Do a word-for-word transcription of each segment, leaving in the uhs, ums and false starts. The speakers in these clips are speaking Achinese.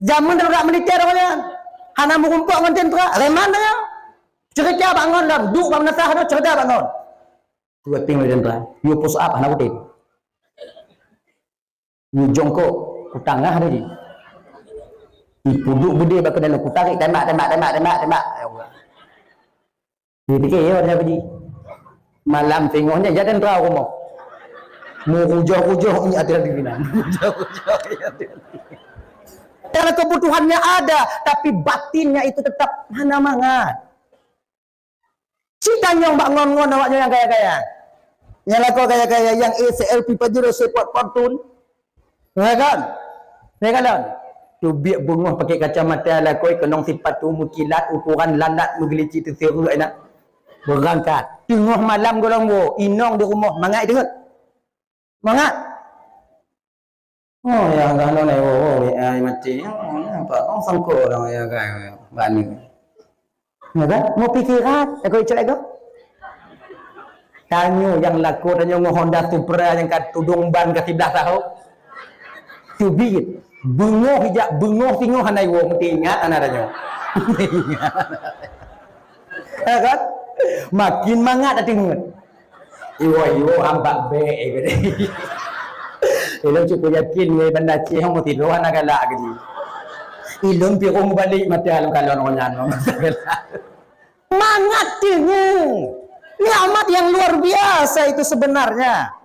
Jameun darurat militer awaknyan. Hana meurumpok ngon tentera, reman tanyoe. Ceurita bak ngon lom, duek bak meunasah nyoe, ceurita bak ngon. Dua tim militer, you push up hana kutem. You jongkok, kutangah tadi. Ipuduk beudé bak keunan, kutarék, tembak, tembak, tembak, tembak, tembak. Ya Allah. Dipikir, ya, ada apa ji? Malam tengoknya, ya, dan tahu rumah. Mau hujoh-hujoh, ini ada di mana? Hujoh-hujoh, ya, ada. Kalau kebutuhannya ada, tapi batinnya itu tetap hana mangat. Cit tanyong bak ngon-ngon awaknyan nyang kaya-kaya. Nyang lakoe kaya-kaya, nyang éh C L P Pajero, Sport Fortune. Ya kan? Ya kan? Teubiet beungoh pakai kacamata lakoe, keunong sipatu meukilat, ukuran lalat meugeulicik teuseureuek inan. Beurangkat. Teungoh malam gohlom woe, inong di rumoh, mangat deungon. Mangat. Oh, ya, enggak, no, no, oh, oh, ya, mati. Oh, ya, apa? Oh, sangko orang, ya, kan, bani. Ya kan? Mau pikiran, aku cakap itu. Tanyoe nyang lakoe, tanyoe ngon Honda Supra nyang ka tudong ban ka siblah tahu. Teubiet. Beungoh hijak, beungoh singoh hana iwoe, meuti ingat hana tanyoe. Ya kan? Makin mangat hati ngon. Iwoe-iwoe ambak bek, eh, kata. Ilôn cukup yakin, ngai banda Aceh, hong meusidroe hana galak, kata. Ilôn piroh meubalek mata lôn kalon ngon nyan, mangat teungoh. Nikmat yang luar biasa itu sebenarnya.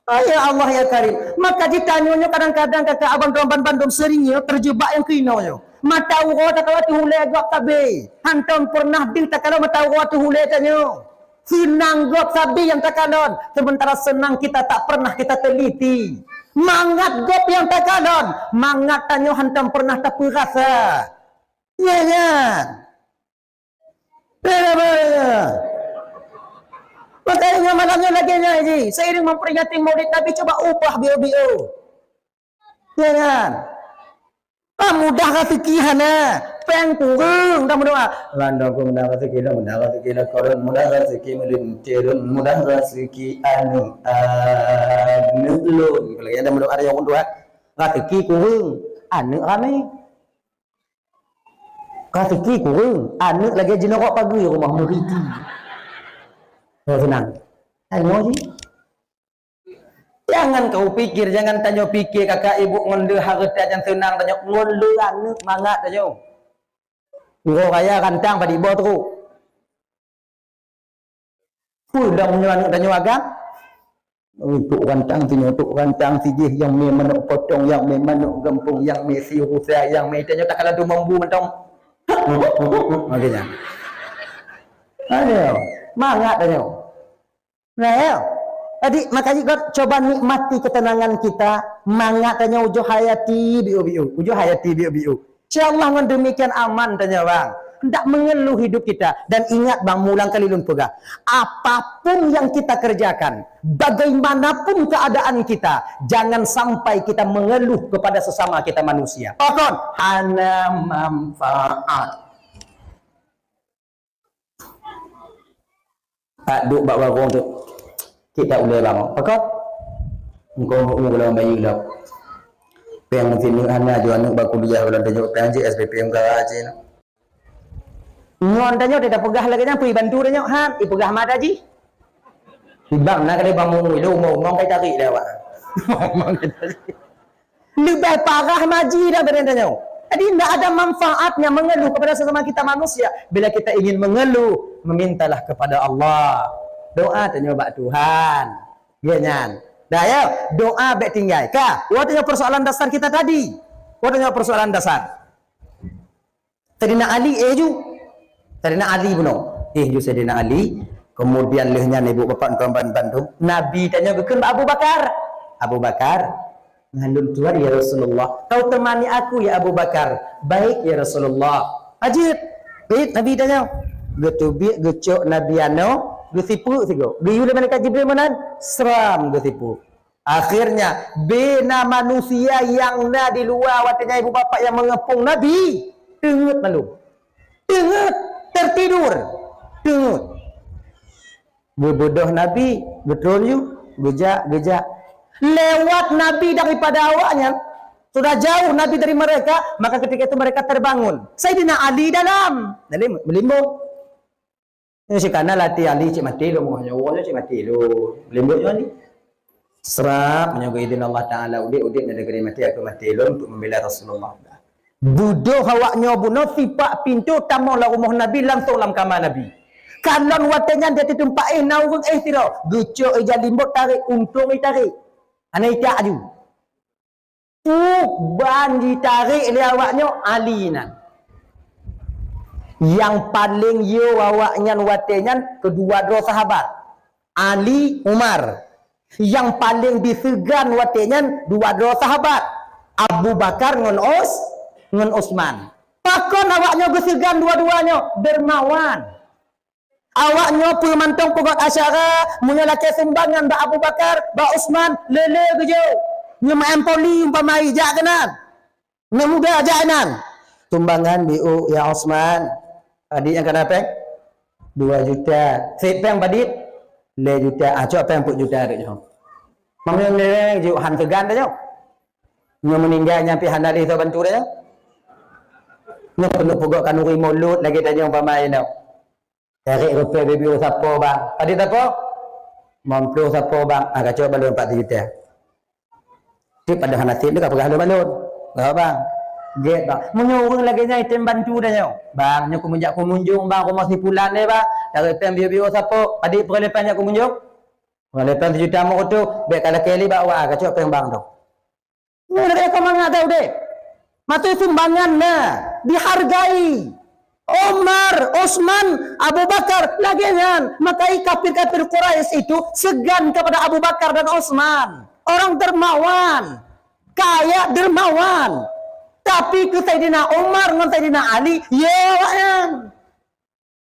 Oh, ya Allah, ya Karim. Maka jitanyoe nyoe kadang-kadang kakak abang tuan ban bandum sering nyoe terjebak nyang keunoe nyoe. Mata uroe takalon teuh ulée gob sabe. Hantom pernah deuh takalon mata uroe teuh ulée tanyoe. Seunang gob sabe nyang takalon, sementara seunang kita tak pernah kita teliti. Mangat gob nyang takalon, mangat tanyoe hantom pernah tapeurasa. Ya, ya. Makanya malam nyoe lagée nyan ji, seiring memperingati Maulid Nabi, coba ubah biôh-biôh. Ya kan? Ah, mudah raseuki hana, péng kureueng dah meudoa. Landong ku mudah raseuki, dah mudah raseuki, dah koron mudah raseuki, meuleunteh lôn mudah raseuki, aneuk, aneuk lôn. Kalau ada meudoa ada yang doa, raseuki kureueng, aneuk ramé. Raseuki kureueng, aneuk lagée jinorok pageue rumoh meuriti. Oh, seunang. Tanyoe ji. Jangan kau pikir, jangan tanyoe pikir kakak ibu ngon lé hareuta nyang seunang tanyoe, ngon lé aneuk mangat tanyoe. Uroe raya rantang padit boh trok. Peue lom nyoe aneuk tanyoe agam? Tok rantang sinyoe, tok rantang sijih, nyang mé manok potong, nyang mé manok gampông, nyang mé siurusa, nyang mé tanyoe takalon tu mambu mantong. Makanya. Aduh, mangat tanyoe. Nah, ya. Jadi, makanya kau coba nikmati ketenangan kita, mangat tanyoe ujoh hayati biu-biu, ujoh hayati biu-biu. Insya Allah, ngon demikian aman tanyoe, bang. Hendak mengeluh hidup kita. Dan ingat, bang, mulang kali lôn peugah, apapun yang kita kerjakan, bagaimanapun keadaan kita, jangan sampai kita mengeluh kepada sesama kita manusia. Pakon? Hana manfaat. Tak duek bak warong tu. Cit tak ulée bangoe. Pakon? Engkau mu golom bayeue lom. Péng meusineuk hana, jok aneuk bak kuliah, golom tanyoe péng jih S P P M K H jih. Ngon tanyoe teuka peugah lagée nyan, peue bantu tanyoe? Han, ipeugah mata jih. Ibang na kadai bangun, ilôn umong-umong kai tarék dah awak. Leubeh parah maji dah badan tanyoe. Jadi, tidak ada manfaatnya mengeluh kepada sesama kita manusia. Bila kita ingin mengeluh, memintalah kepada Allah. Doa tanyoe bak Tuhan. Ya nyan. Dah ya, doa bek tinggai. Ka, wa tanyoe persoalan dasar kita tadi. Wa tanyoe persoalan dasar. Saidina Ali éh ju. Saidina Ali bunoe. Éh ju Saidina Ali. Kemudian lheueh nyan ibu bapak tuan ban bandum. Nabi tanyoe geukheun bak Abu Bakar. Abu Bakar, ngon lôn tuan ya Rasulullah. Kau temani aku ya Abu Bakar. Baik ya Rasulullah. Ajib. Baik Nabi tanyoe. Geuteubiet geucok Nabi anoe, geusipeuk sigoe. Geuyue lé malaikat Jibril meunan, sram geusipeuk. Akhirnya, bina manusia nyang na di luwa watée nyan ibu bapak nyang meungepung Nabi, teungeut malu. Teungeut, tertidur. Teungeut. Geubeudôh Nabi, geutron yue, geujak, geujak. Lewat Nabi daripada awaknyan, Sudah jauh Nabi dari mereka, maka ketika itu mereka terbangun. Saidina Ali dalam, dalam meulimbong. Nyoe sikana lati Ali cit maté lom, nyoe nyoe cit maté lom. Lembut nyoe ni. Serap nyoe keu idin Allah Taala udép, udép nyoe dari maté aku maté lom untuk membela Rasulullah. Budoh awak nyoe bunoe sipak pintoe tamong lam rumoh Nabi langsung lam kama Nabi. Kalon watée nyan di ateueh teumpat éh na ureuëng éh sidroe, geucok ija limbot tarek, untông itarék. Hana itak aju. Uban jitarek lé awak nyoe Ali nan. Nyang paleng yo awak nyan watée nyan keudua droe sahabat, Ali, Umar. Nyang paleng diseugan watée nyan dua droe sahabat, Abu Bakar ngon Us, ngon Usman. Pakon awak nyoe geuseugan dua-dua nyoe? Dermawan. Awak nyoe peue mantong peugét asyara, meunyoe lakée sumbangan bak Abu Bakar, bak Usman, le-le geujok. Nyoe meu'en poli umpama ijak keunan. Nyoe muda jak inan. Sumbangan biu ya Usman. Padit nyang kana péng? Dua juta. Sép péng padit? Lhée juta. Ah, cok péng peuet juta dek nyoe. Meunyoe nyoe jok han seugan dah nyoe. Nyoe meuninggai nyan pih hana lé soe bantu dah nyoe. Nyoe keuneuk peugét kanuri mulod lagée tanyoe umpama inoe. Tarek rupée bibiu sapo bang. Padit sapo? Limong ploh sapo bang. Ah, kacok balon empat juta. Tapi pada hana tip dia ka peugah lé balon. Enggak bang. Get bang. Meunyoe ureuëng lagée nyan item bantu dah nyoe. Bang, nyoe kumeujak kumunjung bang rumah si pulan deh bang. Tarek péng bibiu sapo. Padit peureulée péng jak kumunjung. Peureulée péng sejuta meurutu. Bek ka lakée li bak wa kacok péng bang tu. Nyoe lagée keu mangat teuh udeb. Maté sumbangan na dihargai. Umar, Utsman, Abu Bakar lagée nyan. Maka kafir-kafir Quraisy itu segan kepada Abu Bakar dan Utsman. Orang dermawan, kaya dermawan. Tapi keu Saidina Umar ngon Saidina Ali, ya awaknyan.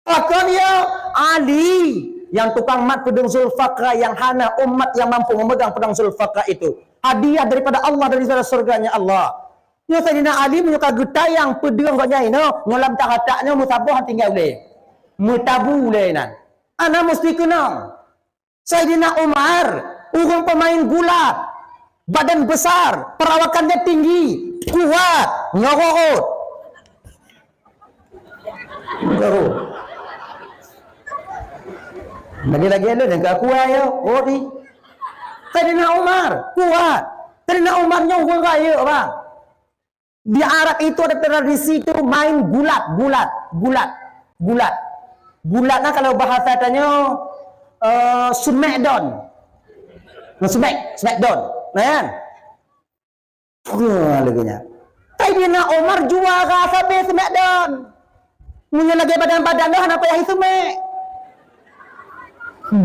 Pakon ya Ali nyang tukang mat peudeueng Zulfikar nyang hana umat nyang mampu memegang peudeueng Zulfikar itu. Hadiah daripada Allah dari surganya Allah. Nyoe Saidina Ali meunyoe ka geutayang peudeueng gobnyan inoe, ngon lam tahatak nyoe meusaboh tinggai ulée. Meutabu ulée nan. Ana musti keunong. Saidina Umar, ureuëng pemain gulat, badan besar, perawakannya tinggi, kuat, nyorot. Nyorot. Lagi-lagi ada yang kuat ya, oh ni. Saidina Umar, kuat. Saidina Umar nyoe ureuëng kaya, bang. Di Arab itu ada tradisi itu main gulat, gulat, gulat, gulat. Gulat nah kalau bahasa tanyoe, eh, smackdown. Nah, smack, smackdown. Nah, kan? Wah, lagée nyan. Saidina Umar juara sabe smackdown. Meunyoe lagée badan-badan dah hana payah iseumek.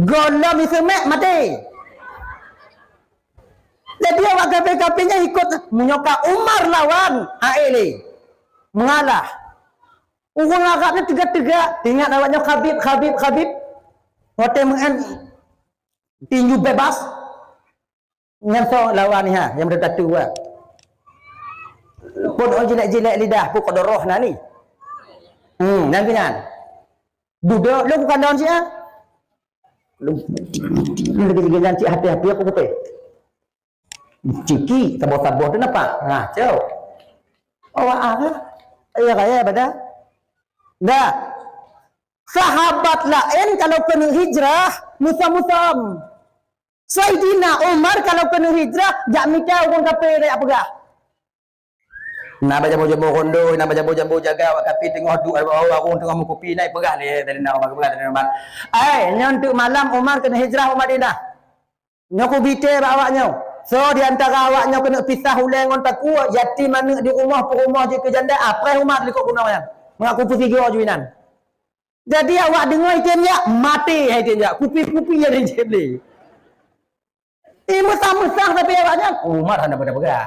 Gohlom iseumek maté. Jadi awak kafé-kafé nyan ikot, meunyoe ka Umar lawan, ha éh lé. Mengalah. Ureuëng Arab nyan teuga-teuga, ingat awak nyoe Khabib, Khabib, Khabib. Watée meu'en tinju bebas. Nyan soe lawan nyan, nyang beutatu wa. Pun oh jilék-jilék lidah, pun keu doroh na ni. Hmm, nyan keu nyan. Dudok lôn kandang sia. Lôn, lôn lagi nyan cit hati-hati aku kupe. Ciki, saboh-saboh tu nampak. Nah, cok. Awak ah. Iya kaya pada. Dah. Sahabat laén kalau keuneuk hijrah, musam-musam. Saidina Umar kalau keuneuk hijrah, jak mita ureuëng kafé jak peugah. Na bajabo-jabo rondoi, na bajabo-jabo jaga, awak kafé teungoh duek, awak ureuëng teungoh meukupi, na ipeugah lé Saidina Umar, peugah Saidina Umar. Ai, nyoe teuk malam Umar keuneuk hijrah u Madinah. Nyoe kubite bak awak nyoe. Soe di antara awak nyoe keuneuk pisah ulée ngon takue, yatim aneuëk di rumoh, peurumoh jeuet keu janda, apreh umat likot gunong nyan. Mangat kupeusigoe ju inan. Jadi awak deungoe item jak, maté hai item jak. Kupi-kupi nyang item lé. Ih, meusah-meusah tapi awak nyan, Umar hana peugah-peugah.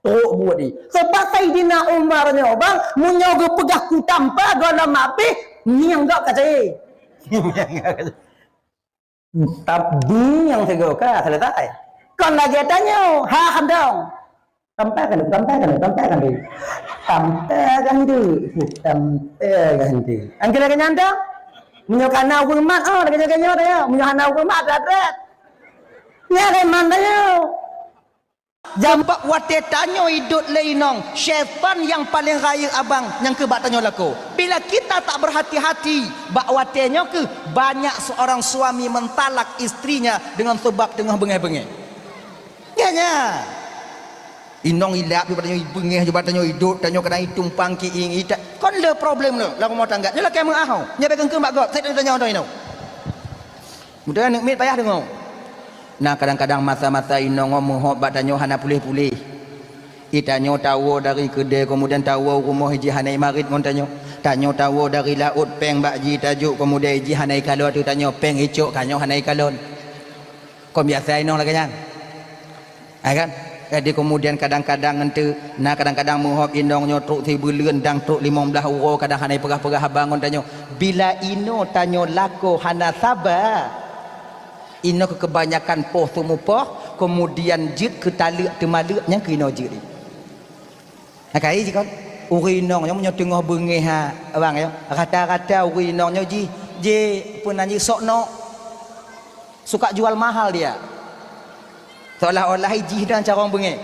Trok buet ni. Sebab Saidina Umar nyoe, bang, meunyoe geupeugah kutampa gohlom abéh, ngieng gok ka cai. Tapi nyang sigoe ka selesai. Kon lagée tanyoe, ha handong. Tampa kan, tampa kan, tampa kan. Tampa kan tu, tampa kan tu. Angkira ke nyanda? Meunyoe kana ureuëng mat, oh, lagée nyoe dah ya. Meunyoe hana ureuëng mat, dah dret. Nya lé man dah ya. Sabab watée tanyoe idot lé inong, syaitan nyang paleng rayeuk abang nyang keu bak tanyoe lakoe. Bila kita tak berhati-hati, bak watée nyoe keuh banyak seorang suami mentalak istrinya dengan sebab teungoh beungéh-beungéh. Nyan, nyan. Inong ilap, bak tanyoe beungéh, bak tanyoe idot, tanyoe kadang itumpang kiing, ita-, kon le problem le lam rumah tangga. Nyoe lakée meuah ho. Nyoe bèk keungkeung bak gob, saya tanya-tanya inong. Mudah aneuk miet payah deungoe. Nah, kadang-kadang masa-masa inong ngon meuhop bak tanyoe hana puléh-puléh. Itanyoe tawoe dari keudè, keumudian tawoe rumoh jih hana imarit ngon tanyoe. Tanyoe tawoe dari laôt péng bak jih tajok, keumudian jih hana ikalon ateueh tanyoe, péng icok tanyoe hana ikalon. Kon biasa inong lagée nyan. Hai kan? Jadi keumudian kadang-kadang ngon teu, na kadang-kadang meuhop inong nyoe trok sibuleuen dan trok limong blaih uroe kadang hana ipeugah-peugah haba ngon tanyoe. Bila inoe tanyoe lakoe hana saba, inoe keu keubanyakan poh teumupoh, keumudian jeuet keu taleuek teumaleuek nyang keu inoe jeuet. Nah, kai jikon. Ureuëng inong nyoe meunyoe teungoh beungéh ha, bang, ya. Rata-rata ureuëng inong nyoe jih, jih peunan jih sok nok. Suka jual mahal dia. Seolah-olah jih dan carong beungéh.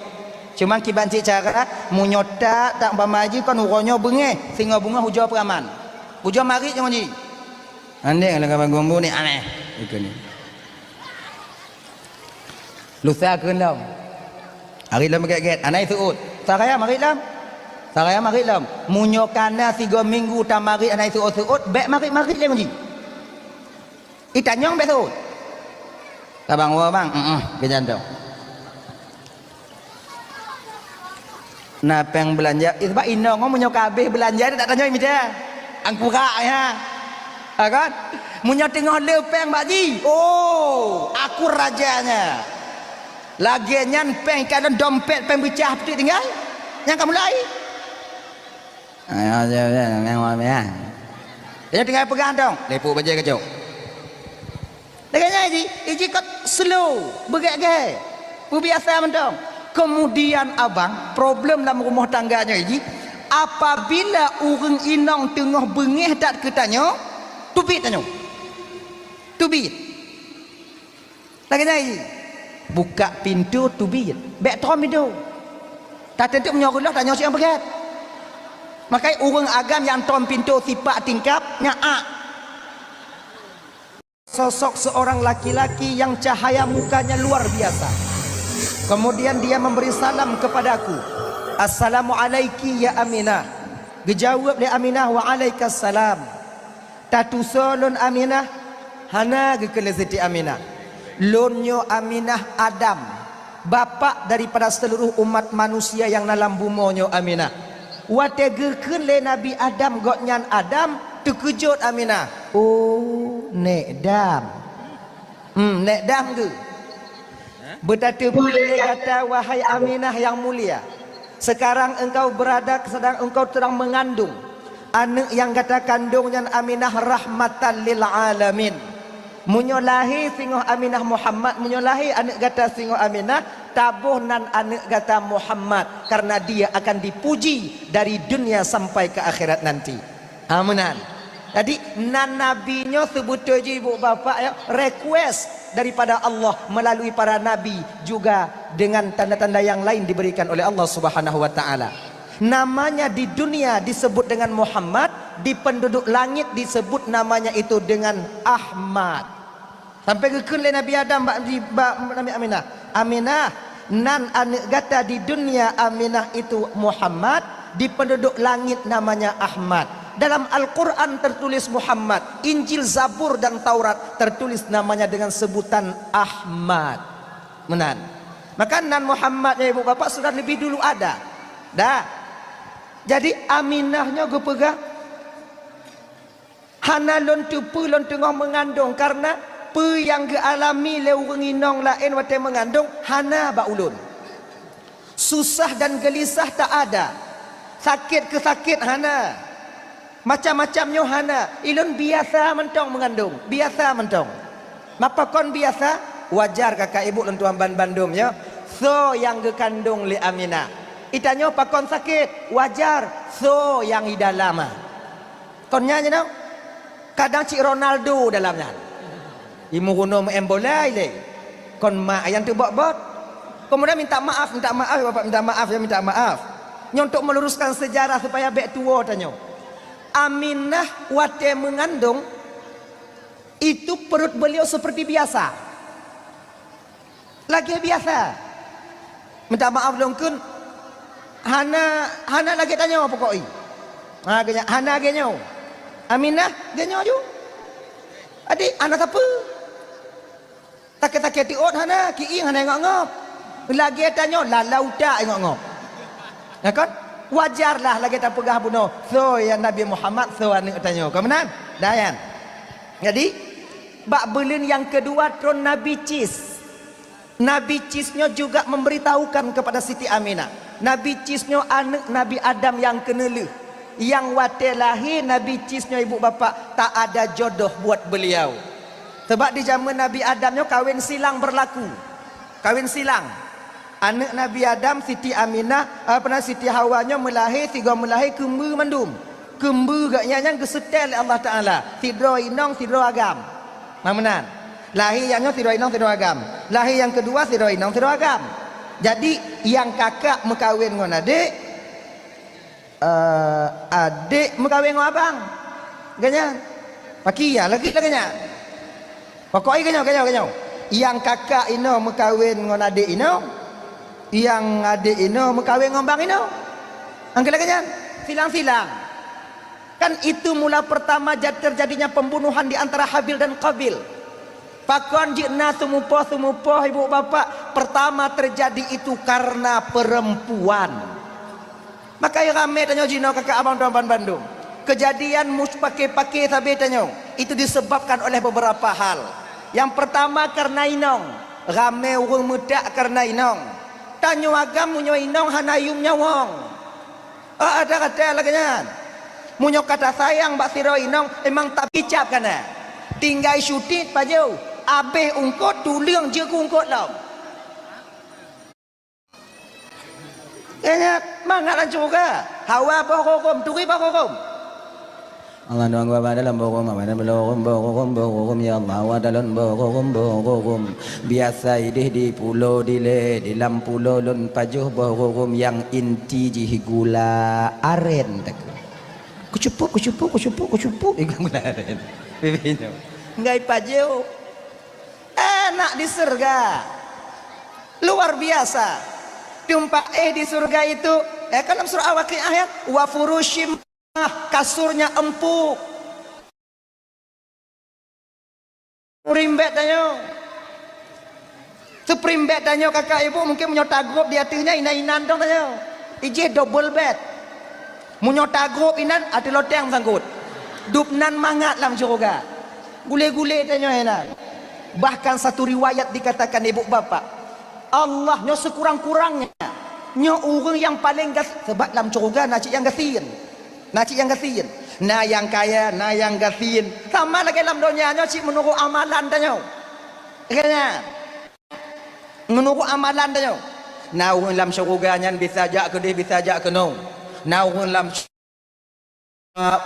Cuman kiban cit cara, meunyoe tak, tak umpama jih kon uroe nyoe beungéh, singoh beungéh ujoe peuraman. Ujoe marit nyoe jih. Andék lagée bak gombo ni aneh. Itu ni. Lusa kheun lom. Marit lom gét-gét, hana iseuôt. Saraya marit lom. Saraya marit lom. Meunyoe kana sigoe minggu tamarit hana iseuôt-seuôt, bék marit-marit lé ngon jih. Itanyong bék seuôt. Ka bang, woe bang, heeh, keu jantung. Na péng beulanja, eh, sabab inong ngon meunyoe ka habéh beulanja, tak tanyong mita. Angkura, ya. Ha, kan? Meunyoe teungoh le péng bak jih, oh, aku rajanya. Lagée nyan péng ka dalam dompet péng beucah peutik tinggai. Nyang ka mulai. Ayo, ayo, ayo, ayo, ayo. Dia tinggal pegang dong. Lepuk bajai kacau. Lagée nyan jih, jih kot slow, beugét-gét, peubiasa mantong. Kemudian abang, problem lam rumoh tangga nyoe jih, apabila ureuëng inong teungoh beungéh that keu tanyoe, teubiet tanyoe. Teubiet. Lagée nyan jih, buka pintoe teubiet. Bék tom pintoe. Tateuteup meunyoe reuloh tanyoe siang beugét. Makai ureuëng agam nyang tom pintoe sipak tingkap, nyan ak. Sosok seorang laki-laki yang cahaya mukanya luar biasa. Kemudian dia memberi salam kepadaku, "Assalamualaiki ya Aminah." Geujaweueb lé Aminah, "Waalaikumsalam." "Tatusoe lôn Aminah?" "Hana," geukheun lé Siti Aminah. "Lôn nyoe Aminah Adam, bapak daripada seluruh umat manusia nyang na lam bumoe nyoe Aminah." Watée geukheun lé Nabi Adam gobnyan Adam, teukeujot Aminah. "Oh, nék Dam." Hmm, nék Dam geuh. Beutateupeue lé gata, wahai Aminah nyang mulia. Sekarang engkau berada, sedang engkau sedang mengandung. Aneuk nyang gata kandong nyan Aminah rahmatan lil alamin. Meunyoe lahé singoh Aminah Muhammad, meunyoe lahé aneuk gata singoh Aminah, taboh nan aneuk gata Muhammad, karena dia akan dipuji dari dunia sampai ke akhirat nanti. Ha, meunan. Jadi, nan Nabi nyoe seubeutôi jih ibu bapak ya, request daripada Allah melalui para nabi juga dengan tanda-tanda yang lain diberikan oleh Allah Subhanahu wa Taala. Namanya di dunia disebut dengan Muhammad, di penduduk langit disebut namanya itu dengan Ahmad. Sampai geukheun lé Nabi Adam bak, bak Nabi Aminah, "Aminah, nan aneuk gata di dunia Aminah itu Muhammad, di penduduk langit namanya Ahmad." Dalam Al-Quran tertulis Muhammad, Injil, Zabur, dan Taurat tertulis namanya dengan sebutan Ahmad. Meunan. Maka nan Muhammad ya ibu bapak sudah lebih dulu ada. Dah. Jadi Aminah nyoe geupeugah, "Hana lôn teupeue lôn teungoh meungandong, karena peue nyang geualami lé ureuëng inong laén watée meungandong hana bak ulôn. Susah dan gelisah tak ada. Sakét keu sakét hana. Macam-macam nyoe hana. Ilôn biasa mantong meungandong, biasa mantong." Mapa kon biasa? Wajar kakak ibu lôn tuan ban bandum nyoe. Soe nyang geukandong lé Aminah? Itanyoe pakon sakét? Wajar. Soe nyang i dalam? Kon nyan jinoe, kadang cit Ronaldo dalam nyan. Imeurunoe meu-em bola ilée. Kon mak nyang teubot-bot. Kemudian minta maaf, minta maaf ya Bapak, minta maaf ya, minta maaf. Nyoe untuk meluruskan sejarah supaya bèk tuwo tanyoe. Aminah watèe mengandung, itu perut beliau seperti biasa. Lagèe biasa. Minta maaf lôn kheun, hana, hana lagèe tanyoe pokok i. Ha, geunya, hana lagèe nyoe. Aminah, lagèe nyoe ju. Adik, hana sapeue. Sakét-sakét tiôt hana, kieng hana ngop-ngop. Lagèe tanyoe lalau utak ngop-ngop. Ya kan? Wajarlah lagèe tapeugah bunoe, soe ya Nabi Muhammad, soe aneuk tanyoe. Ka meunan? Dah nyan. Jadi, bak buleuen nyang keudua tron Nabi Cis. Nabi Cis nyoe juga memberitahukan kepada Siti Aminah. Nabi Cis nyoe aneuk Nabi Adam nyang keuneulheueh. Nyang watèe lahé Nabi Cis nyoe ibu bapak, tak ada jodoh buat beliau. Sebab di jameun Nabi Adam nyoe kawin silang berlaku. Kawin silang. Aneuk Nabi Adam, Siti Aminah, apa nama, Siti Hawa nyoe meulahé, sigoe meulahé keumbeue mandum. Keumbeue geuh nyan, nyan geuseutée lé Allah Taala. Sidroe inong, sidroe agam. Nah, meunan. Lahé nyang nyoe sidroe inong, sidroe agam. Lahé nyang keudua sidroe inong, sidroe agam. Jadi, nyang kakak meukawen ngon adék, eh, adék meukawen ngon abang. Geuh nyan. Pakri ya, lagèe, lagèe nyan. Pokok i geuh nyoe, geuh nyoe, geuh nyoe. Nyang kakak inong meukawen ngon adék inong, nyang adék inong meukawen ngon bang inong. Angkeu lagèe nyan. Silang-silang. Kan itu mula pertama ja-, terjadinya pembunuhan di antara Habil dan Qabil. Pakon jeuet na seumupoh-seumupoh ibu bapak, pertama terjadi itu karena perempuan. Maka ramé tanyoe jinoe kakak abang tuan bandum. Kejadian mus-, paké-paké sabe tanyoe, itu disebabkan oleh beberapa hal. Yang pertama karena inong, ramé ureuëng meutak karena inong. Tanyoe agam meunyoe inong hana yum nyawöng. Ah, ada kata lagèe nyan. Meunyoe ka tasayang bak sidroe inong, memang tapicap kana. Tinggai syutit pajoh, abéh eungkôt tuleueng jeuet keu eungkôt lom. Ingat, mangat lam syeuruga. Hawa boh rhurum, turi boh rhurum. Allah nunggu abang dalam boh rhurum, abang dalam boh rhurum, boh rhurum, boh rhurum, ya Allah, Hawa dalam boh rhurum, boh rhurum. Biasa idéh di pulo dilée, di lam pulo lôn pajoh boh rhurum nyang inti jih gula aren takue. Kucupup, kucupup, kucupup, kucupup, iku gula aren. Pipi nyoe. Enggai pajoh. Enak di syeuruga. Luar biasa. Teumpat éh di syeuruga itu, eh, kan lam surah Al-Waqiah ya, "Wa furushim," kasurnya empuk. Spring bed tanyoe. Spring bed tanyoe kakak ibu mungkin meunyoe tagrôp di ateueh nyan inan-inan dong tanyoe. Ijih double bed. Meunyoe tagrôp inan, ateueh loteng meusangkot. Dub nan mangat lam syeuruga. Gulé-gulé tanyoe inan. Bahkan satu riwayat dikatakan ibu bapak, Allah nyoe sekurang-kurangnya, nyoe ureuëng nyang paleng gas-, sebab lam syeuruga na cit nyang gasien. Na cit nyang gasien. Na nyang kaya, na nyang gasien. Sama lagée lam donya nyoe cit meunurot amalan tanyoe. Kaya. Meunurot amalan tanyoe. Na ureuëng lam syeuruga nyan bisa jak keudeh, bisa jak keunoe. Na ureuëng lam sy-,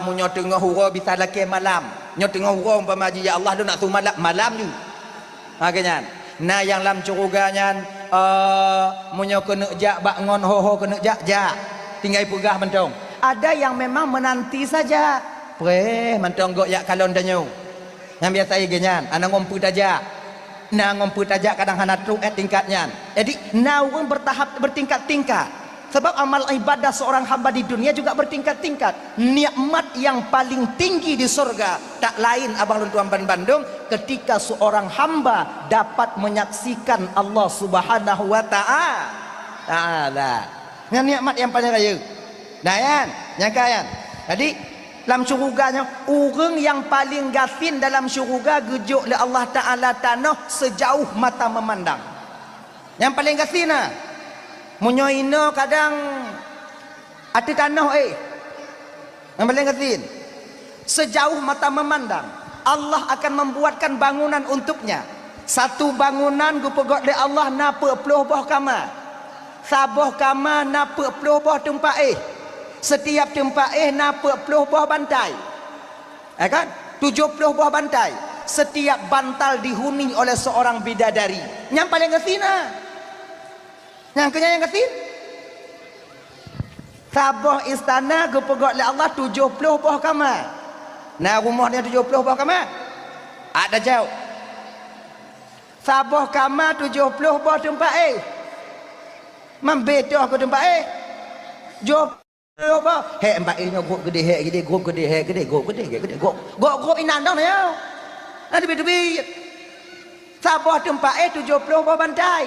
meunyoe teungoh uroe bisa lakée malam. Nyoe teungoh uroe umpama jih, "Ya Allah, lôn nak su malam," malam ju. Ha, keu nyan. Na nyang lam syeuruga nyan, eh, meunyoe keuneuk jak bak ngon ho-ho keuneuk jak, jak. Tinggai peugah mantong. Ada yang memang menanti saja. Preh mantong gok jak kalon tanyoe. Nyang biasa igeuh nyan, ana ngon peue tajak. Na ngon peue tajak kadang hana trok, eh, tingkat nyan. Jadi, na ureuëng bertahap, bertingkat-tingkat. Sebab amal ibadah seorang hamba di dunia juga bertingkat-tingkat. Nikmat yang paling tinggi di surga, tak lain abang lôn tuan bandum, ketika seorang hamba dapat menyaksikan Allah Subhanahu wa ta'a-, Ta'ala. Nyan nikmat nyang paléng rayeuk. Nah, nyan, nyang ka nyan. Jadi, lam syeuruga nyoe, ureuëng nyang paléng gasien dalam syeuruga geujok lé Allah Ta'ala tanoh sejauh mata memandang. Nyang paléng gasien na. Meunyoe inoe kadang ateueh tanoh, eh. Nyang paléng gasien. Sejauh mata memandang, Allah akan membuatkan bangunan untuknya. Satu bangunan geupeugét lé Allah na peuet ploh boh kama. Saboh kama na peuet ploh boh teumpat éh. Setiap teumpat éh na peuet ploh boh bantai. Ya kan? Tujoh ploh boh bantai. Setiap bantal dihuni oleh seorang bidadari. Nyang paléng gasien na. Nyang keunyan nyang gasien. Saboh istana geupeugöt lé Allah tujoh ploh boh kama. Na rumoh nyan tujoh ploh boh kama? Ada jaweueb. Saboh kama tujoh ploh boh teumpat éh. Mambé toh keu teumpat éh. Tujoh ploh boh. Hék, mbak éh nyoe grob geudeh, hék geudeh, grob geudeh, hék geudeh, grob geudeh, hék geudeh, grob, grob, grob inan dong nyoe. Na teubiet-teubiet. Saboh teumpat éh tujoh ploh boh bantai.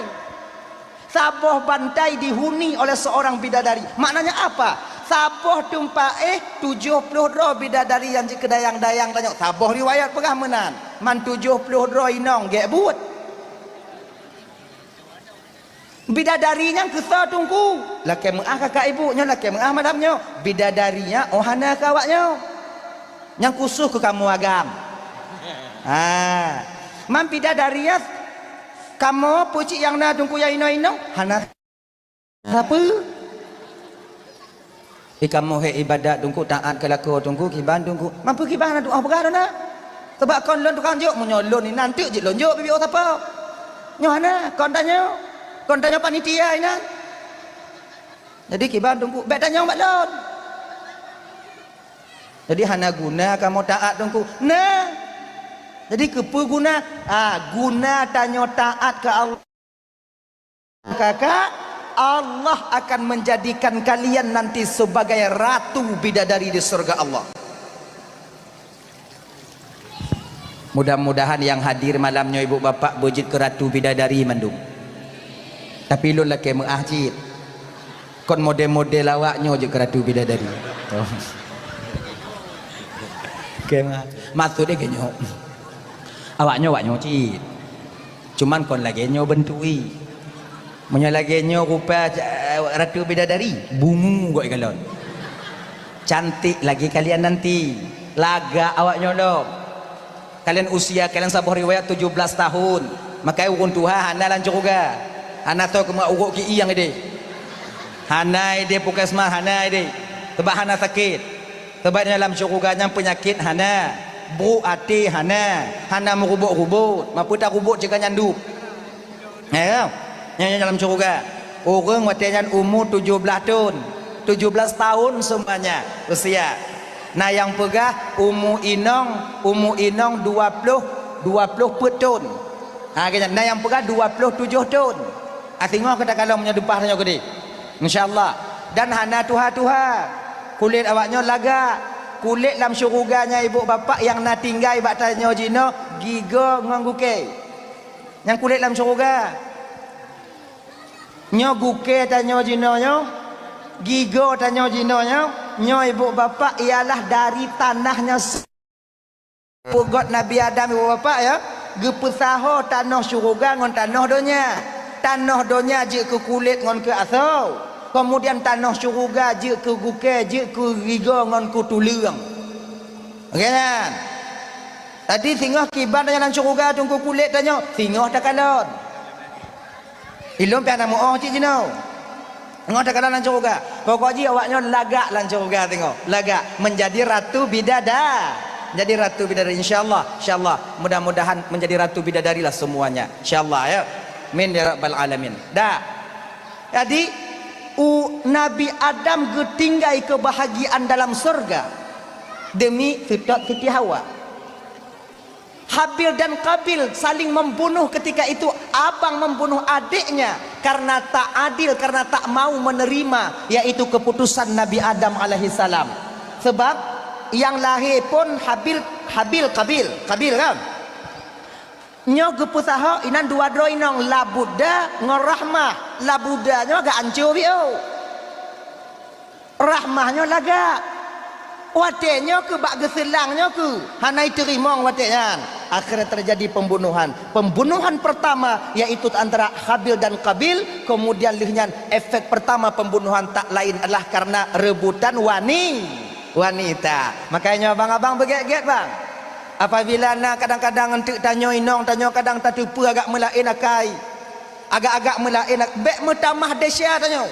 Saboh bantai dihuni oleh seorang bidadari. Maknanya apa? Saboh teumpat éh tujoh ploh droe bidadari nyang jikeudayang-dayang tanyoe. Saboh riwayat peugah meunan. Man tujoh ploh droe inong gét buet. Bidadari nyan keu soe Teungku? Lakée meuáh kakak ibu nyoe, lakée meuáh malam nyoe. Bidadari nyan oh hana keu awak nyoe. Nyang khusus keu kamoe agam. Ha. Man bidadari nyan kamoe peucit nyang na Teungku nyang inong-inong hana sapeue. Di kamoe hék ibadat Teungku, taát keu lakoe Teungku, kiban Teungku. Man peue kiban na doá peugah lôn na. Sabab kon lôn tukang jok, meunyoe lôn inan teuk jeuet lôn jok bibiôh sapo. Nyoe hana, kon tanyoe. Kon tanyoe panitia inan. Jadi kiban Teungku, bék tanyong bak lôn. Jadi hana guna kamoe taát Teungku. Nah. Jadi keupeue guna? Ah, guna tanyoe taát keu Allah. Kakak, Allah akan menjadikan kalian nanti sebagai ratu bidadari di surga Allah. Mudah-mudahan nyang hadir malam nyoe ibu bapak beujeuet keu ratu bidadari mandum. Tapi lôn lakée meuáh cit. Kon model-model awak nyoe jeuet keu ratu bidadari. Oh. Oke, ma-, maksud dia ke nyoe. Awak nyoe, awak nyoe cit. Cuman kon lagée nyoe bentuk i. Meunyoe lagée nyoe rupa, eh, ratu bidadari, bungu gok ikalon. Cantik lagi kalian nanti. Lagak awak nyoe lom. Kalian usia kalian saboh riwayat tujoh belas tahun. Makai ureuëng tuha hana lam syeuruga. Hana soe keumeuk urok ki i nyang ideh. Hana ideh puskesmas, hana ideh. Sebab hana sakét. Sebab di dalam syeuruga nyan peunyakét hana, brok até hana, hana meurubot-rubot, mapeuta rubot cit ka nyan dub. Ya, nyan, nyan dalam syeuruga. Ureuëng watée nyan umu tujoh blaih thon, tujoh blaih tahun seumuanya usia. Na nyang peugah umu inong, umu inong dua ploh, dua ploh peuet thon. Ha, geuh nyan. Na nyang peugah dua ploh tujoh thon. Ah, singoh ka takalon meunyoe leupah tanyoe keudeh. Insya Allah. Dan hana tuha-tuha. Kulét awak nyoe lagak. Kulét lam syeuruga nyan ibu bapak nyang na tinggai bak tanyoe jinoe gigoe ngon gukée. Nyang kulét lam syeuruga. Nyoe gukée tanyoe jinoe nyoe, gigoe tanyoe jinoe nyoe, nyoe ibu bapak ialah dari tanah nyoe. Peugöt Nabi Adam ibu bapak ya, geupeusaho tanoh syeuruga ngon tanoh donya. Tanoh donya jeuet keu kulét ngon keu asoe. Keumudian tanoh syeuruga jeuet keu gukée, jeuet keu gigoe ngon keu tuleueng. Oke nyan. Tadi singoh kiban tanyoe lam syeuruga teungku kulét tanyoe, singoh takalon. Ilôn pih hana meuoh cit jinoe. Ngon teuka lam syeuruga. Pokok jih awak nyoe lagak lam syeuruga teungoh. Lagak menjadi ratu bidada-, jadi ratu bidadari, insya Allah, insya Allah. Mudah-mudahan menjadi ratu bidadari lah semuanya. Insya Allah ya. Amin ya rabbal alamin. Dah. Jadi u-, Nabi Adam geutinggai kebahagiaan dalam syeuruga demi seutôt Siti Hawa. Habil dan Qabil saling membunuh ketika itu, abang membunuh adiknya karena tak adil, karena tak mau menerima, yaitu keputusan Nabi Adam alaihissalam. Sebab yang lahir pun Habil, Habil, Qabil, Qabil kan? Nyoe geupeusaho inan dua droe inong, Labuda ngon Rahmah. Labuda nyoe agak ancô biôh. Rahmah nyoe lagak. Watée nyoe keu bak geuseulang nyoe keu hana iteurimong watée nyan. Akhirnya terjadi pembunuhan. Pembunuhan pertama yaitu antara Habil dan Qabil, kemudian lheueh nyan efek pertama pembunuhan tak lain adalah karena rebutan wani-, wanita. Makanya abang-abang beugét-gét bang. Apabila na kadang-kadang enteuk tanyoe inong tanyoe kadang tateupeue agak meulaén akai. Agak-agak meulaén, bék meutamah desya tanyoe.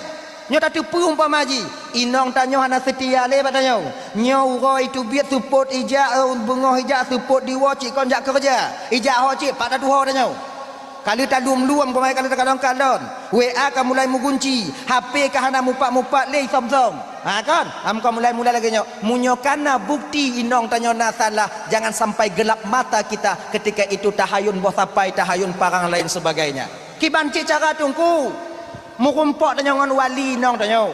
Nyoe tateupeue umpama jih, inong tanyoe hana seutia lé bak tanyoe. Nyoe uroe teubiet seupôt ijak, eh, beungoh ijak seupôt diwoe cit kon jak keureuja. Ijak ho cit pat tatuho tanyoe. Ka lheueh talum-lum, keumae ka lheueh takalon-kalon. W A ka mulai meugunci, H P ka hana mupat-mupat lé isom-som. Ha kon? Am ka mulai-mulai lagée nyoe. Meunyoe kana bukti inong tanyoe na salah, jangan sampai gelap mata kita ketika itu tahayun boh sapai, tahayun parang lain sebagainya. Kiban cit cara Teungku, meurumpok tanyoe ngon wali inong tanyoe.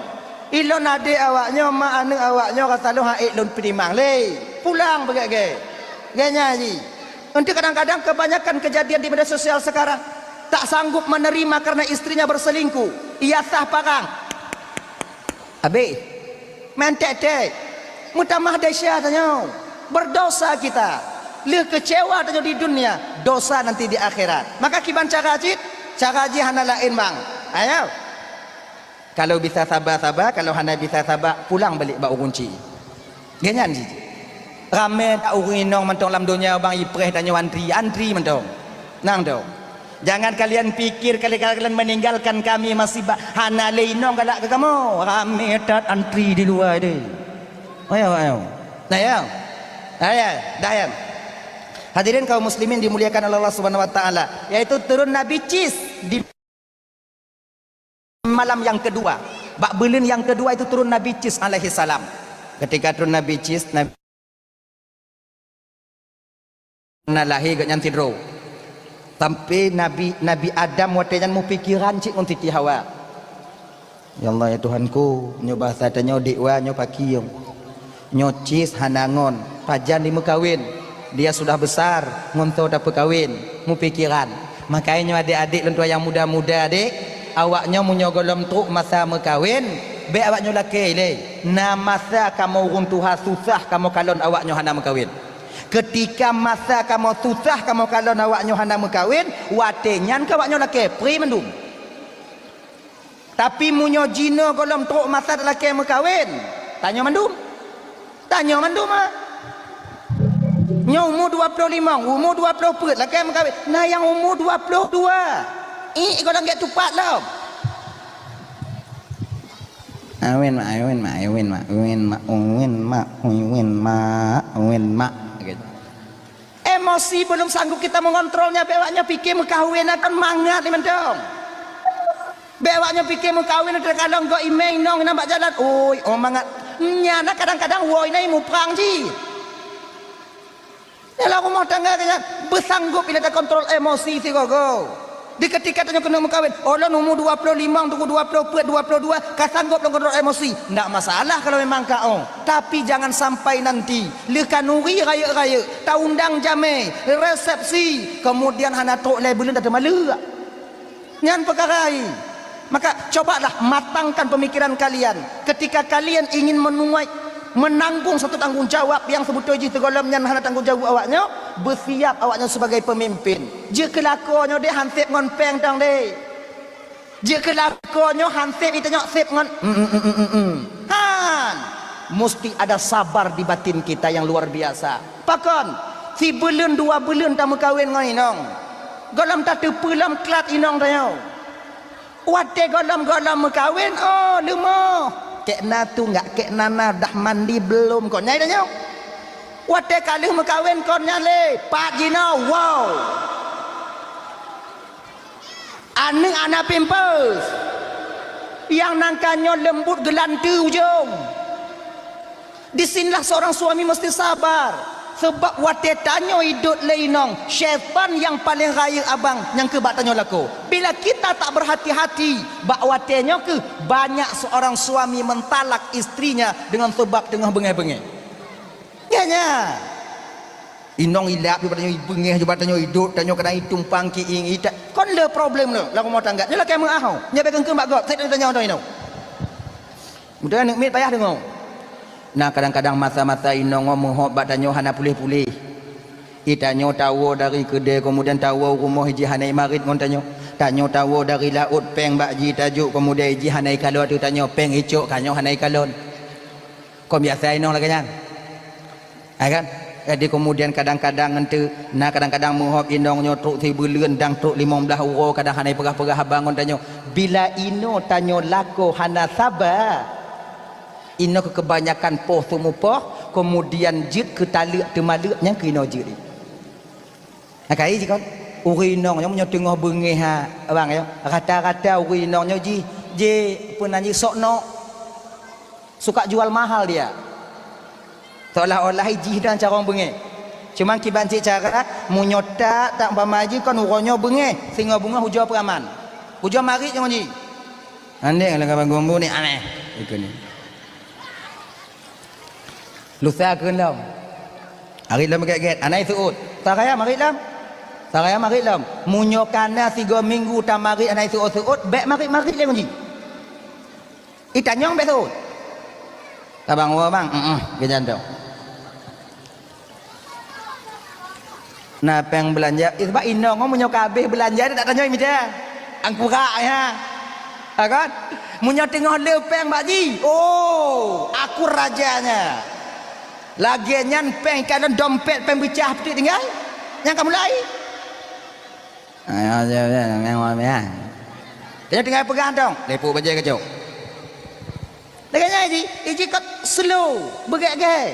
Ilôn adé awaknyoe, ma aneuëk awaknyoe rasa lôn han ék lôn peutimang lé. Pulang beugét-gét. Gét nyan jih. Nanti kadang-kadang kebanyakan kejadian di media sosial sekarang, tak sanggup menerima karena istrinya berselingkuh. Ia sah parang. Habis. Main tek-tek. Meutamah desya tanyoe. Berdosa kita. Lheueh kecewa tanyoe di dunia, dosa nanti di akhirat. Maka kiban cara cit, cara jih hana laén bang. Ayo. Kalau bisa saba-saba, kalau hana bisa saba, pulang balik bak ureuëng chik. Gét nyan jih. Ramé that ureuëng inong mantong lam donya bang ipreh tanyoe antri, antri mantong. Nang dong. Jangan kalian pikir kali-kali kalian meninggalkan kami masih ba-, hana lé inong galak keu kamoe. Ramé that antri di luwa deh. Ayo, ayo. Nah, ya. Ayo, dah ya. Hadirin kaum muslimin dimuliakan oleh Allah Subhanahu wa taala, yaitu turun Nabi Cis di malam yang kedua. Bak buleuen yang kedua itu turun Nabi Cis alaihi salam. Ketika turun Nabi Cis, Nabi na lahé geuh nyan sidroe. Sampai Nabi, Nabi Adam watée nyan mupikeran cit ngon Siti Hawa. Ya Allah, ya Tuhanku, nyoe basa tanyoe dikwa nyoe pakieng. Nyoe Cis hana ngon, pajan dimeukawen. Dia sudah besar, ngon soe tapeukawén, mupikeran. Makanya nyoe adék-adék lôn tuan nyang muda-muda adék, awaknyoe meunyoe gohlom trok masa meukawen, bék awaknyoe lakée lé. Na masa kamoe ureuëng tuha susah kamoe kalon awaknyoe hana meukawen. Keutika masa kamoe susah kamoe kalon awaknyoe hana meukawen, watée nyan keuh awaknyoe lakée pré mandum. Tapi meunyoe jinoe gohlom trok masa talakée meukawen, tanyoe mandum. Tanyoe mandum, ah. Nyoe umu dua ploh limong, umu dua ploh peuet lakée meukawen. Na nyang umu dua ploh dua. Iek gohlom gét tupat lom. Awen mak, awen mak, awen mak, awen mak, awen mak, awen mak, awen mak. Emosi belum sanggup kita mengontrolnya, bék awaknyoe pike meukawen akan mangat ni mantong. Bék awaknyoe pike meukawen, teukalon gok imé inong inan bak jalan, oi, oh mangat. Nyan na kadang-kadang woi na muprang jih. Dalam rumah tangga keu nyan, beusanggup ilée takontrol emosi sigoe-goe. Di keutika tanyoe keuneuk meukawen, oh lôn umu dua ploh limong, dua ploh peuet, dua ploh dua, ka sanggob lôn kontrol emosi. Ndak masalah kalau memang ka ong. Tapi jangan sampai nanti lheueh khanuri rayeuk-rayeuk, taundang jamé, resepsi, kemudian hana trok lé buleuen tateuma leuek. Nyan peukara hai. Maka cobalah matangkan pemikiran kalian ketika kalian ingin menuai, menanggung satu tanggung jawab yang sebetulnya jih sigohlom nyan hana tanggung jawab awaknyoe, beusiap awaknyoe sebagai pemimpin. Jeuet keu lakoe nyoe deh han sép ngon péng tang deh. Jeuet keu lakoe nyoe han sép, ita nyoe sép ngon, mm, mm, mm, mm, mm. Han. Musti ada sabar di batin kita yang luar biasa. Pakon? Sibuleuen dua buleuen tameukawen ngon inong. Gohlom tateupeue lom klat inong tanyoe. Watée gohlom-gohlom meukawen, oh leumoh. Kek na tu enggak, kek nana dah mandi belum kok nyai tanyoe. Watée ka lheueh meukawen kon nyan lé, pat jinoe, wow. Aneuëk hana pampers. Nyang nangka nyoe leumbut geulanteue ujong. Disinilah seorang suami mesti sabar. Sebab watée tanyoe idot lé inong, syaitan nyang paleng rayeuk abang nyang keu bak tanyoe lakoe. Bila kita tak berhati-hati, bak watée nyoe keuh banyak seorang suami mentalak istrinya dengan sebab teungoh beungéh-beungéh. Nyan, nyan. Inong ilap, jubah tanyoe ibeungéh, jubah tanyoe idot, tanyoe kadang itumpang kiing, ita-, kon le problem le lam rumah tangga. Nyoe lakée meuah ho. Nyoe bék keungkeung bak gob, sét tanyoe, tanyoe. Mudah aneuk miet payah deungoe. Nah, kadang-kadang masa-masa inong ngon meuhop bak tanyoe hana puléh-puléh. Itanyoe tawoe dari keudée, kemudian tawoe rumoh iji hana imarit ngon tanyoe. Tanyoe tawoe dari laôt péng bak ji tajok, kemudian iji hana ikalon ateueh tanyoe, péng icok, tanyoe hana ikalon. Kon biasa inong lagée nyan. Hai kan? Jadi kemudian kadang-kadang ngon teu, na kadang-kadang meuhop inong nyoe trok sibuleuen dang trok limong blaih uroe, kadang hana ipeugah-peugah haba ngon tanyoe. Bila inoe tanyoe lakoe hana saba, inoe keu keubanyakan poh teumupoh, kemudian jeuet keu taleuek teumaleuek nyang keu inoe jeuet. Nah, kai jih kon. Ureuëng inong nyoe meunyoe teungoh beungéh ha, abang ya, rata-rata ureuëng inong nyoe jih, jih peue nan jih, sok nok. Suka jual mahal dia. Seolah-olah jih dan carông beungéh. Cuman kiban cit cara, meunyoe tak, tak umpama jih kon uroe nyoe beungéh, singoh beungoh ujoe peuraman. Ujoe marit nyoe jih. Andék lagèe banggong bu ni aneh. Ikeu ni. Lusa keu lom. Arit lom gét-gét, anai seuôt. Saraya marit lom. Saraya marit lom. Meunyoe kana sigoe minggu tamarit anai seuôt-seuôt, bèk marit-marit lé ngon jih. Itanyong bèk seuôt. Tabang woe bang, heeh, geujan dong. Na péng beulanja, eh, sabab inong ngon meunyoe ka habéh beulanja, dia tak tanyong mita. Angkurak ya. Ha kan? Meunyoe teungoh le péng bak jih, oh, aku rajanya. Lagèe nyan péng ka lam dompet péng beucah peutik tinggai. Nyang ka mulai. Ayo, ayo, ayo, ayo, ayo. Kena tinggai peugah tong, lepuk bajèe keucok. Lagèe nyan jih, jih kot slow, beugèt-gèt.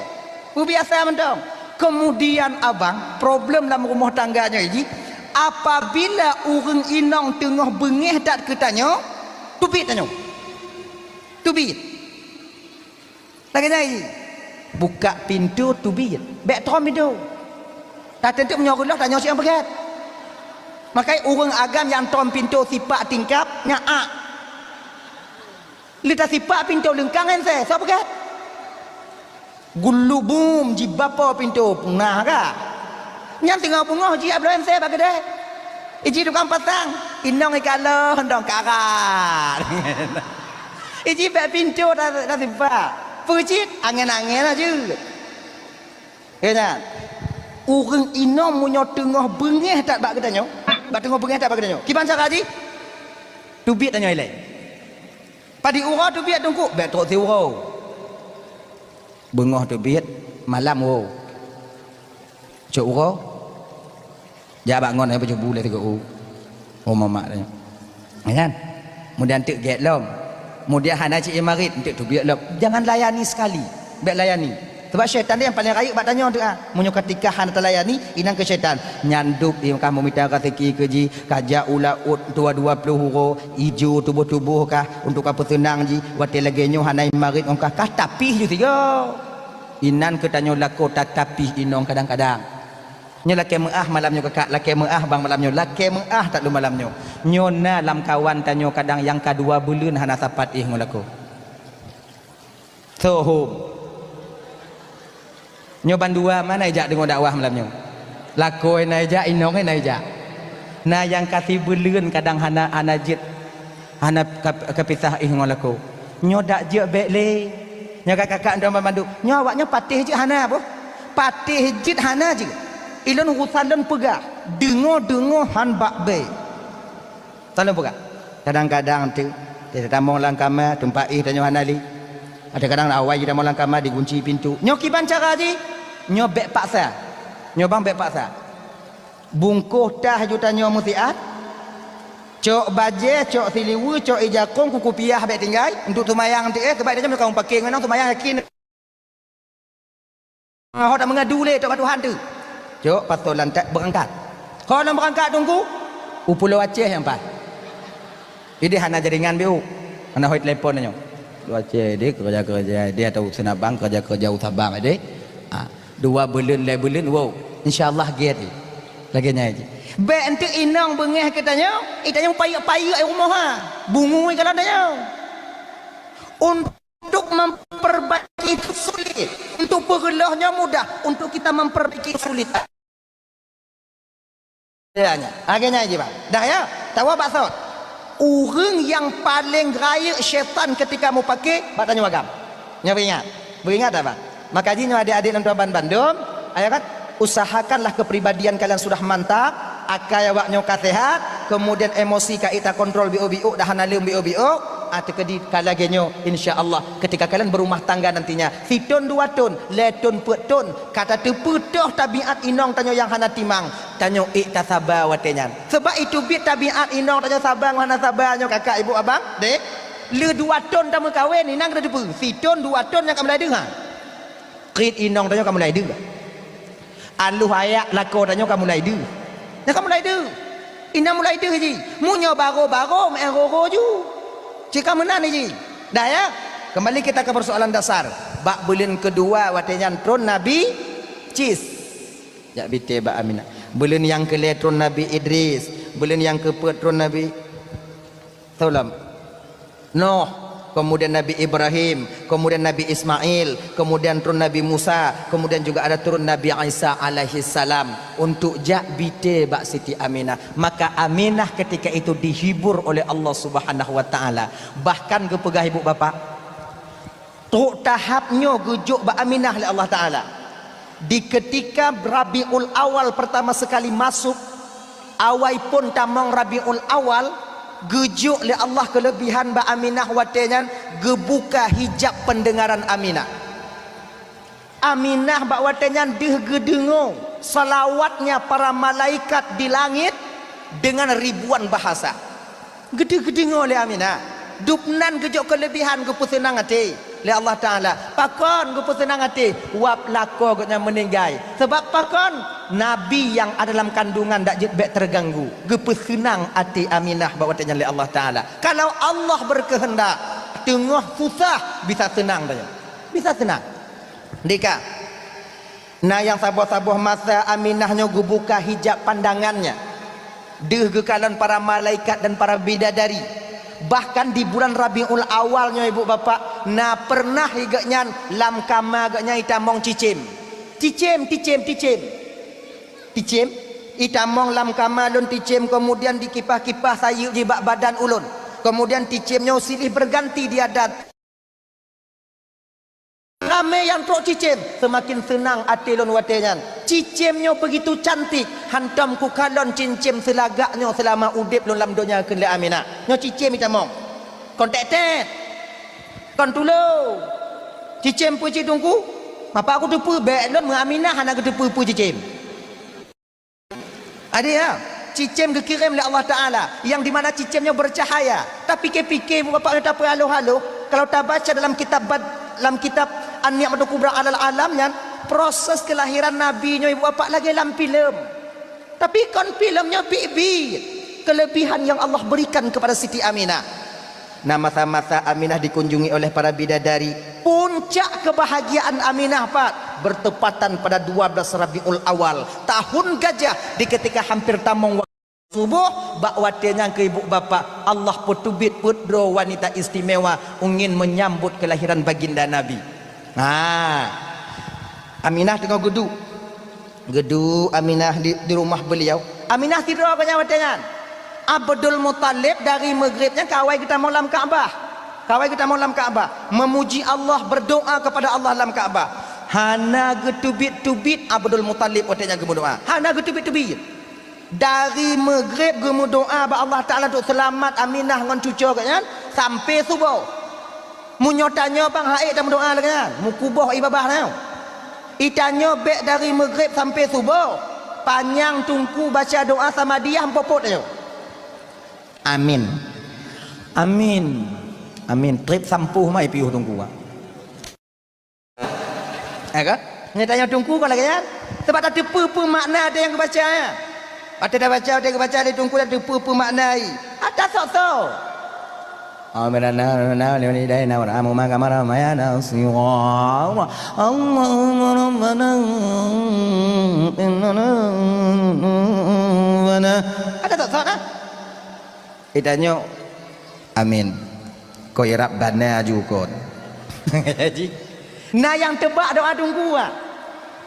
Peubiasa mantong. Kemudian abang, problem lam rumoh tangga nyoe jih, apabila ureuëng inong teungoh beungéh that keu tanyoe, teubiet tanyoe. Teubiet. Lagèe nyan jih. Buka pintoe teubiet. Bèk trom pintoe. Tatentu meunyoe reuloh tanyoe siang peugèt. Makai ureuëng agam nyang trom pintoe sipak tingkap, nyan ak. Lé tasipak pintoe leungkang ensé, soe peugèt? Gulubum jibapo pintoe, peunah ka? Nyan teungoh beungoh jih abloe ensé bak keudè. Iji tukang pasang, inong ikalon dong karat. Iji bèk pintoe ta-, tasipak. Peue cit? Angén-angén aja. Keu nyan, ureuëng inong meunyoe teungoh beungéh that bak geutanyoe, bak teungoh beungéh that bak geutanyoe. Kiban cara jih? Teubiet tanyoe ilèe. Padum uroe teubiet teungku, bèk trok siuroe. Beungoh teubiet, malam woe. Cok uroe, jak bak ngon, eh, baju bu lé sigoe u. Oh, mamak tanya. Ya kan? Kemudian teuk gét lom. Kemudian hana cit imarit, enteuk teubiet lom. Jangan layani sekali. Bèk layani. Sebab syaitan dia yang paling rayeuk bak tanyoe tu ah. Meunyoe ketika hana talayani, inan keu syaitan. Nyan dub, eh, kamoe mita rezeki keu jih, kajak u laôt dua dua ploh uroe, ijo tuboh-tuboh kah, untuk kapeuseunang jih, watèe lagèe nyoe hana imarit ngon kah, kah tapih ju sigoe. Inan keu tanyoe lakoe tatapih inong kadang-kadang. Nyoe lakèe meu'ah malam nyoe kakak, lakèe meu'ah bang malam nyoe, lakèe meu'ah that lôn malam nyoe. Nyoe na lam kawan tanyoe kadang nyang ka dua buleuen hana sapat éh ngon lakoe. Sohom. Nyoe bandua mana ijak deungoe dakwah malam nyoe? Lakoe na ijak, inong na ijak. Na nyang ka sibuleuen kadang hana, hana jeuet, hana ka, kapisah éh ngon lakoe. Nyoe dak jeuet bèk lé. Nyoe kakak-kakak ndong banmandum. Nyoe awak nyoe patéh jeuet hana boh. Patéh jeuet hana jeuet. Ilôn urusan lôn peugah, deungoe-deungoe han bak bèe. Tan lôn peugah. Kadang-kadang tu, tatamong lam kama, teumpat éh tanyoe hana lé. Ada kadang awai jih tamong lam kama, digunci pintoe. Nyoe kiban cara jih? Nyoe bèk paksa. Nyoe bang bèk paksa. Bungkôh tah ju tanyoe meusiat. Cok bajèe, cok siliweue, cok ijakong, kuku piah bèk tinggai. Untuk seumayang teuh, eh, keubai tanyoe meunyoe ka mupakè ngon inong seumayang yakin. Ho tameungadu lé, tok bak Tuhan teuh. Cok, pasoe lantak beurangkat. Ho lôn beurangkat teungku, u Pulo Aceh nyang paih. Idéh hana jaringan biôh. Hana hôi telepon nyoe. Pulo Aceh idéh keureuja-keureuja idéh atau seunabang keureuja-keureuja u Sabang idéh. Ah, dua buleuen, lhèe buleuen, wow. Insya Allah gét. Lagèe nyan jih. Bèk enteuk inong beungéh keu tanyoe, i tanyoe payeuek-payeuek i rumoh ha. Bungui kalon tanyoe. Un- Untuk memperbaiki itu sulit, untuk peureuloh nyoe mudah, untuk kita memperbaiki sulit. Ya, nya. Lagèe nyan jih, Bang. Dah ya, tawoe bak sot. Ureueng nyang paleng rayeuk syaitan ketika mupakè, bak tanyoe agam. Nyoe beuingat. Beuingat dak, Bang? Maka jih nyoe adék-adék lôn tuan ban bandum, ayo kan, usahakanlah kepribadian kalian sudah mantap, akai awak nyoe ka sehat, kemudian emosi ka ék takontrol biôk-biôk, dah hana lé biôk-biôk, ah, teukeudi ka lagèe nyoe, insya Allah, ketika kalian berumah tangga nantinya, sithon dua thon, lhèe thon, peuet thon, ka tateupeue toh tabiat inong tanyoe nyang hana timang, tanyoe ék tasaba watèe nyan. Sebab iteubiet tabiat inong tanyoe saba ngon hana saba nyoe kakak, ibu, abang, dek. Lheueh dua thon tameukawen, inan ka tateupeue, sithon dua thon nyang ka mulai deuh, ha. Kriet inong tanyoe ka mulai deuh. Alôh ayak lakoe tanyoe ka mulai deuh. Nyan ka mulai deuh. Inan mulai deuh jih. Meunyoe barô-barô, meu'en rô-rô ju. Cit ka meunan jih. Dah ya? Kembali kita ke persoalan dasar. Bak buleuen keudua watée nyan tron Nabi Cis. Jak bite bak Aminah. Buleuen nyang keulhèe tron Nabi Idris. Buleuen nyang keupeuet tron Nabi Soe lom? Nuh, kemudian Nabi Ibrahim, kemudian Nabi Ismail, kemudian turun Nabi Musa, kemudian juga ada turun Nabi Isa alaihissalam untuk jak bite bak Siti Aminah. Maka Aminah ketika itu dihibur oleh Allah Subhanahu wa Taala. Bahkan geupeugah ibu bapak, trok tahap nyoe geujok bak Aminah lé Allah Taala. Di ketika Rabiul Awal pertama sekali masuk, awai phon tamong Rabiul Awal, geujok lé Allah keulebihan bak Aminah watée nyan, geubuka hijab pendengaran Aminah. Aminah bak watée nyan deuh geudeungoe salawatnya para malaikat di langit dengan ribuan bahasa. Geudeuh geudeungoe lé Aminah. Dubnan geujok keulebihan, geupeuseunang até lé Allah Taala. Pakon geupeuseunang até? Wab lakoe gobnyan meuninggai. Sabab pakon? Nabi nyang ada dalam kandungan dak jeuet bék teuganggu. Geupeuseunang até Aminah bak watée nyan lé Allah Taala. Kalau Allah berkehendak, teungoh susah bisa seunang tanyoe. Bisa seunang. Dika. Na nyang saboh-saboh masa Aminah nyoe geubuka hijab pandangannya. Deuh geukalon para malaikat dan para bidadari. Bahkan di bulan Rabiul Awal nyoe ibu bapak, na pernah gobnyan lam kama gobnyan itamong cicém. Cicém, cicém, cicém. Cicém, itamong lam kama lôn cicém, kemudian dikipah-kipah sayeuek jih bak badan ulôn. Kemudian cicém nyoe silih berganti dia dat- Ramé nyang trok cicém, seumaken seunang até lôn watée nyan. Cicém nyoe beugitu cantik, hantom kukalon cicém seulagak nyoe seulama udeb lôn lam donya kheun lé Aminah. Nyoe cicém itamong. Kon tét-tét. Kon tulô. Cicém peue cit Teungku? Bapak kuteupeue bék lôn meu Aminah hana geuteupeue peue cicém. Ada ya, cicém geukirém lé Allah Taala, yang di mana cicém nyoe bercahaya. Tapike-pike ibu bapak nyoe tapeuhaloh-haloh, kalau tabaca dalam kitab bad-, dalam kitab An-Ni'matul Kubra alal Alam nyan, proses kelahiran Nabi nyoe ibu bapak lagée lam filem. Tapi kon filem nyoe biet-biet kelebihan yang Allah berikan kepada Siti Aminah. Na masa-masa Aminah dikunjungi oleh para bidadari. Puncak kebahagiaan Aminah pat bertepatan pada dua belas Rabiul Awal, tahun gajah, di ketika hampir tamong waktu suboh, bak watée nyan keu ibu bapak, Allah peuteubiet peuet droe wanita istimewa ingin menyambut kelahiran baginda Nabi. Ha. Aminah teungoh geuduek. Geuduek Aminah di, di rumah beliau. Aminah sidroe gobnyan watée nyan. Abdul Muthalib dari Maghrib nyan ka awai geutamong lam Ka'bah. Ka awai geutamong lam Ka'bah. Memuji Allah, berdoa kepada Allah lam Ka'bah. Hana geuteubiet-teubiet Abdul Muthalib watée nyan geumeudoa. Hana geuteubiet-teubiet. Dari Maghrib geumeudoa bak Allah Taala untuk seulamat Aminah ngon cucoe gobnyan sampai suboh. Meunyoe tanyoe bang ha'ék tameudoa lagée nyan, meukuboh ié babah nyoe. Itanyoe bék dari Maghrib sampai suboh, panyang Teungku baca doa samadiyah meupoh-poh tanyoe. Amin. Amin. Amin. Trép sampôh mai piôh Teungku, ah. Ya kan? Nyan tanyoe Teungku kon lagée nyan. Sebab tateupeue peue makna ada nyang geubaca, ya. Watée tabaca, watée geubaca lé Teungku, tateupeue peue makna, i. Hana sok-sok. Amin. Allahumma rabbana innana, Allahumma rabbana, innana, Allahumma rabbana, innana, Allahumma rabbana. Hana sok-sok, nah. Itanyoe, amin. Koi rabbana ju kon. Ji. Na nyang teubak doa Teungku, ah.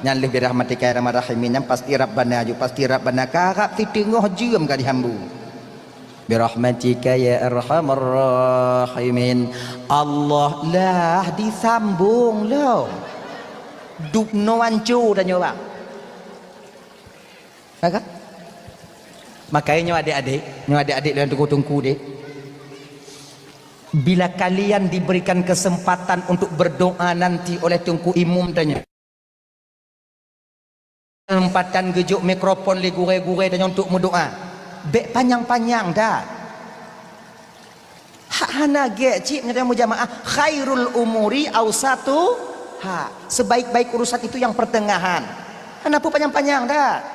Nyan lheueh birahmatika ya arhamar rahimin, nyan pasti rabbana ju, pasti rabbana, karab siteungoh jeuem ka dihambô. Birahmatika ya arhamar rahimin. Allah lah disambung lom. Dubnoe anco tanyoe, bang. Ka, ka? Makanya nyoe adék-adék, nyoe adék-adék dan teungku-teungku deh. Bila kalian diberikan kesempatan untuk berdoa nanti oleh teungku imum tanyoe, kesempatan geujok mikrofon lé gurée-gurée tanyoe untuk meudoa, bék panyang-panyang dah. Hak hana gét cit meunyoe mujamaah, khairul umuri ausatuha. Sebaik-baik urusan itu yang pertengahan. Hana peue panyang-panyang dah.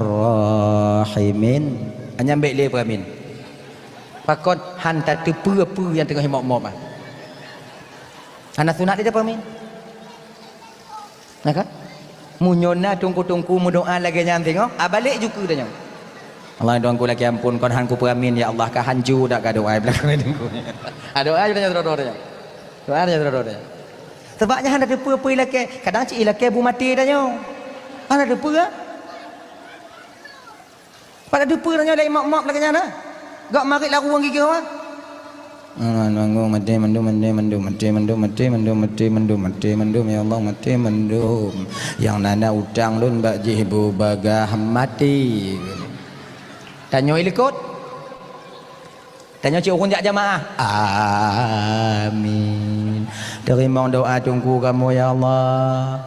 arhamar rahimin. Nyan bèk lé peuamin. Pakon? Han tateupeue peue nyang teungoh imop-mop nyan. Hana sunat lé tapeuamin. Nah kan? Meunyoe na teungku-teungku meudoa lagèe nyan teungoh, ah, balek ju keu tanyoe. Allah, Tuhanku lakèe ampôn, kon han kupeuamin, ya Allah, ka hanco dak ka doa i beulakang teungku. Ah, doa ju tanyoe droe-droe tanyoe. Doa ju tanyoe droe-droe tanyoe. Sabab nyan hana teupeue-peue ilakèe, kadang cit ilakèe bu maté tanyoe. Hana teupeue, ah. Pat teupeue tanyoe lé imop-mop lagèe nyan, ah. Gak marit laru ngon gigih, ah. Nanggung maté mandum, maté mandum, maté mandum, maté mandum, maté mandum, maté mandum, ya Allah, maté mandum. Nyang na na utang lôn bak jih bubagaih maté. Tanyoe ilikot. Tanyoe cit ureueng jak jamaah. Amin. Teurimong doa teungku kamoe, ya Allah.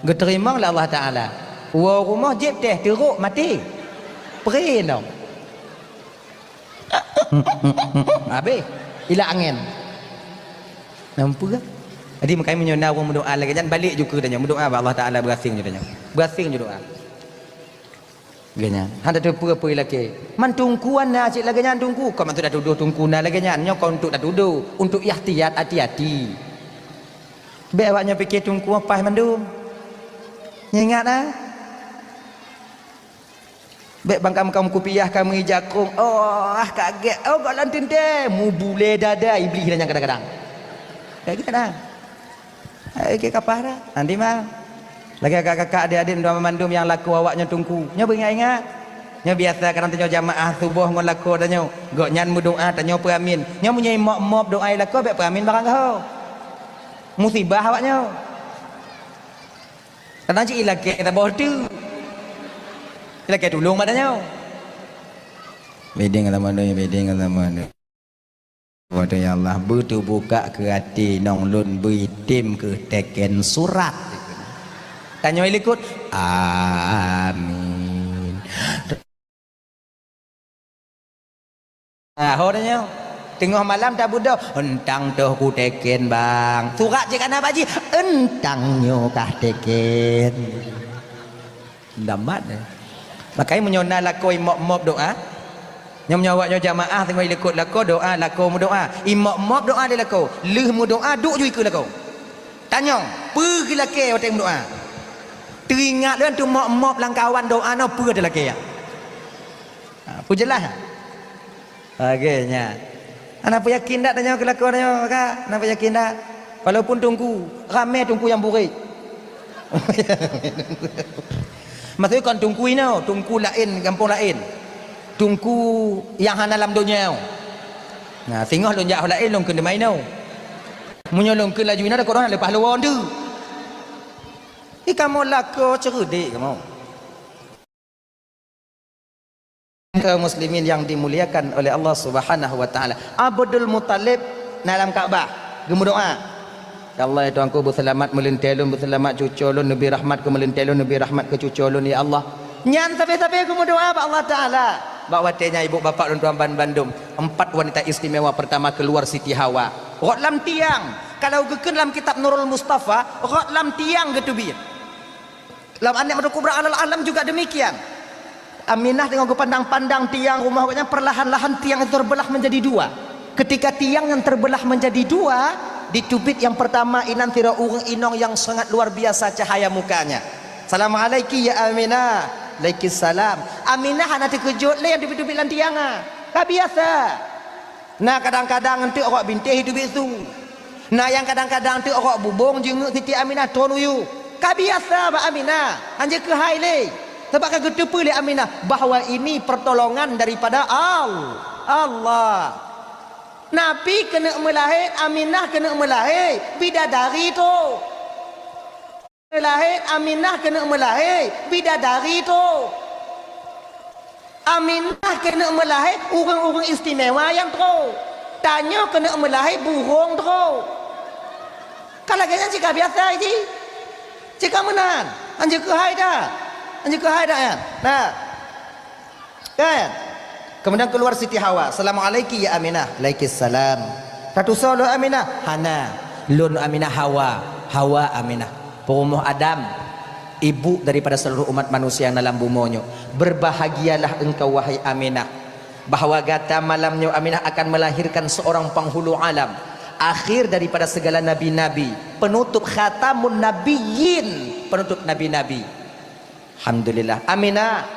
Geuteurimong lé Allah Taala. Woe rumoh jieb teh teurok maté. Pre nyoe. Habéh. Ilak angén. Nampak? Jadi, makanya meunyoe na ureueng meudoa lagèe nyan, balek ju keu tanyoe. Meudoa bak Allah Taala, beuaseng ju tanyoe. Beuaseng ju doa. Lagèe nyan. Han tateupeue-peue ilakèe. Man teungku na cit lagèe nyan teungku. Kon mantong tatudoh teungku na lagèe nyan. Nyoe kon untuk tatudoh, untuk ihtiyat, hati-hati. Bèk awak nyoe pike teungku paih mandum. Nyoe ingat, ah. Bèk bangkam-bangkam kupiah kamoe ija krueng. Oh, ah, kagèt. Oh, gohlom teuntèe. Mubulèe dada iblih nyan kadang-kadang. Kagèt, ah. Hai, keu kapah dah. Nanti mah. Lagèe kakak-kakak, adik-adik, mandum nyang lakoe awak nyoe teungku. Nyoe beuingat-ingat. Nyoe biasa kadang tanyoe jamaah suboh ngon lakoe tanyoe. Gobnyan meudoa, tanyoe peuamin. Nyoe meunyoe imop-mop doa i lakoe, bèk peuamin barang gaho. Musibah awak nyoe. Kadang cit ilakèe saboh teuk. Lakée tulông bak tanyoe. Bideng sama nyoe, bideng sama nyoe. Waduh, ya Allah, beuteubuka keu até nong lôn, beuitem keu teken surat. Tanyoe likot, amin. Ah, ho tanyoe. Teungoh malam tabeudôh, "Euntang toh kuteken, Bang." Surat jih ka na bak jih, "Euntang nyoe kah teken." Damat, eh. Makanya meunyoe na lakoe imop-mop doa, nyoe meunyoe awak nyoe jamaah teungoh ilikot lakoe doa, lakoe meudoa, imop-mop doa di lakoe, lheueh meudoa duek ju ikeue lakoe. Tanyong, peue geulakée watée meudoa? Teuingat lôn teumop-mop lam kawan doa nyoe peue teulakée, ya? Ha, peue jeulaih? Oke, nyan. Hana peuyakin dak tanyoe keu lakoe tanyoe, Kak? Hana peuyakin dak? Walaupun teungku, ramé teungku nyang burék. Maksudnya kon teungku inoe, teungku laén, gampông laén. Teungku nyang hana lam donya. Nah, singoh lôn jak laén lôn keuneuk inoe. Meunyoe lôn keuneuk laju inoe, takot lôn leupah luwa tu. Ih, kamoe lakoe ceureudek kamoe. Kaum muslimin yang dimuliakan oleh Allah Subhanahu wa Taala. Abdul Muthalib na lam Ka'bah geumeudoa, "Ya Allah, ya Tuhanku, beuseulamat meulintée lôn, beuseulamat cucoe lôn, neubri rahmat keu meulintée lôn, neubri rahmat keu cucoe lôn, ya Allah." Nyan sabe-sabe geumeudoa bak Allah Taala. Bak watée nyan, ibu bapak lôn tuan ban bandum, empat wanita istimewa pertama keluar Siti Hawa. Rot lam tiang. Kalau geukheun lam kitab Nurul Mustafa, rot lam tiang geuteubiet. Lam An-Ni'matul Kubra alal Alam juga demikian. Aminah teungoh geupandang-pandang tiang rumoh gobnyan, perlahan-lahan tiang itu terbelah menjadi dua. Ketika tiang yang terbelah menjadi dua, diteubiet yang pertama inan sidroe ureuëng inong yang sangat luar biasa cahaya mukanya. "Assalamualaiki ya Aminah." "Alaikissalam." Aminah hana teukeujot lé nyang teubiet-teubiet lam tiang nyan. Ka biasa. Na kadang-kadang eunteuk rok bintéh jiteubiet su. Na nyang kadang-kadang eunteuk rok bubông jingeuk Siti Aminah tron u yup. Ka biasa bak Aminah, hanjeuet keuhai lé. Sabab ka geuteupeue lé Aminah bahwa ini pertolongan daripada Al-, Allah. Nabi keuneuk meulahé, Aminah keuneuk meulahé, bidadari trok. Lahé, Aminah keuneuk meulahé, bidadari trok. Aminah keuneuk meulahé, ureuëng-ureuëng istimewa nyang trok. Tanyoe keuneuk meulahé, burông trok. Ka lagée nyan cit ka biasa jih. Cit ka meunan. Hanjeuet keuhai that. Hanjeuet keuhai that nyan. Nah. Kan? Kemudian keluar Siti Hawa, "Assalamualaiki ya Aminah." "Alaikissalam." "Tatusoe lôn Aminah?" "Hana. Lôn Aminah Hawa, Hawa Aminah. Peurumoh Adam, ibu daripada seluruh umat manusia yang dalam bumoe nyoe. Berbahagialah engkau, wahai Aminah, bahwa gata malam nyoe Aminah akan melahirkan seorang penghulu alam, akhir daripada segala nabi-nabi, penutup khatamun nabiyyin, penutup nabi-nabi." Alhamdulillah. Aminah,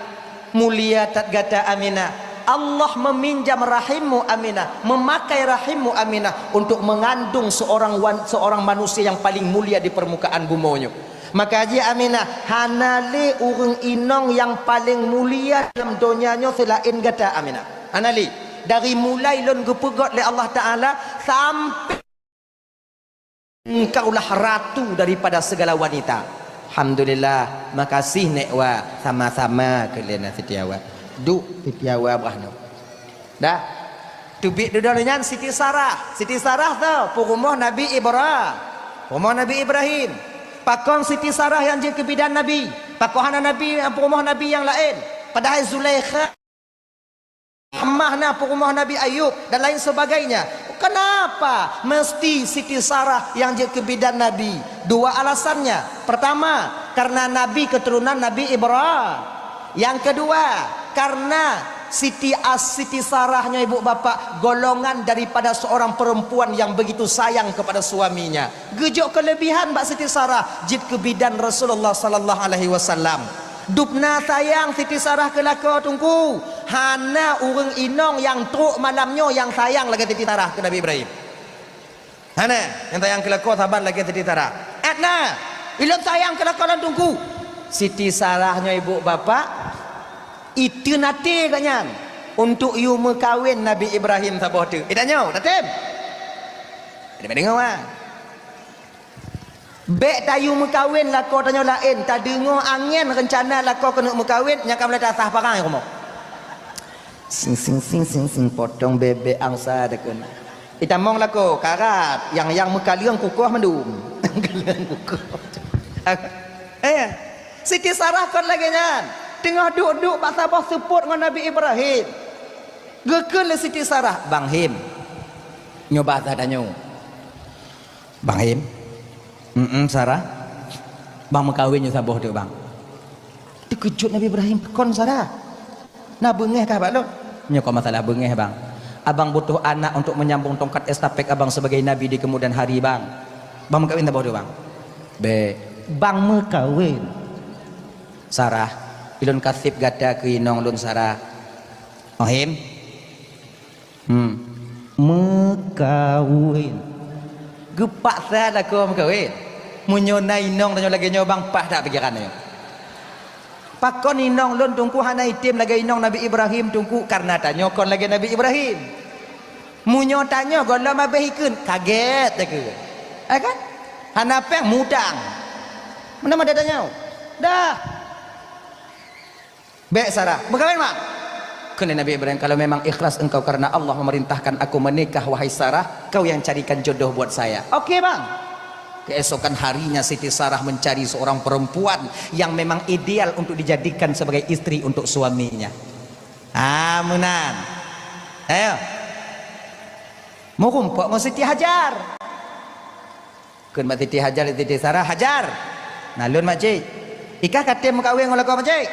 mulia that gata Aminah. Allah meminjam rahimmu Aminah, memakai rahimmu Aminah untuk mengandung seorang wan-, seorang manusia yang paling mulia di permukaan bumoe nyoe. Maka jih Aminah, hana lé ureuëng inong nyang paleng mulia lam donya nyoe seulaén gata Aminah. Hana lé. Dari mulai lôn geupeugot lé Allah Taala sampai Engkaulah ratu daripada segala wanita. Alhamdulillah, makasih Nek Wa, sama-sama keulen Siti Hawa. Duek Siti Hawa brah nyoe. Dah. Teubiet dudoe nyan Siti Sarah. Siti Sarah tu peurumoh Nabi Ibra-, peurumoh Nabi Ibrahim. Pakon Siti Sarah nyang jeuet keu bidan Nabi? Pakon hana Nabi, peurumoh Nabi nyang laén? Padahai Zulaikha mah na peurumoh Nabi Ayub dan lain sebagainya. Kenapa mesti Siti Sarah nyang jeuet keu bidan Nabi? Dua alasannya. Pertama, karena Nabi keturunan Nabi Ibrahim. Yang kedua, karena Siti As-, Siti Sarah nyoe ibu bapak golongan daripada seorang perempuan yang begitu sayang kepada suaminya. Geujok kelebihan bak Siti Sarah jeuet keu bidan Rasulullah sallallahu alaihi wasallam. Dubna sayang Siti Sarah keu lakoe Teungku. Hana ureuëng inong nyang trok malam nyoe nyang sayang lagée Siti Sarah keu Nabi Ibrahim. Hana nyang sayang keu lakoe saban lagée Siti Sarah. Atna, ilôn sayang keu lakoe lôn Teungku. Siti Sarah nyoe ibu bapak, iteun até gobnyan untuk yue meukawen Nabi Ibrahim saboh teuk. Itanyoe, tatem. Ada mendengar, ah? Bèk tayue meukawen lakoe tanyoe laén, tadeungoe angén reuncana lakoe keuneuk meukawen, nyang ka mulai tasah parang rumoh. Sing, sing, sing, sing, sing, potong bebek angsa takheun. Itamong lakoe, karat, nyang, nyang meukaleueng kukoh mandum. Kaleueng kukoh. Eh, Siti Sarah kon lagèe nyan. Teungoh duek-duek bak saboh seupôt ngon Nabi Ibrahim. Geukheun lé Siti Sarah, "Bang Him, nyoe bah that tanyoe." "Bang Him?" "Mm-mm, Sarah." "Bang meukawen nyoe saboh teuk, Bang." Teukeujot Nabi Ibrahim, "Kon, Sarah? Na beungèh kah bak lôn?" "Nyoe kon masalah beungèh, Bang. Abang butuh anak untuk menyambung tongkat estafet Abang sebagai nabi di kemudian hari, Bang. Bang meukawen saboh teuk, Bang." "Bèk." "Bang meukawen." "Sarah, ulôn ka sép gata keu inong lôn, Sarah." "Bang Him?" Hmm. "Meukawen." Geupaksa lakoe meukawen. Meunyoe na inong tanyoe lagèe nyoe, Bang, paih that pikeran nyoe. Pakon inong lôn Teungku hana item lagèe inong Nabi Ibrahim, Teungku? Kareuna tanyoe kon lagèe Nabi Ibrahim. Meunyoe tanyoe gohlom abéh ikheun, kagèt takheun. Eh kan? Hana pèng, mutang. Meunan meuda tanyoe. Dah. "Bèk, Sarah." "Meukawen, Bang." Kheun lé Nabi Ibrahim, "Kalau memang ikhlas engkau karena Allah memerintahkan aku menikah, wahai Sarah, kau yang carikan jodoh buat saya." "Oke, Bang." Keesokan harinya Siti Sarah mencari seorang perempuan yang memang ideal untuk dijadikan sebagai istri untuk suaminya. Ah, meunan. Ayo. Meurumpok ngon Siti Hajar. Kheun bak Siti Hajar, Siti Sarah, "Hajar, na lôn, Makcik. Ikah ka tem meukawen ngon lakoe, Makcik?"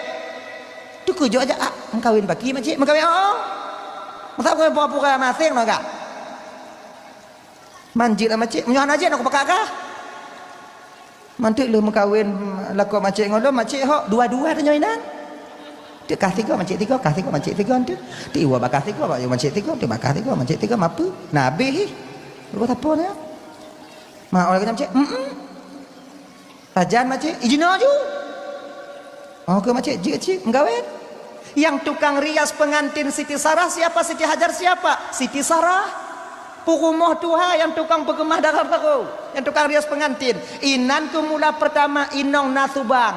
Teukeujot Hajar, "Ah, meukawen bak kèe, Makcik?" "Meukawen, oh." "Masa meukawen pura-pura maséng ngon kah?" "Man jeuet lah, Makcik. Meunyoe hana jeuet, na kupakat kah." "Man teuk lheueh meukawen lakoe Makcik ngon lôn, Makcik hok dua-dua tanyoe inan. Teuk kah sigoe, Makcik sigoe, kah sigoe, Makcik sigoe teuk. Teuk iwoe bak kah sigoe, bak Makcik sigoe, teuk bak kah sigoe, Makcik sigoe, mapeue? Na abéh ih. Leupah sapeue nyoe?" "Ma, oh lagèe nyan, Makcik?" "Mm-mm." "Sajan, Makcik?" "Ijinoe ju." "Oh, keu Makcik, jeuet cit meukawen." Nyang tukang rias pengantin Siti Sarah siapa? Siti Hajar siapa? Siti Sarah. Peurumoh tuha nyang tukang peukeumah dara barô, nyang tukang rias pengantin. Inan keu mula peurtama inong na subang.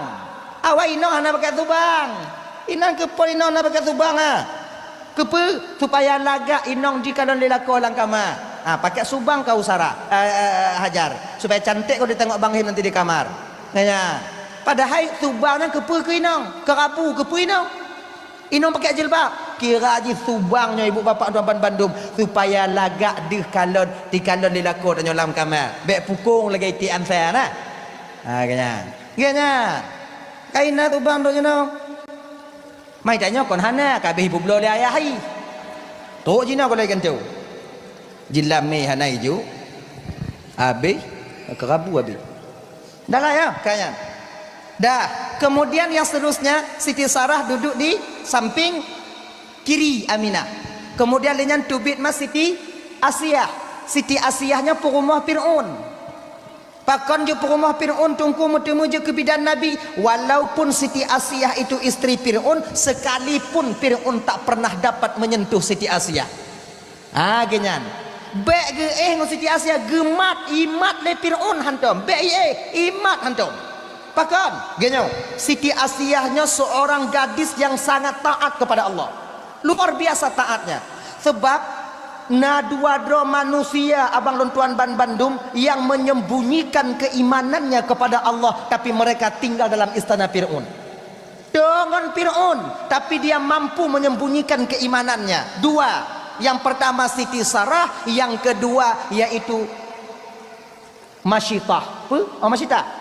Awai inong hana pakat subang. Inan keu phôn inong na pakat subang, ha. Keupeue? Supaya lagak inong jikalon lé lakoe lam kama. Ha, pakat subang kah Sarah, eh, eh, eh, Hajar. Supaya cantik kah jitengok Bang Him nanti di kamar. Nyan. Padahai subang nyan keupeue keu inong? Keu rabu keupeue inong? Inong pakai jilbab. Kira jih subang nyoe ibu bapak tuan ban bandum, supaya lagak deuh kalon, jikalon lé lakoe tanyoe lam kama. Bèk pukong lagèe iték ansa na. Ha, geuh nyan. Geuh nyan. Kaina subang droe nyoe. Mai tanyoe kon hana, ka abéh ipubloe lé ayah i. Trok jinoe kon lagèe gantoe. Jilamé hana iju. Abéh, keu rabu abéh. Dah lah ya, kayaknya. Dah. Kemudian yang seterusnya, Siti Sarah duduk di samping kiri Aminah. Kemudian lé nyan teubiet ma Siti Asiah. Siti Asiah nyoe peurumoh Fir'aun. Pakon jeuet peurumoh Fir'aun, Teungku, meuteumé jeuet keu bidan Nabi? Walaupun Siti Asiah itu istri Fir'aun, sekalipun Fir'aun tak pernah dapat menyentuh Siti Asiah. Ha, geuh nyan. Bèk geuéh ngon Siti Asiah, geumat, imat lé Fir'aun hantom. Bèk iéh, imat hantom. Pakon? Geuh nyoe, Siti Asiah nyoe seorang gadis yang sangat taat kepada Allah. Luar biasa taatnya. Sebab na dua droe manusia, abang lôn tuan ban bandum, yang menyembunyikan keimanannya kepada Allah, tapi mereka tinggal dalam istana Fir'aun. Deungon Fir'aun, tapi dia mampu menyembunyikan keimanannya. Dua. Yang pertama Siti Sarah, yang kedua yaitu Masyitah. Peue? Oh, Masyitah.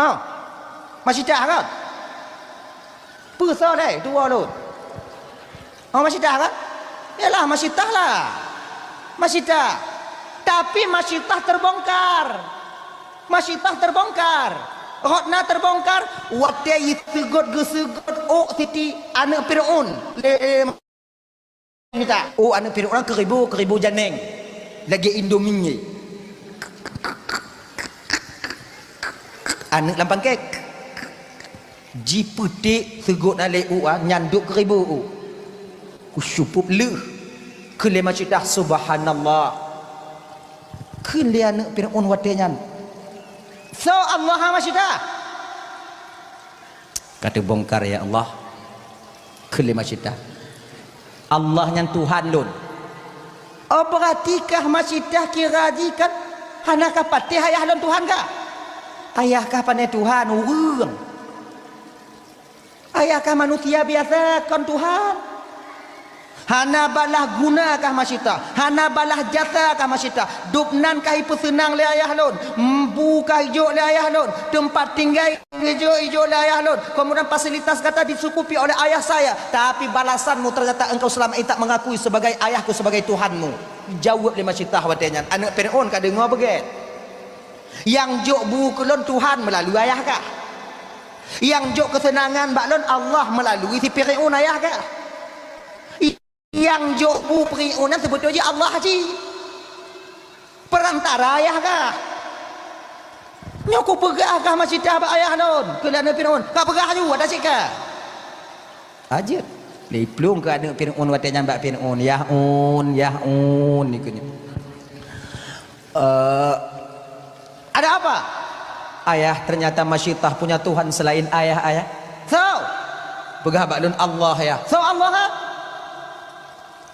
Oh. Masyitah kan? Peue soe deh, dua lôn. Oh, Masyitah kan? Yalah, Masyitah lah. Masyitah. Tapi Masyitah terbongkar. Masyitah terbongkar. Rot na terbongkar, watèe jiseugot geuseugot ôk Siti aneuk Fir'aun. Lé Masyitah. Ôk aneuk Fir'aun keuribo-keuribo janeng. Lagèe Indomie. Aneuk lam pangkèe. Jipeuték seugot na lé ôk, ah, nyan dok keuribo ôk. Kusyupop lheueh. Kheun lé Masyitah, "Subhanallah." Kheun lé aneuk Fir'aun watèe nyan, Soe Allah ha Masyidah? Ka teubongkar, ya Allah. Kheun lé Masyidah, Allah nyan Tuhan lôn. Oh, beurati kah Masyidah kira jih kan hana ka patéh ayah lôn Tuhan kah? Ayah kah pané Tuhan, ureuëng. Ayah kah manusia biasa, kon Tuhan. Hana balaih guna kah Masyidah, hana balaih jasa kah Masyidah. Dub nan kah ipeuseunang lé ayah lôn, bu kah ijok lé ayah lôn, teumpat tinggai ijok, ijok lé ayah lôn. Kemudian fasilitas gata dicukupi oleh ayah saya. Tapi balasanmu ternyata engkau selama ini tak mengakui sebagai ayahku, sebagai Tuhanmu. Jaweueb lé Masyidah watée nyan. Aneuëk Fir'aun ka deungoe beugét. Nyang jok bu keu lôn Tuhan meulalu ayah kah? Nyang jok keuseunangan bak lôn Allah meulalu si Fir'aun ayah kah? Nyang jok bu Fir'aun nyan seubeutôi jih Allah jih. Peurantara ayah kah? Nyoe kupeugah kah Masyidah bak ayah lôn, keu lé aneuëk Fir'aun. Ka peugah ju, ada cit kah? Ajeuet. Lé plueng keu aneuëk Fir'aun watée nyan bak Fir'aun, "Yah un, yah un," dikeue nyoe. "Eh, ada apa?" "Ayah, ternyata Masyidah punya Tuhan selain ayah, Ayah." "Soe?" "Peugah bak lôn Allah, Yah." "Soe Allah, ha?"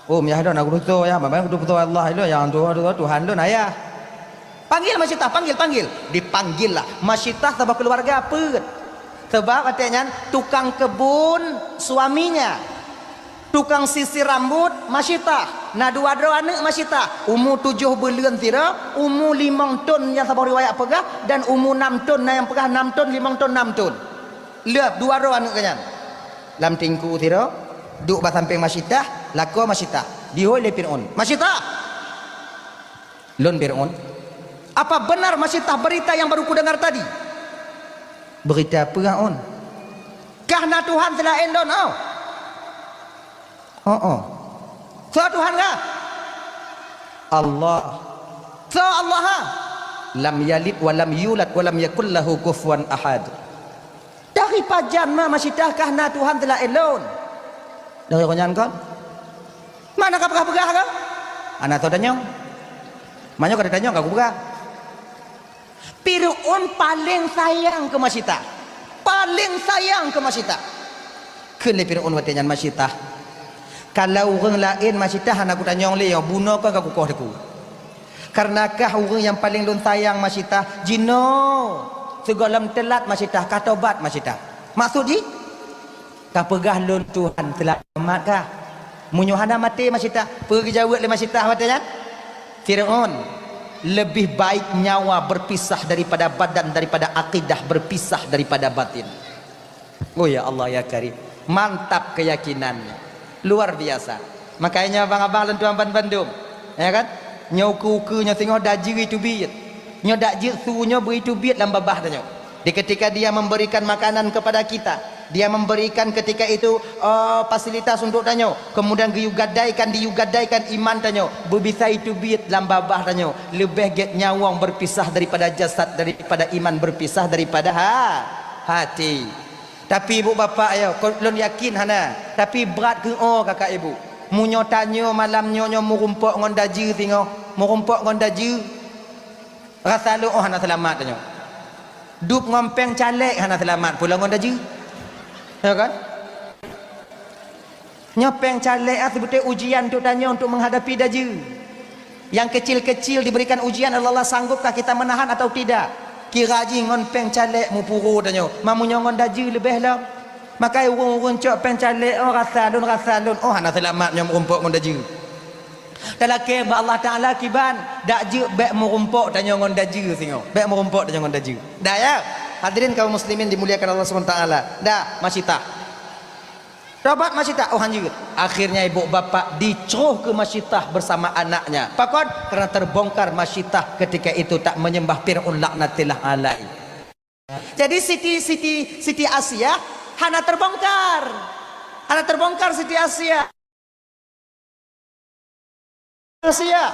"Um, yah lôn, aku tutoe, Yah. Mama aku tutoe Allah lôn, nyang tutoe, tutoe Tuhan lôn, Ayah." "Panggil Masyidah, panggil, panggil." Dipanggil lah. Masyidah saboh keuluwarga peuet. Sabab watée nyan tukang keubon suaminya. Tukang sisir rambut Masyidah. Na dua droe aneuëk Masyidah. Umu tujoh buleuen sidroe, umu limong thon nyang saboh riwayat peugah, dan umu nam thon na nyang peugah nam thon, limong thon, nam thon. Lheueh dua droe aneuëk geuh nyan. Lam teungku sidroe, duek bak sampéng Masyidah, lakoe Masyidah. Dihôi lé Fir'aun. "Masyidah!" "Lôn Fir'aun." "Apa benar Masyidah berita yang baru kudengar tadi?" "Berita peue, Aun?" "Kah na Tuhan seulaén lôn, oh?" "Oh, oh." "Soe Tuhan kah?" "Allah." "Soe Allah, ha?" "Lam yalid wa lam yulad wa lam yakul lahu kufuwan ahad." "Dari pajan ma Masyidah kah na Tuhan seulaén lôn?" "Dari gobnyan kon." "Mana ka peugah-peugah kah?" "Hana soe tanyong. Meunyoe ka tanyong, ka kupeugah." Fir'aun paleng sayang keu Masyidah. Paleng sayang keu Masyidah. Kheun lé Fir'aun watée nyan, "Masyidah, kalau ureuëng laén Masyidah hana kutanyong lé, bunoe kon ka kukoh teungku. Kareuna kah ureuëng nyang paleng lôn sayang Masyidah, jinoe sigohlom teulat Masyidah, ka tobat Masyidah." "Maksud jih?" "Ka peugah lôn Tuhan seulamat kah? Meunyoe hana maté Masyidah." Peue geujaweueb lé Masyidah watée nyan? "Fir'aun, lebih baik nyawa berpisah daripada badan, daripada akidah berpisah daripada batin." Oh, ya Allah, ya Karim. Mantap keyakinan. Luar biasa. Makanya abang-abang lôn tuan bandum, ya kan? Nyoe ukeue-ukeue nyoe singoh dak jeuet teubiet. Nyoe dak jeuet su nyoe bri teubiet lam babah tanyoe. Di ketika dia memberikan makanan kepada kita, dia memberikan ketika itu, eh, fasilitas untuk tanyoe, kemudian geuyue gadaikan, diyue gadaikan iman tanyoe, beubisa teubiet lam babah tanyoe, leubeh gét nyawöng berpisah daripada jasad, daripada iman berpisah daripada ha-, hati. Tapi ibu bapak yo, kon lôn yakin hana, tapi brat geuh kakak ibu. Meunyoe tanyoe malam nyoe nyoe meurumpok ngon dajeue singoh, meurumpok ngon dajeue, rasa lôn oh hana seulamat tanyoe. Dub ngon péng calék hana seulamat pulo ngon dajeue. Ya kan? Nyoe péng calék ah, seubeutôi ujian untuk tanyoe untuk menghadapi dajeue. Yang kecil-kecil diberikan ujian oleh Allah, sanggupkah kita menahan atau tidak? Kira jih ngon péng calék mupuro tanyoe, ma meunyoe ngon dajeue leubeh lom. Makai ureuëng-ureuëng cok péng calék, oh rasa lôn, rasa lôn, oh hana seulamat nyoe meurumpok ngon dajeue. Talakée bak Allah Taala kiban, dak jeuet bék meurumpok tanyoe ngon dajeue singoh. Bék meurumpok tanyoe ngon dajeue. Dah ya, hadirin kaum muslimin dimuliakan Allah Subhanahu Wa Taala. Dah, Masyidah. Tobat Masyidah, oh hanjeuet. Akhirnya ibu bapak dicroh ke Masyidah bersama anaknya. Pakon? Karena terbongkar Masyidah ketika itu tak menyembah Fir'aun laknatillah alaih. Jadi Siti, Siti, Siti Asia hana terbongkar. Hana terbongkar Siti Asia. Manusia.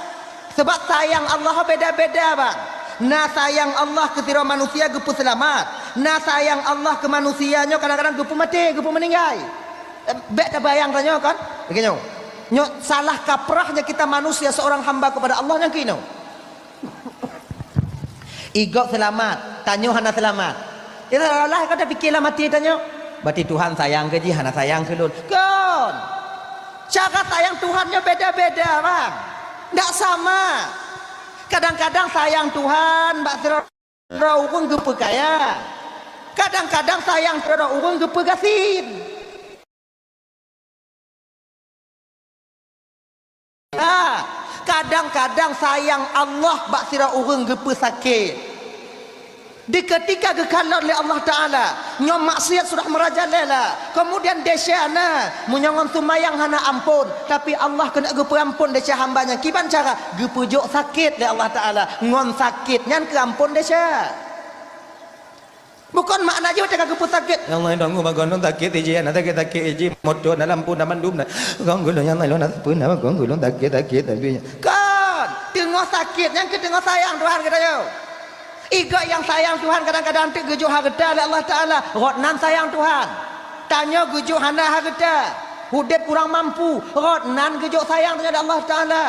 Sebab sayang Allah beda-beda, bang. Na sayang Allah keu sidroe manusia geupeuseulamat. Na sayang Allah keu manusia nyoe kadang-kadang geupeumaté, geupeumeuninggai. Bék tabayang tanyoe kan? Lagée nyoe. Nyoe salah kaprahnya kita manusia seorang hamba kepada Allah nyang keunoe. Igob seulamat, tanyoe hana seulamat. Seolah-olah ka tapike lam até tanyoe, "Berarti Tuhan sayang keu jih, hana sayang keu lôn." Kon! Cara sayang Tuhan nyoe beda-beda, bang. Ndak sama. Kadang-kadang sayang Tuhan bak sidroe ureuëng geupeukaya. Kadang-kadang sayang sidroe ureuëng geupeugasien. Ha, kadang-kadang sayang Allah bak sidroe ureuëng geupeusakét. Di keutika geukalon lé Allah Taala, nyoe maksiat sudah meurajalela, keumudian desya na, meunyoe ngon seumayang hana amphon, tapi Allah keuneuk geupeuamphon desya hamba nyan. Kiban cara? Geupeujok sakét lé Allah Taala, ngon sakét nyan keu amphon desya. Bukon makna jih watée ka geupeusakét, "Ya Allah, tanggong bagoe lôn sakét iji, na sakét-sakét iji, moto na lampu na mandum na. Gong gulong ya Allah, lôn na sapeue na, gong gulong sakét-sakét tapi." Kon, teungoh sakét nyang keu teungoh sayang Tuhan geutanyoe. Igob nyang sayang Tuhan kadang-kadang teuk geujok hareuta lé Allah Taala, rot nan sayang Tuhan. Tanyoe geujok hana hareuta, udeb kurang mampu, rot nan geujok sayang tanyoe lé Allah Taala.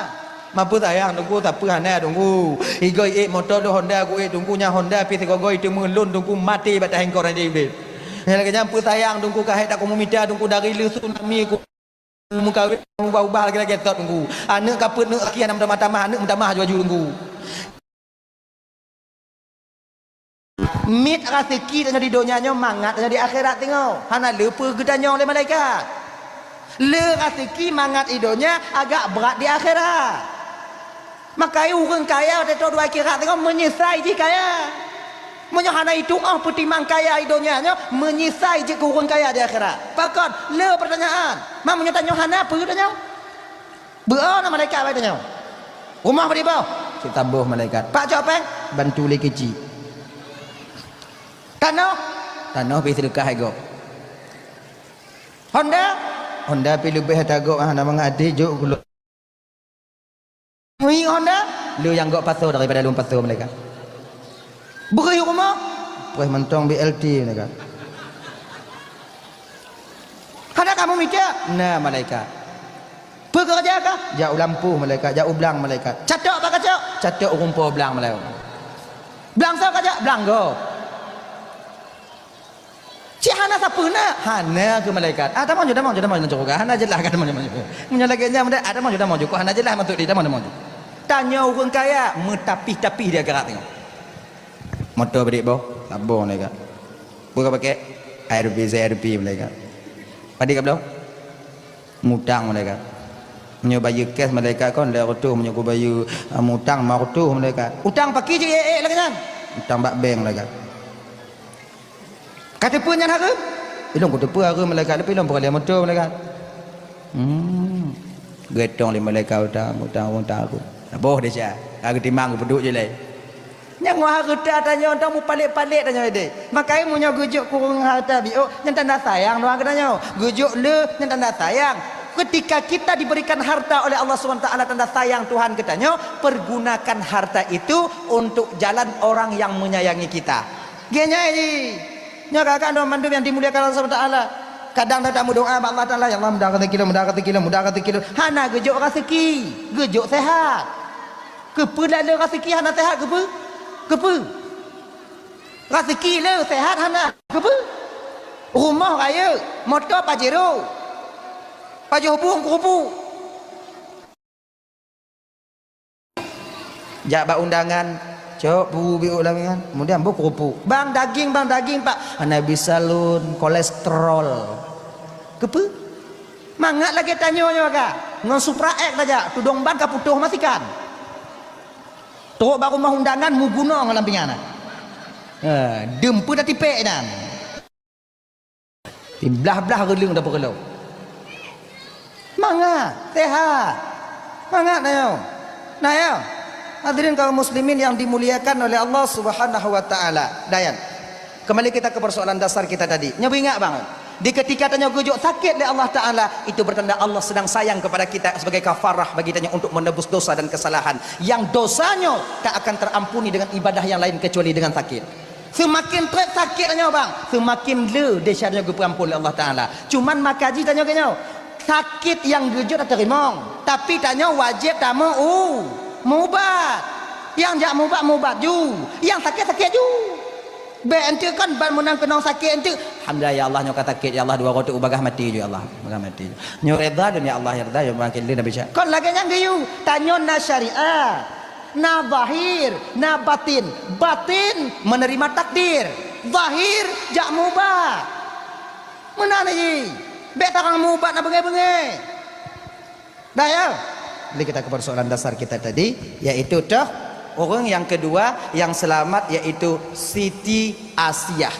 Mapeusayang Teungku, sapeue hana Teungku. Igoe ék moto lôn Honda, ku ék Teungku nyan Honda pih sigoe-goe teumé lôn Teungku maté bak taéng kok raja Iblih. Nyang lagée nyan peusayang Teungku, ka hék takomu mita Teungku dari le tsunami ku meukawen ubah-ubah lagée-lagée sot Teungku. Aneuëk ka peuet neuëk aki hana meutamah-tamah, aneuëk meutamah aju-aju Teungku. Miet raseuki tanyoe di donya nyoe mangat tanyoe di akhirat teungoh. Hana le peue geutanyong lé malaikat. Le raseuki mangat di donya agak brat di akhirat. Makajih ureuëng kaya watée toe dua akhirat teungoh meunyeusai jih kaya. Meunyoe hana itueng óh peutimang kaya di donya nyoe, meunyeusai jeuet keu ureuëng kaya di akhirat. Pakon? Le peurtanyaan. Ma meunyoe tanyoe hana peue tanyoe? Beu-o na malaikat bak tanyoe. Rumoh bri boh? Cit saboh malaikat. Pak cok péng? Bantu lé keuchik. Tanoh? Tanoh pih seudeukah hai gob. Honda? Honda pih leubeh ata gob, ah, na mangat até jok keu lôn. Meuhi Honda? Le nyang gob pasoe daripada lôn pasoe malaikat. Bri rumoh? Preh mantong B L T malaikat. Hana kamu mita? Na malaikat. Peue keureuja kah? Jak u lampôh malaikat, jak u blang malaikat. Catok bak kacok? Catok u rumpok blang malaikat. Blang soe kajak? Blang gob. Cit hana sapeue na? Hana keu malaikat. Ah, tamong ju, tamong ju, tamong ju, hana jeulaih kan, tamong ju, tamong ju. Meunyoe lagée nyan, ah, tamong ju, tamong ju, kok hana jeulaih maksud di, tamong, tamong ju. Tanyoe ureuëng kaya meutapih-tapih di akhirat teungoh. Moto bri boh, saboh malaikat. Peue ka pakai? A R P, C R P malaikat. Padé ka bloe? Mutang malaikat. Meunyoe bayeue cash malaikat kon lhèe reutôh, meunyoe kubayeue, ah, mutang lima reutôh malaikat. Utang pakri jeuet ék-ék lagée nyan? Utang bak bank malaikat. Ka teupeue nyan hareuem? Ilôn kuteupeue hareuem malaikat, tapi ilôn peureulèe moto malaikat. Hmm. Geutong lé malaikat utang, utang, utang aku. Saboh desya. Ka geutimang geupeuduek jih lé. Nyang ngon hareuta tanyoe, tanyoe mupalek-palek tanyoe deh. Makajih meunyoe geujok keu ureuëng hareuta biôk, nyan tanda sayang Tuhan keu tanyoe. Geujok le, nyan tanda sayang. Ketika kita diberikan harta oleh Allah Subhanahu Wa Taala, tanda sayang Tuhan keu tanyoe, pergunakan harta itu untuk jalan orang yang menyayangi kita. Geunyai jih. Nyoe kakak droe mandum nyang dimuliakan Allah Subhanahu Wa Taala. Kadang tameudua bak Allah Taala, "Ya Allah, mudah rezeki lôn, mudah rezeki lôn, mudah rezeki lôn." Hana geujok rezeki, geujok sehat. Keupeue lé raseuki hana seuhat keupeue? Keupeue? Raseuki le seuhat hana keupeue? Rumoh rayeuk, moto Pajero, pajoh bueng keurupu. Jak bak undangan, cok bu biôk lam ingan, kemudian bu keurupu. "Bang, daging, bang, daging, Pak." "Hana bisa lôn, kolesterol." Keupeue? Mangat lagée tanyoe nyoe ka. Ngon Supra X tajak, tudong ban ka putôh masikan. Trok bak rumoh undangan mugunong lam pingan na. Eh, deumpeu tatipék nyan. Blah-blah reuleueng tapeureulôh. Mangat, sehat. Mangat na nyoe. Na ya. Hadirin kaum muslimin yang dimuliakan oleh Allah Subhanahu wa taala. Dayan. Kembali kita ke persoalan dasar kita tadi. Nyoe beuingat bang. Di ketika tanyoe geujok sakét lé Allah Taala, itu bertanda Allah sedang sayang kepada kita sebagai kafarah bagi tanyoe untuk menebus dosa dan kesalahan. Yang dosanyoe tak akan terampuni dengan ibadah yang lain kecuali dengan sakét. Seumaken trép sakét tanyoe bang, seumaken le desya tanyoe geupeuamphon lé Allah Taala. Cuman maka jih tanyoe keunyoe, sakét nyang geujok tateurimong, tapi tanyoe wajéb tameu-, meuubat. Nyang jak mubat, mubat ju. Nyang sakét, sakét ju. Bèk enteuk kan ban meunan keunong sakét enteuk. Alhamdulillah ya Allah, nyoe ka sakét ya Allah, dua goe teuk ubagah maté ju ya Allah. Ubagah maté ju. Nyoe reda dunia Allah ya reda ya makin lé Nabi Sya. Kon lagèe nyan geuyue. Tanyoe na syariat, na zahir, na batin. Batin menerima takdir. Zahir jak mubat. Meunan jih. Bèk tarang mubat na beungèh-beungèh. Dah ya? Jadi kita ke persoalan dasar kita tadi, yaitu toh orang yang kedua yang selamat yaitu Siti Asiah.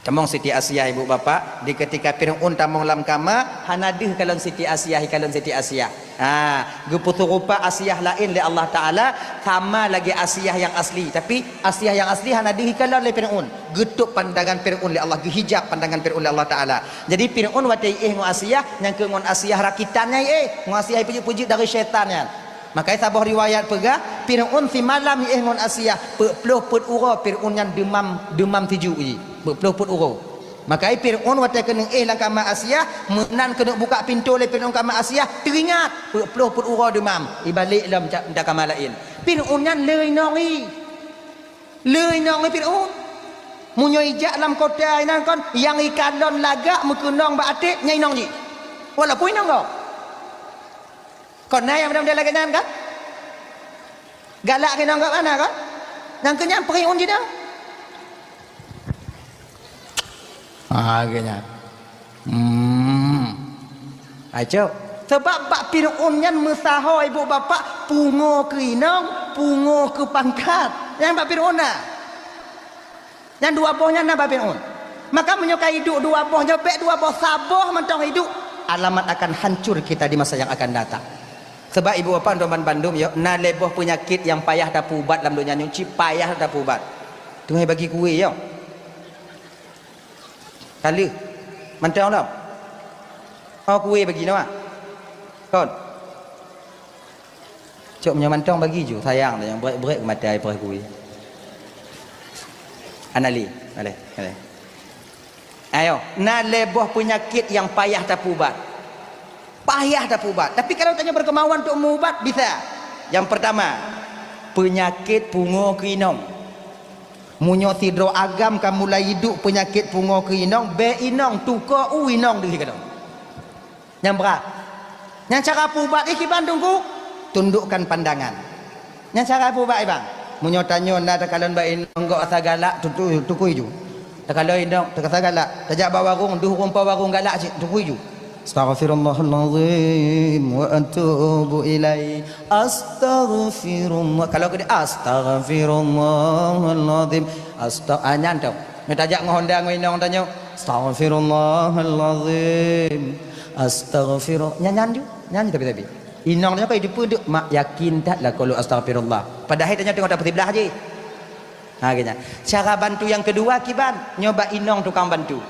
Tamong Siti Asiah ibu bapak, di ketika Fir'aun tamong lam kama, hana deuh kalon Siti Asiah, kalon Siti Asiah. Ha, geupeusurupa Asiah laén lé Allah Taala, sama lagèe Asiah yang asli. Tapi Asiah yang asli hana deuh kalon lé Fir'aun. Geutôp pandangan Fir'aun lé Allah, geuhijab pandangan Fir'aun lé Allah Taala. Jadi Fir'aun watèe iéh ngon Asiah, nyang keu ngon Asiah rakitan nyan iéh, ngon Asiah ipeujeuet-peujeuet dari syaitan nyan. Makanya saboh riwayat peugah, Fir'aun simalam iéh ngon Asiah, peuet ploh peuet uroe Fir'aun nyan deumam, deumam tiju jih. Peuet ploh peuet uroe. Makanya Fir'aun watèe keuneuk éh lam kama Asiah, meunan keuneuk buka pintoe lé Fir'aun kama Asiah, teuingat, peuet ploh peuet uroe deumam, ibalek lom ca-, dak kama laén. Fir'aun nyan le inong jih. Le inong Fir'aun. Meunyoe ijak lam kota inan kon, nyang ikalon lagak meukeunong bak até nyan inong jih. Walaupun inong gob. Kon na nyang model-model lagèe nyan kan? Galak keu inong gob hana kan? Nyang keu nyan Fir'aun jih dah. Ah, lagèe nyan. Hmm. Ai cok. Sebab bak Fir'aun nyan meusaho ibu bapak pungo keu inong, pungo keu pangkat. Nyan bak Fir'aun na. Nyan dua boh nyan na bak Fir'aun. Maka meunyoe ka iduek dua boh nyoe, bèk dua boh, saboh mantong iduek, alamat akan hancur kita di masa yang akan datang. Sebab ibu bapak untuk ban bandum yo, na lhèe boh peunyakét nyang payah tapeuubat lam donya nyoe, cit payah tapeuubat. Teungoh bagi kué yo. Ka lheueh. Mantong lom. Oh, kué bagi nyoe. Kon. Cok meunyoe mantong bagi ju, sayang dah nyang brek-brek mata ai preh kué. Anali, aleh, aleh. Ayo, na lhèe boh peunyakét nyang payah tapeuubat. Payah tapeuubat. Tapi kalau tanyoe berkemauan untuk meuubat, bisa. Yang pertama, peunyakét pungo keu inong. Meunyoe sidroe agam ka mulai iduek peunyakét pungo keu inong, bèk inong tukoe u inong deuh keudroe. Nyan brat. Nyan cara peuubat jih kiban Teungku, tundukkan pandangan. Nyan cara peuubat iban. Meunyoe tanyoe na takalon bak inong gob asa galak, tutu-, tukui ju. Takalon inong, takasa galak, tajak bak warong, deuh rumpok warong galak cit, tukui ju. Astaghfirullahalazim wa atubu ilaih. Astaghfirullah. Kalau keu dia, astaghfirullahalazim. Asta-, ah, nyan tu. Meunyoe tajak ngon honda ngon inong tanyoe, astaghfirullahalazim. Astaghfirullah. Nyan, nyan ju. Nyan tapi-tapi. Inong tanyoe ka jiteupeue deuk, mak yakin that lakoe lôn astaghfirullah. Padahai tanyoe teungoh tapeusiblah jih. Ha, geuh nyan. Cara bantu nyang keudua kiban, nyoe bak inong tukang bantu.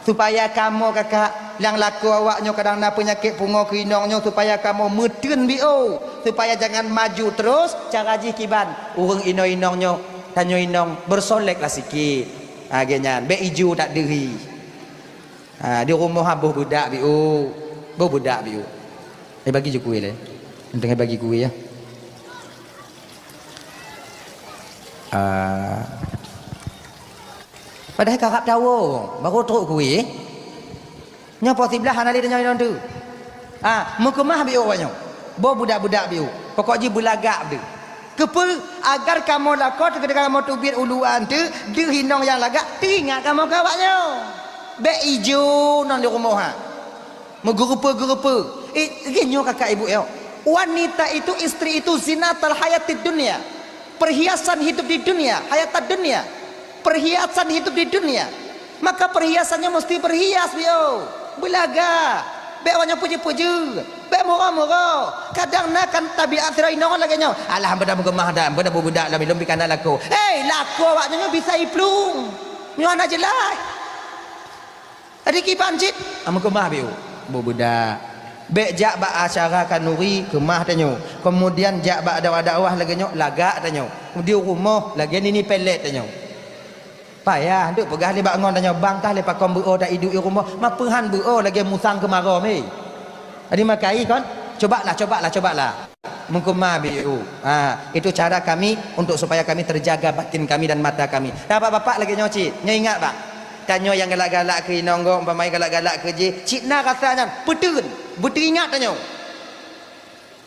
Supaya kamoe kakak, nyang lakoe awak nyoe kadang na peunyakét pungo keu inong nyoe, supaya kamoe meuteun biôh, supaya jangan maju terus, cara jih kiban, ureuëng inong-inong nyoe, tanyoe inong, bersoleklah sikit. Ha, geuh nyan, bèk iju that deuhi. Ha, di rumoh ha boh beudak biôh, boh beudak biôh. Eh, bagi ju kué lé. Enteuk bagi kué ya. Ah. Padahai karab tawoe, baru trok kué. Nyoe poh siblah hana lé tanyoe inong tu. Ah, meukeumah biôh awak nyoe. Boh beudak-beudak biôh. Pokok jih beulagak beudeuh. Keupeue? Agar kamoe lakoe teukeudeh kamoe teubiet uluwa eunteuk, deuh inong nyang lagak, teuingat kamoe keu awak nyoe. Bèk iju ngon di rumoh ha. Meugeureupeue-geureupeue. Eh, lagèe nyoe kakak ibu yo. Wanita itu, istri itu zinatul hayatid dunya. Perhiasan hidup di dunia, hayatad dunya. Perhiasan hidup di dunia. Maka perhiasannya mesti berhias, yo. Beulagak. Bèk awak nyoe puji-puji. Bèk murah-murah. Kadang na kan tabiat sidroe inong lagèe nyoe. Alah, beuda meukeumah dah, beuda beudak lam ilong bikana lakoe. Hei, lakoe awak nyoe bisa iplueng. Nyoe hana jeulaih. Jadi kiban cit, ah, meukeumah biôh, boh beudak. Bèk jak bak acara khanuri, keumah tanyoe. Kemudian jak bak dakwah-dakwah lagèe nyoe, lagak tanyoe. Di rumoh, lagèe nini pelet tanyoe. Payah, deuek peugah lé bak ngon tanyoe, bang kah lé pakon beuo ta iduek i rumoh, mapeuhan beuo lagèe musang keumarô mé. Jadi makai kon, cobalah, cobalah, cobalah. Meukeumah biu. Ha, itu cara kami untuk supaya kami terjaga batin kami dan mata kami. Dah, bapak-bapak lagée nyoe cit. Nyoe ingat, bah. Tanyoe nyang galak-galak keu inong gob, umpama galak-galak keu jih, cit na rasa nyan, peuteun, beuteuingat tanyoe.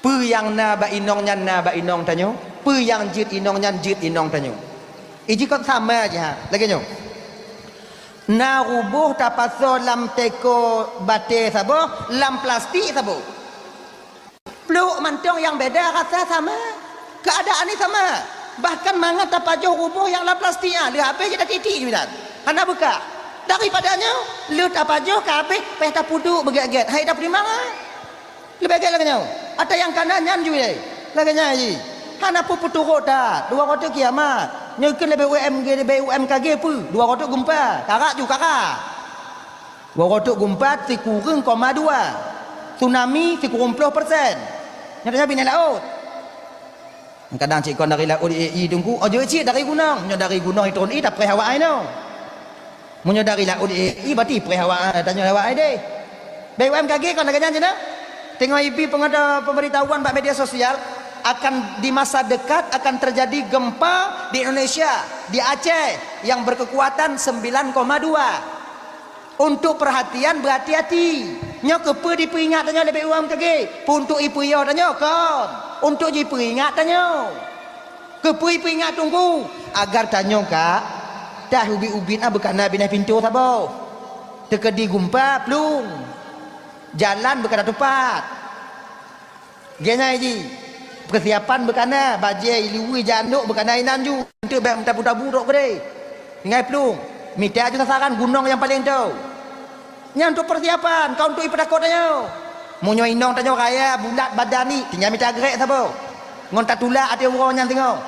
Peue nyang na bak inong nyan na bak inong tanyoe, peue nyang jeuet inong nyan jeuet inong tanyoe. Iji kon sama jih, ha, lagée nyoe. Na ruboh tapasoe lam teko batée saboh, lam plastik saboh. Pluek mantong nyang beda rasa sama. Keuadaan ni sama. Bahkan mangat tapajoh ruboh nyang lam plastik nyan, lheueh habéh jeuet tiek-tiek jih meunan. Hana beukah. Daripada nyoe, lheueh tapajoh ka habéh, payah tapeuduek beugét-gét. Hai tapeutimang, ah. Leubeh gét lagée nyoe. Ata nyang kana nyan jih lé. Lagée nyan jih. Hana peue peuturot that. Dua watée kiamat. Nyoe keuh leubeh U M G, leubeh U M K G peue? Dua watée geumpa. Karak ju karak. Dua watée geumpa sikureueng koma dua. Tsunami sikureueng ploh persen. Nyan tanyoe binéh laôt. Kadang cit kon dari laôt i, i teungku, oh, jeuet cit dari gunong. Nyoe dari gunong i turun i tapreh awak ai nyoe. Meunyoe dari laôt i, i berarti preh awak, eh, tanyoe awak ai deh. B U M K G kon lagée nyan cit na. Teungoh ibi pengawa-, pemberitahuan bak media sosial akan di masa dekat akan terjadi gempa di Indonesia, di Aceh yang berkekuatan sembilan koma dua. Untuk perhatian, berhati-hati. Nyoe keupeue dipeuingat tanyoe lé B U M K G? Peue untuk ipeuyô tanyoe? Kon. Untuk jipeuingat tanyoe. Keupeue ipeuingat teungku? Agar tanyoe ka taubit-ubit na beukana binéh pintoe saboh. Teukeudi geumpa plueng. Jalan beukana teupat. Geuhnyan jih, peusiapan beukana, bajée, iluwi, jandok beukana inan ju. Eunteuk bék meutabui-tabui trok keudeh. Tinggai plueng, mita ju sasaran gunong nyang paleng tho. Nyan untuk peusiapan, kon untuk ipeutakot tanyoe. Meunyoe inong tanyoe raya, bulat badan ni, tinggai mita grek saboh. Ngon tatulak ateueh uroe nyan singoh.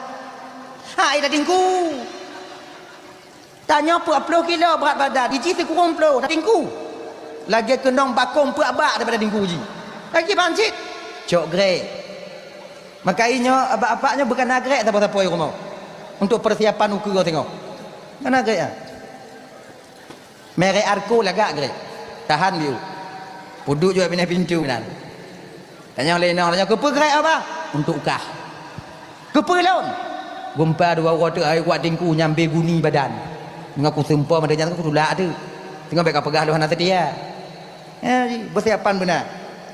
Hai tatingku. Tanyoe peuet ploh kilo brat badan, iji sikureueng ploh, tatingku. Lagée keunong bakong peuet bak daripada tingku ji. Lagi ban cit. Cok grek. Maka inyoe abak-abak nyoe beukana grek sapo-sapo i rumoh. Untuk persiapan ukeue singoh. Kana grek ah. Merek Arco lagak grek. Tahan biu. Peuduek jua binéh pintoe nan. Tanyong lé inong, tanyong, "Keupeue grek, Abah?" "Untuk kah." "Keupeue lôn?" "Geumpa dua uroe teuk hai kuat tingku nyang béguni badan. Ngon kuseumpom ada nyan kutulak teuk. Singoh bék kapeugah lôn hana seutia." Eh, beusiapan beuna.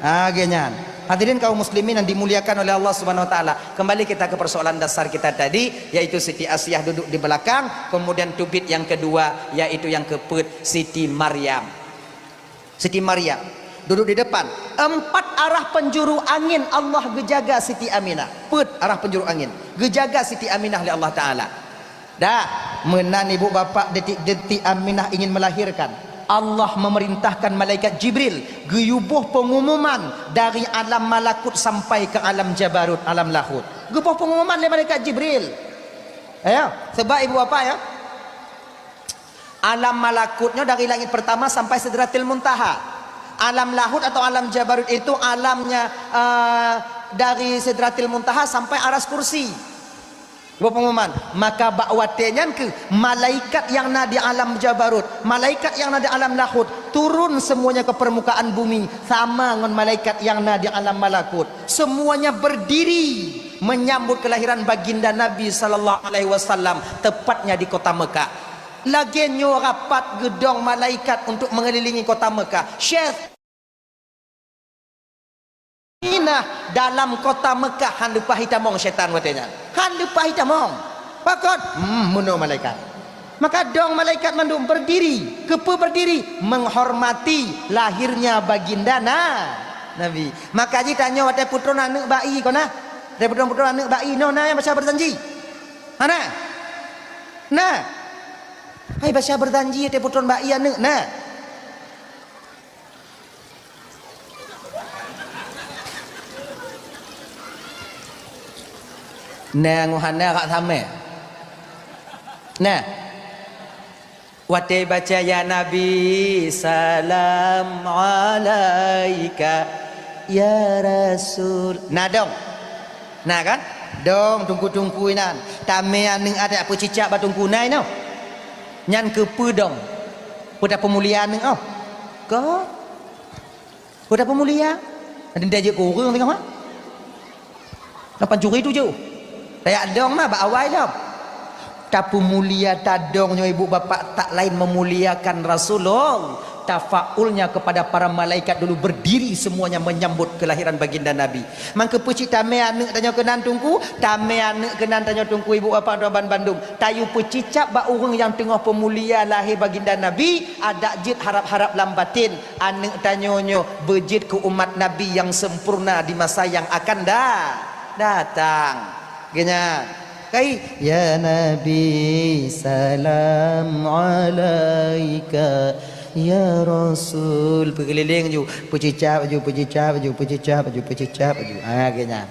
Ah, lagée nyan. Hadirin kaum muslimin yang dimuliakan oleh Allah Subhanahu wa taala. Kembali kita ke persoalan dasar kita tadi, yaitu Siti Asiah duduk di belakang, kemudian tubit yang kedua, yaitu yang keupeuet Siti Maryam. Siti Maryam duduk di depan. Empat arah penjuru angin Allah geujaga Siti Aminah. Peuet arah penjuru angin. Geujaga Siti Aminah lé Allah Taala. Dah, meunan ibu bapak detik-detik Aminah ingin melahirkan. Allah memerintahkan malaikat Jibril geuyuboh pengumuman dari alam malakut sampai ke alam jabarut, alam lahut. Geuboh pengumuman lé malaikat Jibril. Ya, sebab ibu bapak ya, Alam malakut nyoe dari langit pertama sampai Sidratil Muntaha. Alam lahut atau alam jabarut itu alamnya, eh, dari Sidratil Muntaha sampai Aras Kursi. Dua pengumuman. Maka bak watée nyan keuh malaikat nyang na di alam jabarut, malaikat nyang na di alam lahut turun semuanya ke permukaan bumi sama ngon malaikat nyang na di alam malakut. Semuanya berdiri menyambut kelahiran baginda Nabi sallallahu alaihi wasallam tepatnya di kota Mekah. Lagée nyoe rapat geudong malaikat untuk mengelilingi kota Mekah. Syeh Aminah dalam kota Mekah han leupah itamong syaitan watée nyan. Han leupah itamong. Pakon? Hmm, meunoe malaikat. Maka dong malaikat mandum berdiri. Keupeue berdiri? Menghormati lahirnya baginda na, Nabi. Maka jitanyoe watée peutrôn aneuëk bayi kona. Watée peutrôn-peutrôn aneuëk bayi, noh na nyang baca berjanji? Hana? Na. Hai baca berjanji teuh putron bak ié aneuëk na. Na ngon hana rak samé. Na. Watée baca ya Nabi salam alaika ya Rasul. Na dong. Na kan? Dong teungku-teungku inan. Tamé aneuëk até peucicak bak teungku na inoe. Nyan keupeue dong? Peue tapeumulia aneuëk oh? Ko? Peue tapeumulia? Nanti dia jeuet keu ureuëng tengok ha? Na pancuri tujoh. Tajak dong mah bak awai lom. Tapeumulia tadong nyoe ibu bapak tak lain memuliakan Rasulullah. Tafaulnya kepada para malaikat dulu berdiri semuanya menyambut kelahiran baginda Nabi. Mangke peucit tamé aneuk tanyoe keunan tungku, tamé aneuk keunan tanyoe tungku ibu bapak doban bandum. Tayue peucicap bak ureuëng nyang teungoh peumulia lahé baginda Nabi, adak jeuet harap-harap lam batin. Aneuk tanyoe nyoe beujeuet keu umat Nabi nyang sempurna di masa nyang akan da-, datang. Geunya, kai, "Ya Nabi, salam alaika, ya Rasul." Peugeulileng ju, peucicap ju, peucicap ju, peucicap ju, peucicap ju. Ah, geunya.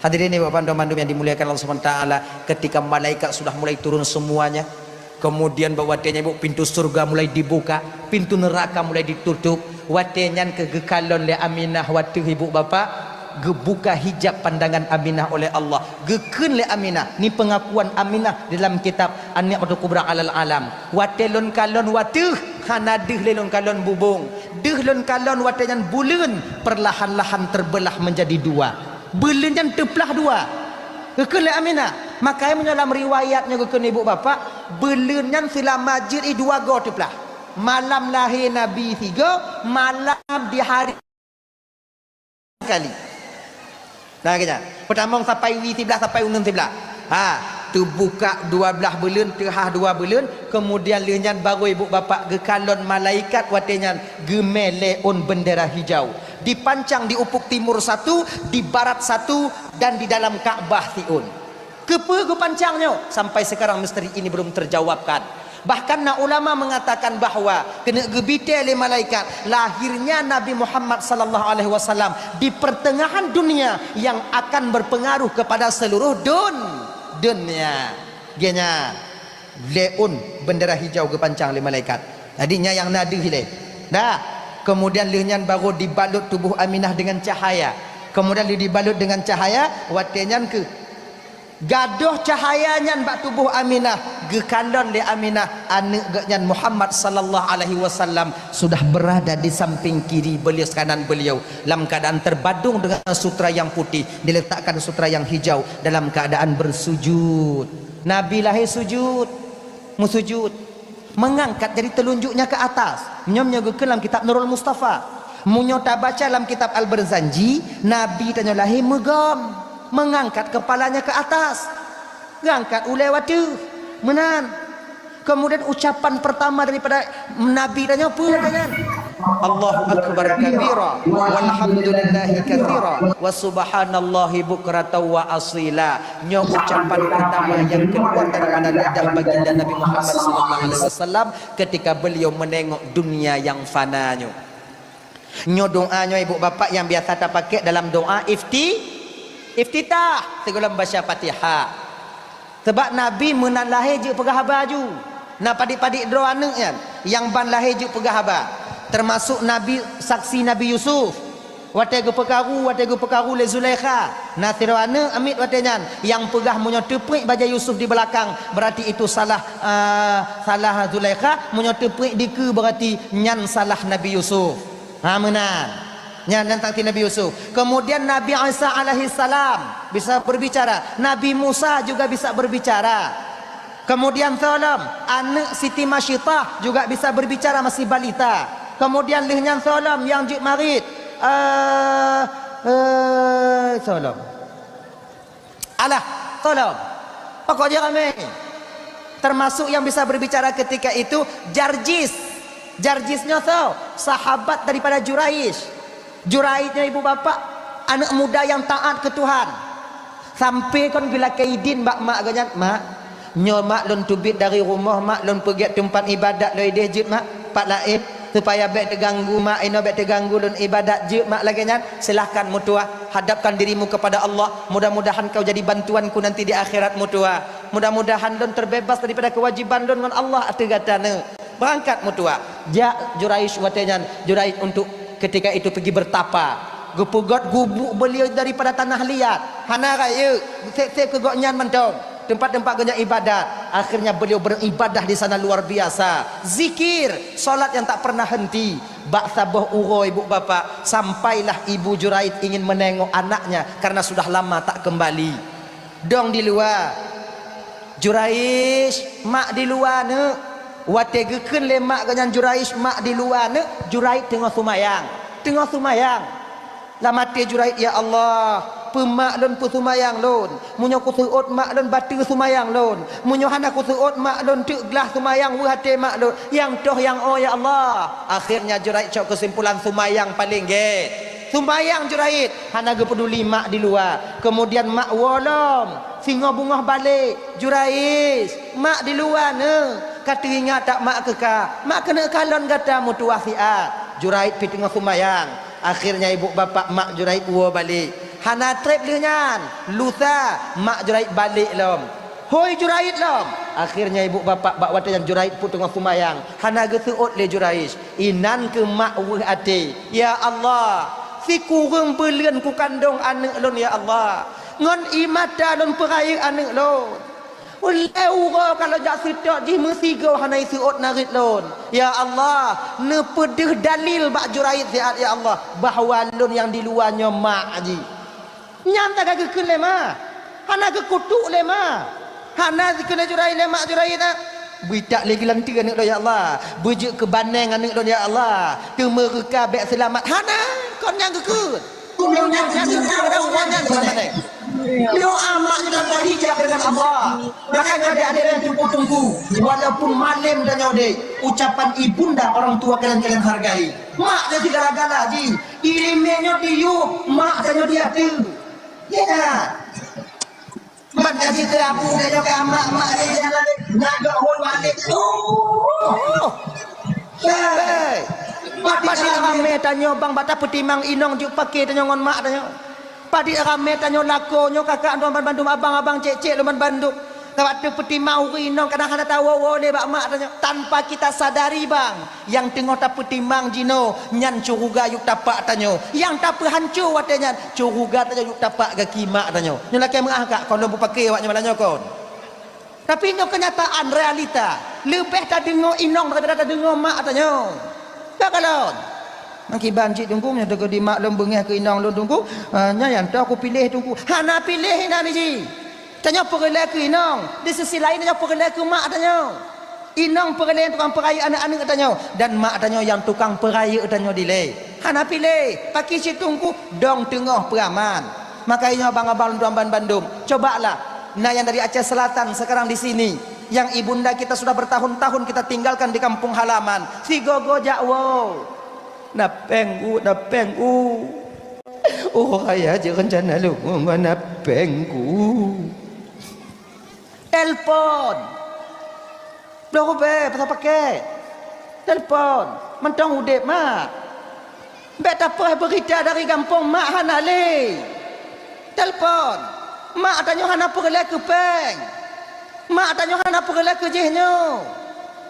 Hadirin ibu bapak bandum yang dimuliakan Allah Subhanahu wa taala, ketika malaikat sudah mulai turun semuanya, kemudian bak watée nyan ibu, pintu surga mulai dibuka, pintu neraka mulai ditutup. Watée nyan keuh geukalon lé Aminah wateuh ibu bapak, geubuka hijab pandangan Aminah oleh Allah. Geukheun lé Aminah, ni pengakuan Aminah di dalam kitab An-Ni'matul Kubra Alal Alam. Watée lôn kalon wateuh, hana deuh lé lôn kalon bubong. Deuh lôn kalon watée nyan buleuen perlahan-lahan terbelah menjadi dua. Buleuen nyan teuplah dua. Geukheun lé Aminah. Makanya meunyoe lam riwayat nyoe geukheun ibu bapak, buleuen nyan seulama jeuet i dua goe teuplah. Malam lahé Nabi sigoe, malam di hari kali. Nah, keunya. Peutamong sampai wie siblah, sampai uneun siblah. Ha, teubuka dua blaih buleuen, teuhah dua buleuen, kemudian lheueh nyan barô ibu bapak geukalon malaikat watée nyan geumé lé ôn bendera hijau. Dipancang di ufuk timur satu, di barat satu, dan di dalam Ka'bah siôn. Keupeue geupancang nyoe? Sampai sekarang misteri ini belum terjawabkan. Bahkan na ulama mengatakan bahwa keuneuk geubitée lé malaikat lahirnya Nabi Muhammad sallallahu alaihi wasallam di pertengahan dunia yang akan berpengaruh kepada seluruh dun-, dunia. Geunya lé ôn bendera hijau geupancang lé malaikat. Jadi nyan nyang na deuh ilée. Dah. Kemudian lheueh nyan baru dibalut tubuh Aminah dengan cahaya. Kemudian lheueh dibalut dengan cahaya, watée nyan keuh gadôh cahaya nyan bak tuboh Aminah, geukalon lé Aminah aneuk geuh nyan Muhammad sallallahu alaihi wasallam sudah berada di samping kiri beliau, kanan beliau, lam keadaan terbadung dengan sutra yang putih, diletakkan sutra yang hijau dalam keadaan bersujud. Nabi lahé sujud, meusujud, mengangkat jari telunjuknya ke atas. Nyoe, nyoe geukheun lam kitab Nurul Mustafa. Meunyoe tabaca lam kitab Al-Barzanji, Nabi tanyoe lahé meugom, mengangkat kepalanya ke atas. Geuangkat ulée wateuh. Meunan. Kemudian ucapan pertama daripada Nabi tanyoe peue nyan? Allahu akbar kabira, walhamdulillahi katsira, wa subhanallahi bukratan wa asila. Nyoe ucapan pertama yang keluar daripada lidah baginda Nabi Muhammad sallallahu alaihi wasallam ketika beliau menengok dunia yang fana nyoe. Nyoe doa nyoe ibu bapak yang biasa tapakai dalam doa ifti-, iftitah sigohlom baca Fatihah. Sebab Nabi meunan lahé jeuet peugah haba aju. Na padit-padit droe aneuk nyan nyang ban lahé jeuet peugah haba. Termasuk Nabi, saksi Nabi Yusuf. Watée geupeukaru, watée geupeukaru lé Zulaikha. Na sidroe aneuk amiet watée nyan nyang peugah meunyoe teupriek bajée Yusuf di beulakang, berarti itu salah, eh, salah Zulaikha, meunyoe teupriek dikeue berarti nyan salah Nabi Yusuf. Ha, meunan. Nyan, nyan saksi Nabi Yusuf. Kemudian Nabi Isa alaihissalam bisa berbicara. Nabi Musa juga bisa berbicara. Kemudian soe lom, aneuk Siti Masyitah juga bisa berbicara masih balita. Kemudian lheueh nyan soe lom nyang jeuet marit. Eh, eh, soe lom. Alah, tolong. Pokok dia ramai. Termasuk yang bisa berbicara ketika itu Jarjis. Jarjis nyoe soe? Sahabat daripada Juraij. Juraij nyoe ibu bapak, aneuk muda yang taat ke Tuhan. Sampai kon geulakée idin bak mak geuh nyan, "Mak, nyoe mak lôn teubiet dari rumoh mak, lôn peugét teumpat ibadat lôn ideh jeuet mak, pat laén, supaya bék teuganggu mak, inoe bék teuganggu lôn ibadat jeuet mak lagée nyan, silahkan meutuah, hadapkan dirimu kepada Allah, mudah-mudahan kau jadi bantuanku nanti di akhirat meutuah, mudah-mudahan lôn terbebas daripada kewajiban lôn ngon Allah ateueh gata neuk." Beurangkat meutuah. Jak Juraij watée nyan, Juraij untuk ketika itu pergi bertapa. Geupeugot gubuk beliau daripada tanah liat. Hana rayeuk, sép-sép keu gobnyan mantong. Tempat-tempat geuh nyan ibadat. Akhirnya beliau beribadah di sana luar biasa. Zikir, salat yang tak pernah henti. Bak saboh uroe ibu bapak, sampailah ibu Juraij ingin menengok anaknya karena sudah lama tak kembali. Dong di luwa. "Juraij, mak di luwa neuk." Watée geukheun lé mak geuh nyan Juraij, "Mak di luwa neuk," Juraij teungoh seumayang. Teungoh seumayang. Lam até Juraij, "Ya Allah, peue mak lôn, peue seumayang lôn. Meunyoe kuseuôt mak lôn, bateue seumayang lôn. Meunyoe hana kuseuôt mak lôn, teuk glah seumayang weueh até mak lôn. Nyang toh nyang o, ya Allah." Akhirnya Juraij cok keusimpulan seumayang paleng gét. Seumayang Juraij, hana geupeuduli mak di luwa. Kemudian mak woe lom, singoh beungoh balek, "Juraij, mak di luwa neuh. Ka teuingat tak mak keu ka? Mak keuneuk kalon gata meutuwah siat." Juraij pi teungoh seumayang. Akhirnya ibu bapak mak Juraij woe balek. Hana treb lheueh nyan, lusa mak Juraij balek lom. Hôi Juraij lom. Akhirnya ibu bapak bak watée nyan Juraij pu teungoh seumayang. Hana geuseuôt lé Juraij. Inan keuh mak weueh até. "Ya Allah, sikureueng buleuen kukandong aneuëk lôn, ya Allah. Ngon ié mata lôn peurayeuk aneuëk lôn. Ulée uroe ka lôn jak seutôt jih meusigoe hana iseuôt narit lôn. Ya Allah, neupeudeuh dalil bak Juraij siat, ya Allah, bahwa lôn nyang di luwa nyoe mak jih." Nyan taga geukheun lé ma. Hana geukutuk lé ma. Hana geukheun lé Juraij lé mak Juraij na. "Beuitak lé geulanteue aneuëk lôn, ya Allah. Beujeuet keu baneng aneuëk lôn, ya Allah. Teumeureuka bék seulamat." Hana, kon nyang geukheun. Nyang geukheun adalah uroe nyan sebenarnya. Doa mak nyoe adalah hijab dengan Allah. Makanya di hadirin tuku-tuku, walaupun malem tanyoe dek, ucapan ibunda orang tua kalian, kalian hargai. Mak nyoe sigala-gala jih. Ileumèe nyoe diyueb, mak tanyoe diateueh. Ya kan? Ban ka jiteuapui tanyoe ka mak-mak lé jalan lé, nagok hon balik. Oh. Hei. Padit ramé tanyoe bang bak tapeutimang inong jeuet paké tanyoe ngon mak tanyoe. Padit ramé tanyoe lakoe nyoe kakak lôn bandum, abang-abang cék-cék lôn bandum. Ka bak teupeutimang ureueng inong kadang hana tawoe-woe lé bak mak tanyoe. Tanpa kita sadari bang, nyang teungoh tapeutimang jinoe nyan curuga yup tapak tanyoe. Nyang tapeuhanco watée nyan curuga tanyoe yup tapak gaki mak tanyoe. Nyoe lakée meuáh kak kon lôn peupaké awak nyoe malam nyoe kon. Tapi nyoe keunyataan, realita. Leubeh tadeungoe inong daripada tadeungoe mak tanyoe. Ka kalon. Meukiban cit Teungku, meunyoe teukeudi mak lôn beungéh keu inong lôn Teungku, ah, nyan nyang toh kupiléh Teungku. Hana piléh inan jih. Tanyoe peureulée keu inong, di sisi laén tanyoe peureulée keu mak tanyoe. Inong peureulée tukang peurayeuk aneuëk-aneuëk tanyoe, dan mak tanyoe nyang tukang peurayeuk tanyoe dilée. Hana piléh, pakri cit Teungku, dong teungoh peuraman. Maka inyoe abang-abang lôn tuan ban bandum, cobalah, na nyang dari Aceh Selatan sekarang di sini, yang ibunda kita sudah bertahun-tahun kita tinggalkan di kampung halaman, sigoe-goe jak woe. Na péng ku, na péng ku. Oh, raya je rencana lôn ngon na péng ku. Telpon. Bloe rubée pasang pakét. Telpon. Mantong udeb mak. Bék tapeugah beurita dari gampông mak hana lé. Telpon. Mak tanyoe hana peureulée keu péng. Mak tanyoe hana peureulée keu jih nyoe.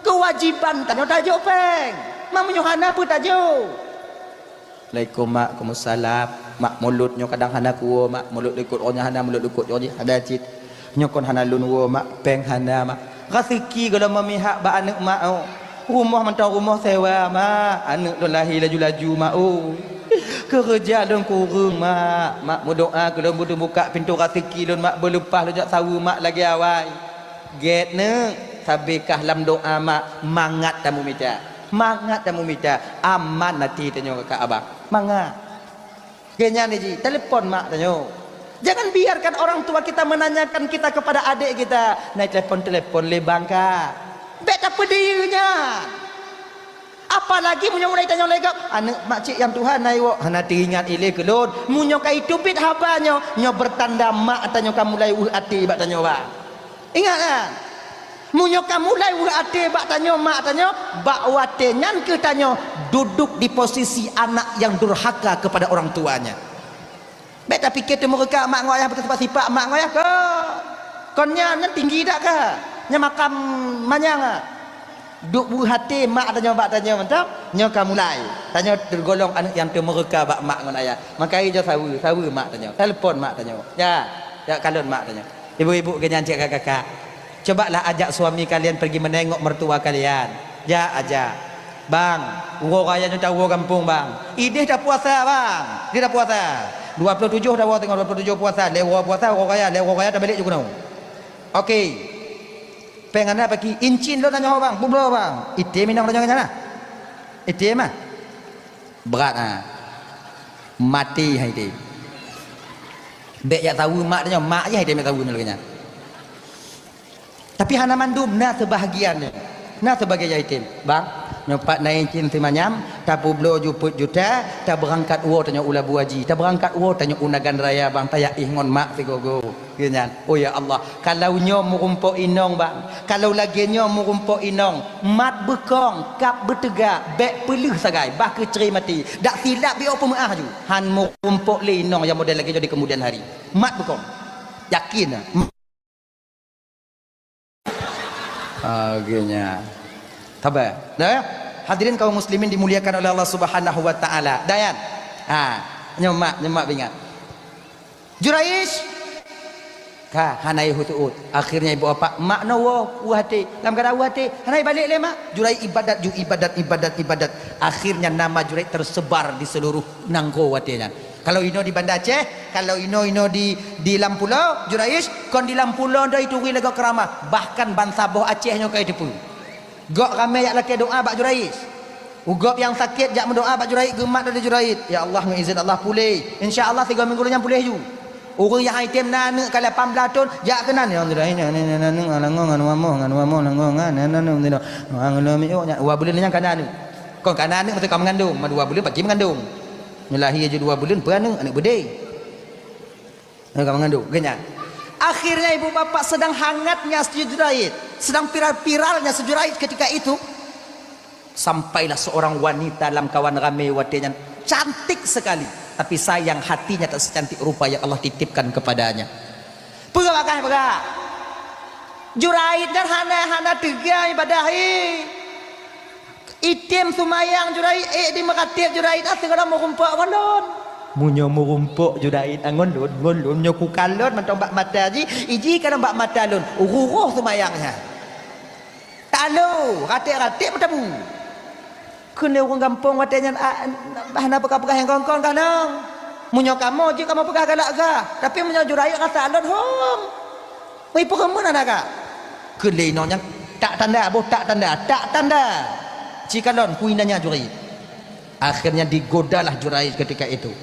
Keuwajiban tanyoe tajok péng. Mak meunyoe hana peue tajok. Assalamualaikum mak, waalaikumsalam. Mak, mulod nyoe kadang hana kuwoe mak, mulod likot roh nyoe hana, mulod likot roh jih hana cit. Nyoe kon hana lôn woe mak, péng hana mak. Raseuki gohlom memihak bak aneuëk mak oh. Rumoh mantong rumoh sewa mak, aneuëk lôn lahé laju-laju mak oh. Keureuja lôn kureueng mak, mak meudoá keu lôn beuteubuka pintoe raseuki lôn mak, beuleupah lôn jak saweue mak lagée awai. Gét neuk, sabé kah lam doá mak, mangat tameumita. Mangat tameumita, aman até tanyoe kakak abang. Mangat. Keu nyan jih, telepon mak tanyoe. Jangan biarkan orang tua kita menanyakan kita kepada adik kita, "Na telepon-telepon lé bang ka?" Bék tapeudiyeu nyan. Apalagi meunyoe ulai tanyoe lé gob, "Aneuëk makcik nyang tuha na iwoe?" Hana teuingat ilée keu lôn. Meunyoe ka iteubiet haba nyoe, nyoe beutanda mak tanyoe ka mulai weueh até bak tanyoe bang. Ingat kan? Meunyoe ka mulai weueh até bak tanyoe mak tanyoe, bak watée nyan keuh tanyoe duduk di posisi anak yang durhaka kepada orang tuanya. Bék tapike teumeureuka mak ngon ayah beuteusipak-sipak mak ngon ayah kah. Kon nyan, nyan tinggi dak kah? Nyan makam manyang ah. Duek weueh até mak tanyoe bak tanyoe mantong, nyoe ka mulai. Tanyoe teugolong aneuëk nyang teumeureuka bak mak ngon ayah. Maka ijo saweue, saweue mak tanyoe. Telepon mak tanyoe. Ya, ya kalon mak tanyoe. Ibu-ibu kenyang cek kakak-kakak, cobalah ajak suami kalian pergi menengok mertua kalian. Jak ajak. Bang, uroe raya nyoe tawoe gampông, Bang. Idéh tapuasa, Bang. Idéh tapuasa. Dua puluh tujuh tawoe teungoh, dua puluh tujuh puasa, lhèe uroe puasa, uroe raya, lhèe uroe raya tabalik ju keunoe. Oke. Péng hana paki, incin lôn nyoe, Bang. Bubloe, Bang. Item inong tanyoe nyan nah. Item ah. Brat ah. Maté hai item. Bèk jak saweue mak tanyoe, mak jih hai item jak saweue nyoe lagèe nyan. Tapi hana mandum, na seubahagian nyoe. Na seubahagian item. Bang, nyoe pat na incin simanyam, tapubloe ju peuet juta, tabeurangkat uroe tanyoe u Labu Aji, tabeurangkat uroe tanyoe u Nagan Raya, Bang, tajak éh ngon mak sigoe-goe. Geuh nyan, oh ya Allah, kalau nyoe meurumpok inong, Bang, kalau lagèe nyoe meurumpok inong, mat beukong, kab beuteuga, bèk peuleueh sagai, bah keuh cre maté. Dak silap bèk peumeugah ju. Han meurumpok lé inong nyang model lagèe nyoe di kemudian hari. Mat beukong. Yakin. Ah, geuh nyan. Sabar. Dah, ya? Hadirin kaum muslimin dimuliakan oleh Allah Subhanahu wa taala. Dayan. Ha, nyoe mak, nyoe mak bingat. Juraij. Ka, hana yah teuôt. Akhirnya ibu bapak, mak nyoe woe, woe até. Lam keuadaan woe até, hana balek lé mak. Juraij ibadat ju ibadat, ibadat, ibadat. Akhirnya nama Juraij tersebar di seluruh nanggroe watèe nyan. Kalau inoe di Banda Aceh, kalau inoe-inoe di, di lam pulo, Juraij, kon di lam pulo dah ituri lagèe keuramah. Bahkan bansaboh Aceh nyoe ka iteupeue. Gob ramè jak lakèe doa bak Juraij. U gob nyang sakét jak meudoa bak Juraij, geumat lé Juraij. Ya Allah, ngon izin Allah puléh. Insya Allah tiga minggu lom nyan puléh ju. Ureueng nyang item na aneuk ka lapan blah thon, jak keunan. Ya Allah, na aneuk ngon wamoh, ngon wamoh, ngon aneuk. Dua buleuen nyan ka na aneuk. Kon ka na aneuk masa ka meungandong, ma dua buleuen pasti meungandong. Meulahé ju dua buleuen peue aneuk, aneuk beudé. Ka meungandong, geuh nyan. Akhirnya ibu bapak sedang hangatnya si Juraij, sedang viral-viralnya si Juraij ketika itu, sampailah seorang wanita lam kawan ramé watèe nyan, cantik sekali, tapi sayang hatinya tak secantik rupa yang Allah titipkan kepadanya. Peugah bagaih peugah. Juraij nyan hana, hana teuga ibadah hi. Item seumayang Juraij, ék di meukatéb Juraij, ah, sigohlom meurumpok ngon lôn. Meunyoe meurumpok Juraij, ah, ngon lôn, ngon lôn, nyoe kukalon mantong bak mata jih, iji kalon bak mata lôn, ruroh seumayang nyan. Talo, raték-raték meutabu. Keuneuk ureueng gampông watèe nyan, ah, bah na peugah-peugah nyang kon-kon ka nong. Meunyoe kamoe jeuet kamoe peugah galak gah, tapi meunyoe Juraij rasa lôn hom. Wei, peureumeun aneuk ka. Keu lé inong nyan, tak tanda, boh tak tanda, tak tanda. Cikalon kui nanya Juraij. Akhirnya digodalah Juraij ketika itu.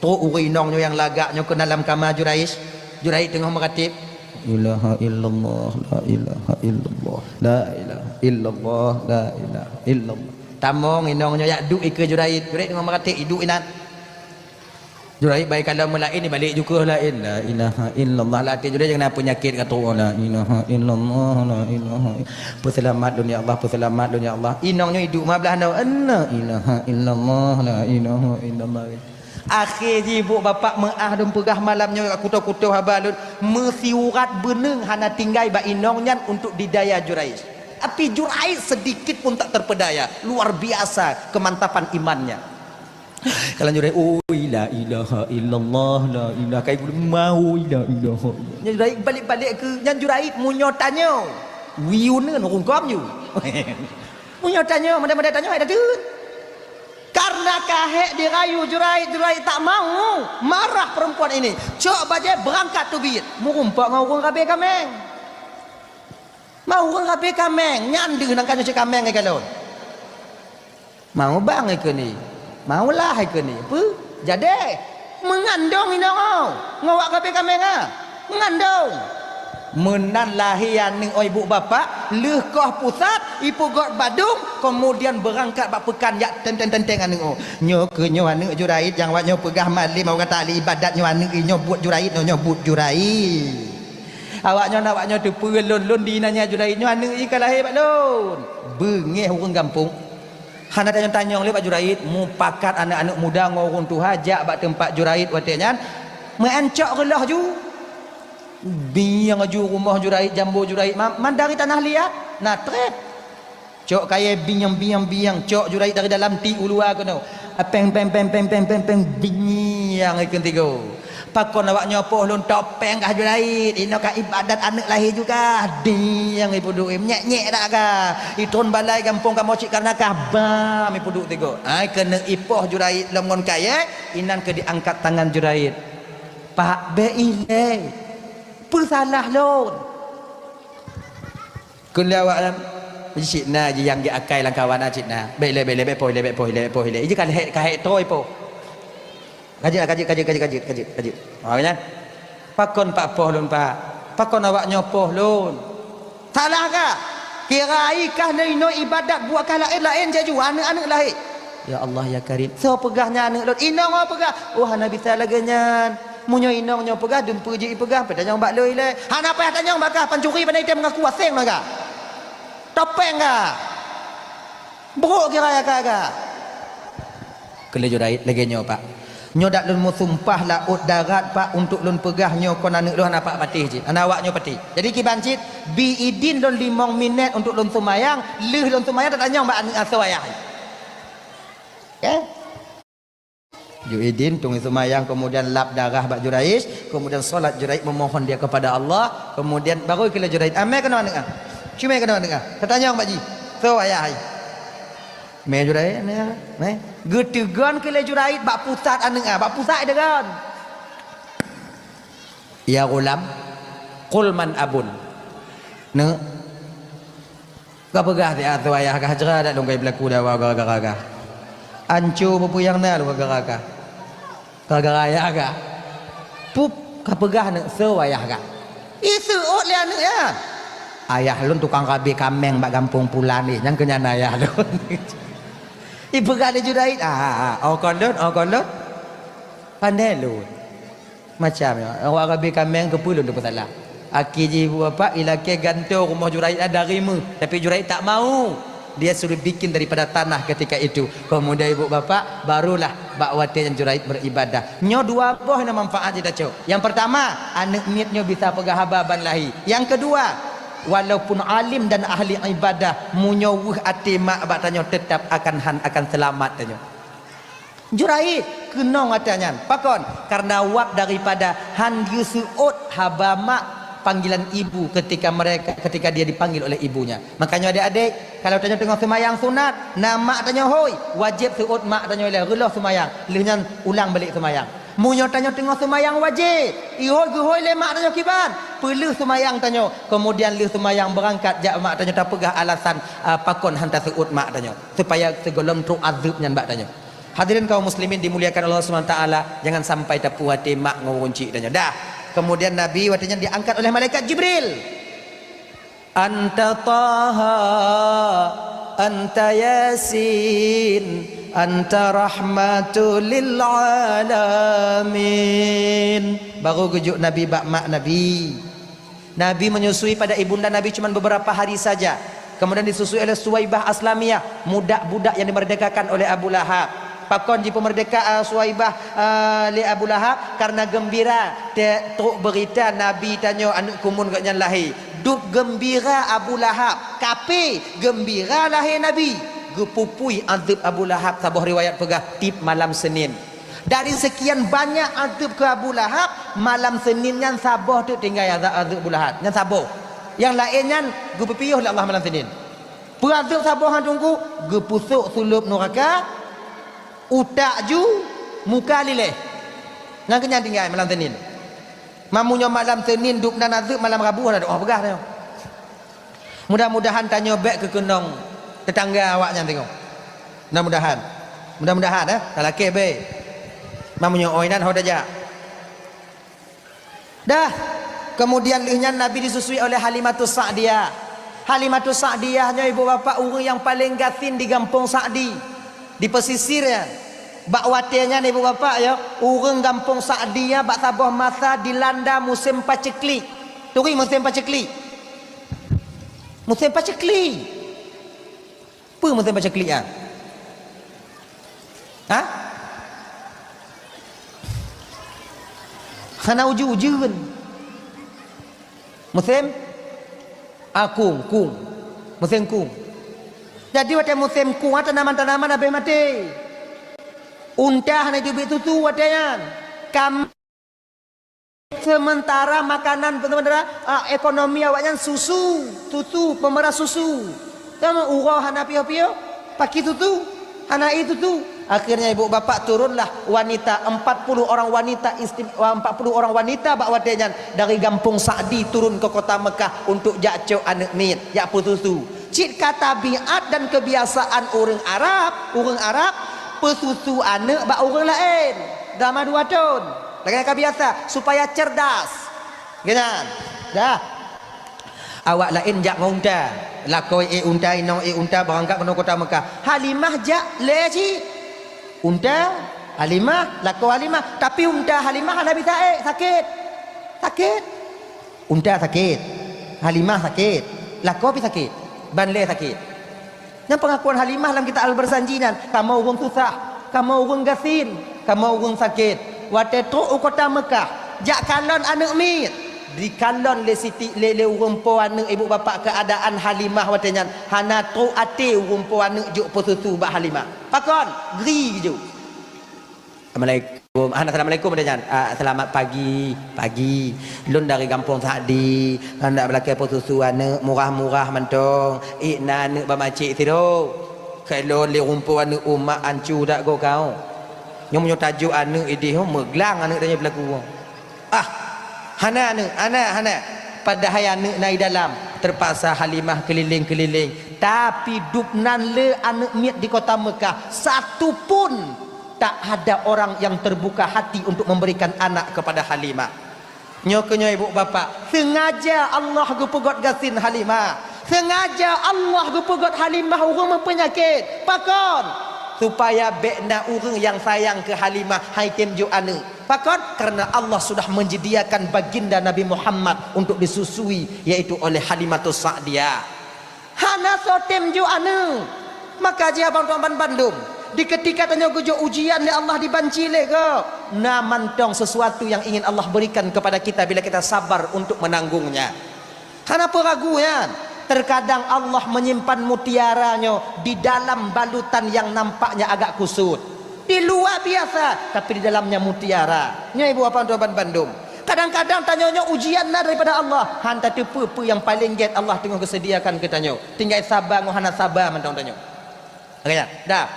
Trok ureueng inong nyoe nyang lagak nyoe keunan lam kama Juraij. Juraij teungoh meukatéb. Ilaha illallah, la ilaha illallah, la ilaha illallah, la ilaha illallah. Tamong inong nyoe jak duek ikeue Juraij. Juraij teungoh meukatéb, iduek inan. Juraij bai kalon meulaén, ibalek ju keuh laén. La ilaha illallah. Lam até Juraij nyang na peunyakét ka trok. La ilaha illallah, la ilaha ill-, peuseulamat lôn ya Allah, peuseulamat lôn ya Allah. Inong nyoe iduek ma blah nyoe. La ilaha illallah, la ilaha illallah. Akhé jih ibu bapak meu'ah lôn peugah malam nyoe ka kutoh-kutoh haba lôn, meusiurat beuneung hana tinggai bak inong nyan untuk didaya Juraij. Tapi Juraij sedikit pun tak terpedaya, luar biasa kemantapan imannya. Kalau Juraij, "Oi, la ilaha illallah, la ilaha," kai gulu mau, "La ilaha illallah." Nyan Juraij balik-balik keu, nyan Juraij meunyoe tanyoe, wiuneun huköm ju. Meunyoe tanyoe, madai-madai tanyoe, hai dateuet. Karena ka hék dirayu Juraij, Juraij tak mau, marah perempuan ini. Cok bajèe beurangkat teubiet, meurumpok ngon ureueng rabe kaméng. Mau ureueng rabe kaméng, nyan deuh nang ka nyoe cit kaméng ngon kalon. Mau bang ikeu ni, mau lah ikeu ni. Peue? Jadi, meungandong inong, oh, ngon wak rabe kaméng, ah. Meungandong. Meunan lahé aneuk, oi bu bapak, lheueh koh pusat, ipeugot badong, kemudian beurangkat bak peukan jak teunteng-teunteng aneuk, oh. Nyoe keu nyoe aneuk Juraij, nyang wak nyoe peugah malem, awak kata ahli ibadat nyoe aneuk, nyoe buet Juraij, nyoe, nyoe buet Juraij. Awaknyoe, awaknyoe teupeue lôn, lôn di inan nyan Juraij nyoe aneuk jih ka lahé bak lôn. Beungéh ureueng gampông. Hana tanyong-tanyong lé bak Juraij, mupakat aneuk-aneuk muda ngon ureueng tuha jak bak teumpat Juraij watèe nyan. Meu'en cok reuloh ju. Bieng ju rumoh Juraij, jambo Juraij, ma-, man dari tanah liat. Na trép. Cok kayèe bieng, bieng, bieng, cok Juraij dari dalam tiek u luwa keunoe. Péng, péng, péng, bieng ikeu tigo. Pakon awak nyoe poh lôn topeng kah Juraij, inoe ka ibadat aneuk lahé juga. Diang ipeuduek, nyek-nyek dak kah. Itron balai gampông kamoe cit karena kah bam ipeuduek tigo. Ai keuneuk ipoh Juraij lom ngon kayée, inan keu diangkat tangan Juraij. Pak, bék ilée. Peue salah lôn? Kheun lé awaknyan, "Cit na ji nyang geuakai lam kawan na cit na. Bék lé, bék lé, bék poh lé, bék poh lé, bék poh lé." Ija ka hék, ka hék toe poh. Kajeuet, kajeuet, kajeuet, kajeuet, kajeuet, kajeuet, kajeuet. Ha, nyan. "Pakon pak poh lôn, Pak? Pakon awak nyoe poh lôn?" Salah kah? Kira ai kah neu inoe ibadat buet kah laén-laén jaju aneuk-aneuk lahé. Ya Allah, ya Karim. Soe peugah nyan aneuk lôn? Inong nyoe peugah. Oh, hana bisa lagée nyan. Meunyoe inong nyoe peugah, dumpeue jih ipeugah, peutanyong bak lôn ilée. Hana payah tanyong bak kah, pancuri pandai item mengaku aseng na kah. Topeng kah. Brok kira ya kah kah. Kheun lé Juraij lagée nyoe, Pak. Nyoe dak lôn meusumpah laôt darat, Pak, untuk lôn peugah nyoe kon aneuk lôn hana pak patéh jih. Hana awak nyoe patéh. Jadi kiban cit, bi idin lôn limong minét untuk lôn seumayang, lheueh lôn seumayang tatanyong bak aneuk asoe ayah. Ya. Ju idin, tunggu seumayang, kemudian lap darah bak Juraij, kemudian salat Juraij memohon dia kepada Allah, kemudian baru keu lé Juraij, "Amé keunoe aneuk ah. Cumé keunoe aneuk ah. Tatanyong bak jih. Soe ayah hai?" Mé Juraij, mé, mé. Geuteugon keu lé Juraij bak pusat aneuk ah, bak pusat deugon. "Ya ghulam, qul man abun." Neuk. Ka peugah siat tu ayah kah, jra dak lôn kai beulaku dawa gara-gara kah. Anco peue-peue nyang na lôn gara-gara kah. Gara-gara ayah kah. Pup, ka peugah neuk soe ayah kah. Iseuôt lé aneuk nyan. Ayah lôn tukang rabe kaméng bak gampông pulan ni, nyang keu nyan ayah lôn. Ipeugah lé Juraij, ah, ah, ah, oh kon lôn, oh kon lôn. Pandai lôn. Macam nyoe, awak rabe kaméng keupeue lôn teupeusalah. Akhé jih ibu bapak ilakée gantoe rumoh Juraij dari meuh, tapi Juraij tak mau. Dia suruh bikin daripada tanah ketika itu. Kemudian ibu bapak, barulah bak watée nyan Juraij beribadah. Nyoe dua boh na manfaat jitacok. Yang pertama, aneuk miet nyoe bisa peugah haba ban lahé. Yang kedua, walaupun alim dan ahli ibadah, meunyoe weueh até mak bak tanyoe, tetap akan han akan seulamat tanyoe. Juraij keunong atra nyan. Pakon? Karena wab daripada han geuseuôt haba mak, panggilan ibu ketika mereka, ketika dia dipanggil oleh ibunya. Makanya adik-adik, kalau tanyoe teungoh seumayang sunat, na mak tanyoe hôi, wajéb seuôt mak tanyoe ilée, reuloh seumayang, lheueh nyan ulang balik seumayang. Meunyoe tanyoe teungoh seumayang wajéb, ihôi geuhôi lé mak tanyoe kiban, peuleueh seumayang tanyoe, kemudian lheueh seumayang beurangkat jak mak tanyoe tapeugah alasan, a, pakon han taseuôt mak tanyoe, supaya sigohlom trok azeueb nyan bak tanyoe. Hadirin kaum muslimin dimuliakan Allah Subhanahu wa taala, jangan sampai tapuih até mak ngon ureueng chik tanyoe. Dah. Kemudian Nabi watée nyan diangkat oleh malaikat Jibril. Anta Taha, anta Yasin, anta rahmatu lil alamin. Baru geujok Nabi bak mak Nabi. Nabi menyusui pada ibunda Nabi cuma beberapa hari saja. Kemudian disusui oleh Suwaibah Aslamiyah, budak-budak yang dimerdekakan oleh Abu Lahab. Pakon jipeumeurdeka, eh, Suwaibah, eh, lé Abu Lahab? Karena gembira, te-, trok beurita Nabi tanyoe aneuk kumun gobnyan lahé. Dub gembira Abu Lahab, kape gembira lahé Nabi. Geupupui azeueb Abu Lahab, saboh riwayat peugah tiep malam Senin. Dari sekian banyak azeueb keu Abu Lahab, malam Senin nyan saboh teuk tinggai azeueb, azeueb Abu Lahab. Nyan saboh. Nyang laén nyan geupeupiôh lé Allah malam Senin. Peue azeueb saboh nyan Teungku? Geupeusok sulôb nuraka, utak ju, muka liléh. Nyan keuh nyan tinggai malam Senin. Meunyoe malam Senin dub nan azeueb, malam Rabu hana doa peugah nyoe. Mudah-mudahan tanyoe bék keu keunong teutangga awaknyan teungoh. Mudah-mudahan. Mudah-mudahan, eh, talakée bék. Meunyoe oi nan ho tajak. Dah. Kemudian lheueh nyan Nabi disusui oleh Halimatus Sa'diyah. Halimatus Sa'diyah nyoe ibu bapak ureuëng nyang paleng gasien di gampông Sa'di, di pesisir nyan. Bak watée nyan ibu bapak ya, ureuëng gampông Sa'di ya bak saboh masa dilanda musém paceklik. Turi musém paceklik. Musém paceklik. Peue musém paceklik nyan? Ha? Hana ujeuen-ujeuen. Musém? Ah, kung, kung. Musém kung. Jadi watée musém kung, ah, tanaman-tanaman habéh maté. Unta hana jeuet bit susu watée nyan. Kam Sementara makanan, sementara, ah, ekonomi awaknyan susu, susu, pemeras susu. Sama uroe hana piôh-piôh, paki susu, hana ie susu. Akhirnya ibu bapak turunlah wanita, empat puluh orang wanita isti-, empat puluh orang wanita bak watée nyan dari gampông Sa'di turun ke kota Mekah untuk jak cok aneuk miet, jak peususu. Cit ka tabiat dan kebiasaan ureuëng Arab, ureuëng Arab peususu aneuk bak ureuëng laén. Dama dua thon. Lagée ka biasa, supaya cerdas. Geunan. Dah. Awak laén jak ngon unta. Lakoe ék unta, inong ék unta, beurangkat keunoe kota Mekah. Halimah jak lé cit. Unta Halimah, lakoe Halimah. Tapi unta Halimah hana bisa ék, sakét. Sakét. Unta sakét. Halimah sakét. Lakoe pih sakét. Ban lé sakét. Nyang peungakuan Halimah lam kitab Al-Barzanji nyan, kamoe ureuëng susah, kamoe ureuëng gasien, kamoe ureuëng sakét. Watée trok u kota Meukah, jak kalon aneuëk miet. Dikalon lé Siti, lé, lé ureuëng po aneuëk ibu bapak keuadaan Halimah watée nyan, hana trok até ureuëng po aneuëk jok peususu bak Halimah. Pakon? Gri jok. Assalamualaikum. Ah, assalamualaikum, ada nyan. Ah, selamat pagi. Pagi. Lôn dari gampông Sa'di. Handak beulakée peususu aneuëk murah-murah mantong. Ék na aneuëk bak macék sidroe. Keu lôn lé ureuëng po aneuëk umak ancu dak go kau. Nyoe meunyoe tajok aneuëk idéh, meuglang aneuëk tanyoe peulaku. Ah, hana aneuëk, hana, hana. Padahai aneuëk na i dalam. Terpaksa Halimah keuliléng-keuliléng. Tapi dubnan le aneuëk miet di kota Meukah, satu pun tak ada orang yang terbuka hati untuk memberikan anak kepada Halimah. Nyoe keuh nyoe ibu bapak, sengaja Allah geupeugét gasien Halimah. Sengaja Allah geupeugét Halimah ureuëng meupeunyakét. Pakon? Supaya bék na ureuëng nyang sayang keu Halimah, han tem jok aneuëk. Pakon? Karena Allah sudah menyediakan baginda Nabi Muhammad untuk disusui, yaitu oleh Halimatus Sa'diyah. Hana soe tem jok aneuëk. Maka jih abang tuan ban bandum, di ketika tanyoe geujok ujian lé Allah dibanci lé gob, na mantong sesuatu yang ingin Allah berikan kepada kita bila kita sabar untuk menanggungnya. Hana peue ragu nyan. Terkadang Allah menyimpan mutiara nyoe di dalam balutan yang nampaknya agak kusut. Di luwa biasa, tapi di dalamnya mutiara. Nyoe ibu bapak tuan ban bandum. Kadang-kadang tanyoe nyoe ujian na daripada Allah. Han tateupeue peue nyang paleng gét Allah teungoh geuseudiakan keu tanyoe. Tinggai saba ngon hana saba mantong tanyoe. Oke, ya? Dah.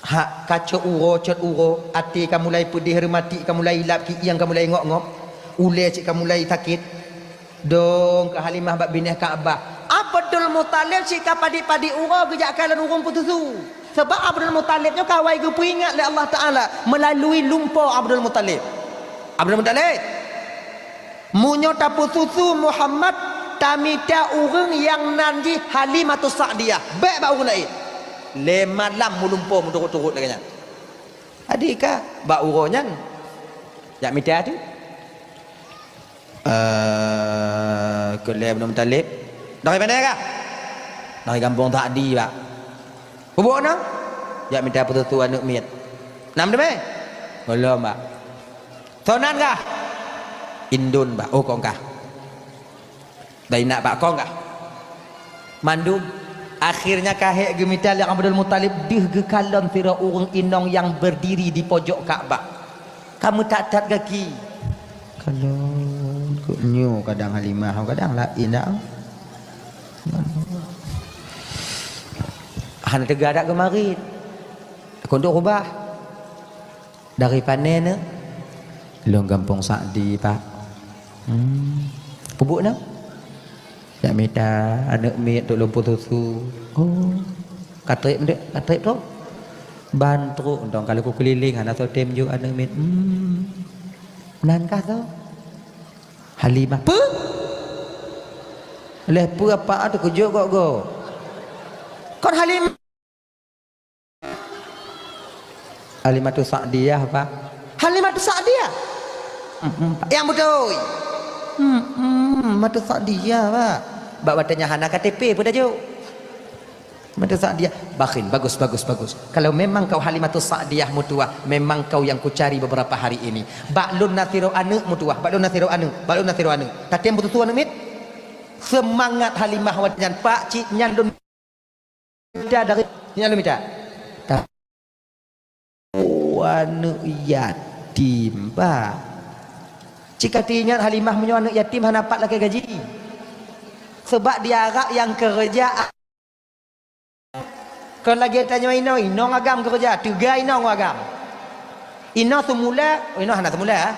Hak kacok uroe, cot uroe, até ka mulai peudeh, reumatik ka mulai ilab, kieng ka mulai ngok-ngok, ulée cit ka mulai sakét. Dong keu Halimah bak binéh Ka'bah. Abdul Muthalib cit ka padit-padit uroe geujak kalon ureuëng peususu. Sabab Abdul Muthalib nyoe ka awai geupeuingat lé Allah Taala meulalu lumpo Abdul Muthalib. Abdul Muthalib, meunyoe tapeususu Muhammad, tamita ureuëng nyang nan jih Halimatus Sa'diyah, bék bak ureuëng laén. Lé malam meulumpo meuturot-turot lagée nyan. Adik ka bak uroe nyan jak mita tu. Eh, keu lé Abdul Muthalib. Dari mana kah? Dari gampông Sa'di, Pak. Peubuet na? Jak mita peususu aneuëk miet. Nam teumé? Gohlom, Pak. Soe nan kah? Indon, Pak. Oh, kong kah. Dari nak bak kong kah? Mandum. Akhirnya ka hék geumita lé Abdul Muthalib deuh geukalon sidroe ureuëng inong nyang berdiri di pojok Ka'bah. Ka meutat-tat gaki. Kalon kok nyoe kadang Halimah, kadang laén dak. Hana teuga dak keumarit. Kondok rubah. Dari pane neu? Lôn gampông Sa'di, Pak. Hmm. Peubuet na? Jak mita aneuëk miet untuk lôn peususu. Oh. Ka trép meudeuk, ka trép tu. Ban trok entong ka lôn keuliléng hana soe tem jok aneuëk miet. Hmm. Nan kah tu? Halimah. Peue? Leh peue apa tu keujok gok-gok? Kon Halimah. Halimatus Sa'diyah, Pak. Halimatus Sa'diyah? Mm-mm, Pak. Nyang beutôi. Mm-mm, Halimatus Sa'diyah, Pak. Bak watée nyan hana K T P pun tajok. Halimatus Sa'diyah. Bakhil, bagus, bagus, bagus. Kalau memang kau Halimatus Sa'diyah meutuwah, memang kau yang kucari beberapa hari ini. Bak lôn na sidroe aneuëk meutuwah, bak lôn na sidroe aneuëk, bak lôn na sidroe aneuëk. Tatem beutôi aneuëk miet? Semangat Halimah watée nyan, Pak, cit nyan lôn mita dari nyan lôn mita. Ta-, oh, aneuëk yatim, Pak. Cit ka teuingat Halimah meunyoe aneuk yatim hana pat lakée gaji. Seubab di Arab nyang keureuja kon lagée tanyoe inoe, inong agam keureuja, teuga inong agam. Inoe seumula, inoe hana seumula, ha?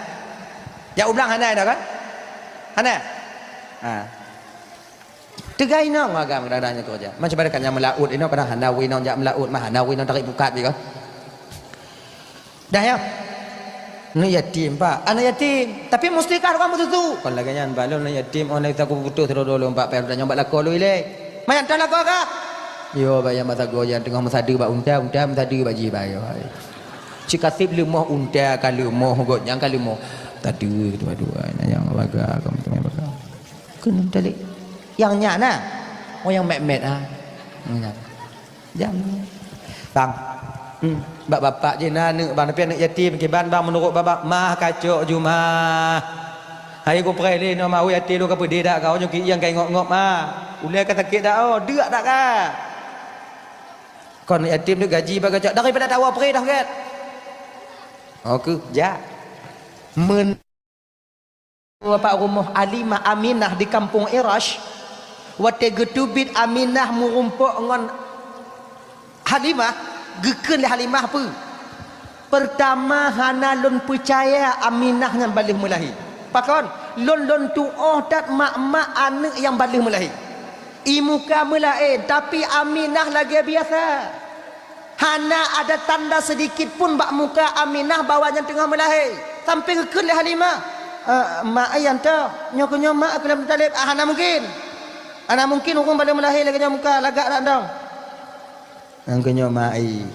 Jak u blang hana inoe kan? Hana? Ha. Teuga inong agam kadang-kadang nyan keureuja. Macam mana kan nyang meulaôt inoe kadang hana wui inong jak meulaôt mah, hana wui inong tarék pukat jih kan. Dah ya. Aneuk yatim, Pak. Aneuk yatim. Tapi mustikah urang meututu. Kon lagée nyan, Pak, lôn aneuk yatim, oh, na taku putoh sidroe lôn, Pak, payah tanyoe bak lakoe lôn ilée. Mayan tan lakoe kah? Yo, Pak, nyang masa goe nyan teungoh meusadeue bak unta, unta meusadeue bak jih, Pak, yo. Cit ka seb leumoh unta, ka leumoh gobnyan, ka leumoh. Sadeue dua-dua, na nyang baga, ka meuteumé baga. Keuneuk talek. Nyang nyan na. Oh, nyang mèt-mèt, ha. Nyang nyan. Jam. Bang. Hmm. Bak bapak jih na aneuk, Bang, tapi aneuk yatim kiban, Bang, meunurot bapak mah kacok jumah. Hai ku preh lé nyoe mawi até lôn ka peudeh dak kau nyoe kieng kai ngop-ngop mah. Ulée ka sakét dak oh, deuk dak ka. Kon yatim deuk gaji bak kacok daripada tawa preh dah gét. Oh, keu jak. Men Bapak rumoh Halimah Aminah di kampung Irash, watée geuteubiet Aminah meurumpok ngon Halimah, geukheun lé Halimah peue? Peurtama hana lôn peucaya Aminah nyan ban lheueh meulahé. Pakon? Lôn lôn tuoh that mak-mak aneuk nyang ban lheueh meulahé. Ié muka meulaén, tapi Aminah lagée biasa. Hana ada tanda seudikit pun bak muka Aminah bahwa nyan teungoh meulahé. Sampoe geukheun lé Halimah, "Eh, mak ai nyan toh, nyoe keuh nyoe mak keuh Abdul Muthalib." Ah, hana mungken. Hana mungken ureuëng ban lheueh meulahé lagée nyoe muka, lagak dak dong. Nyan keuh nyoe mak ai.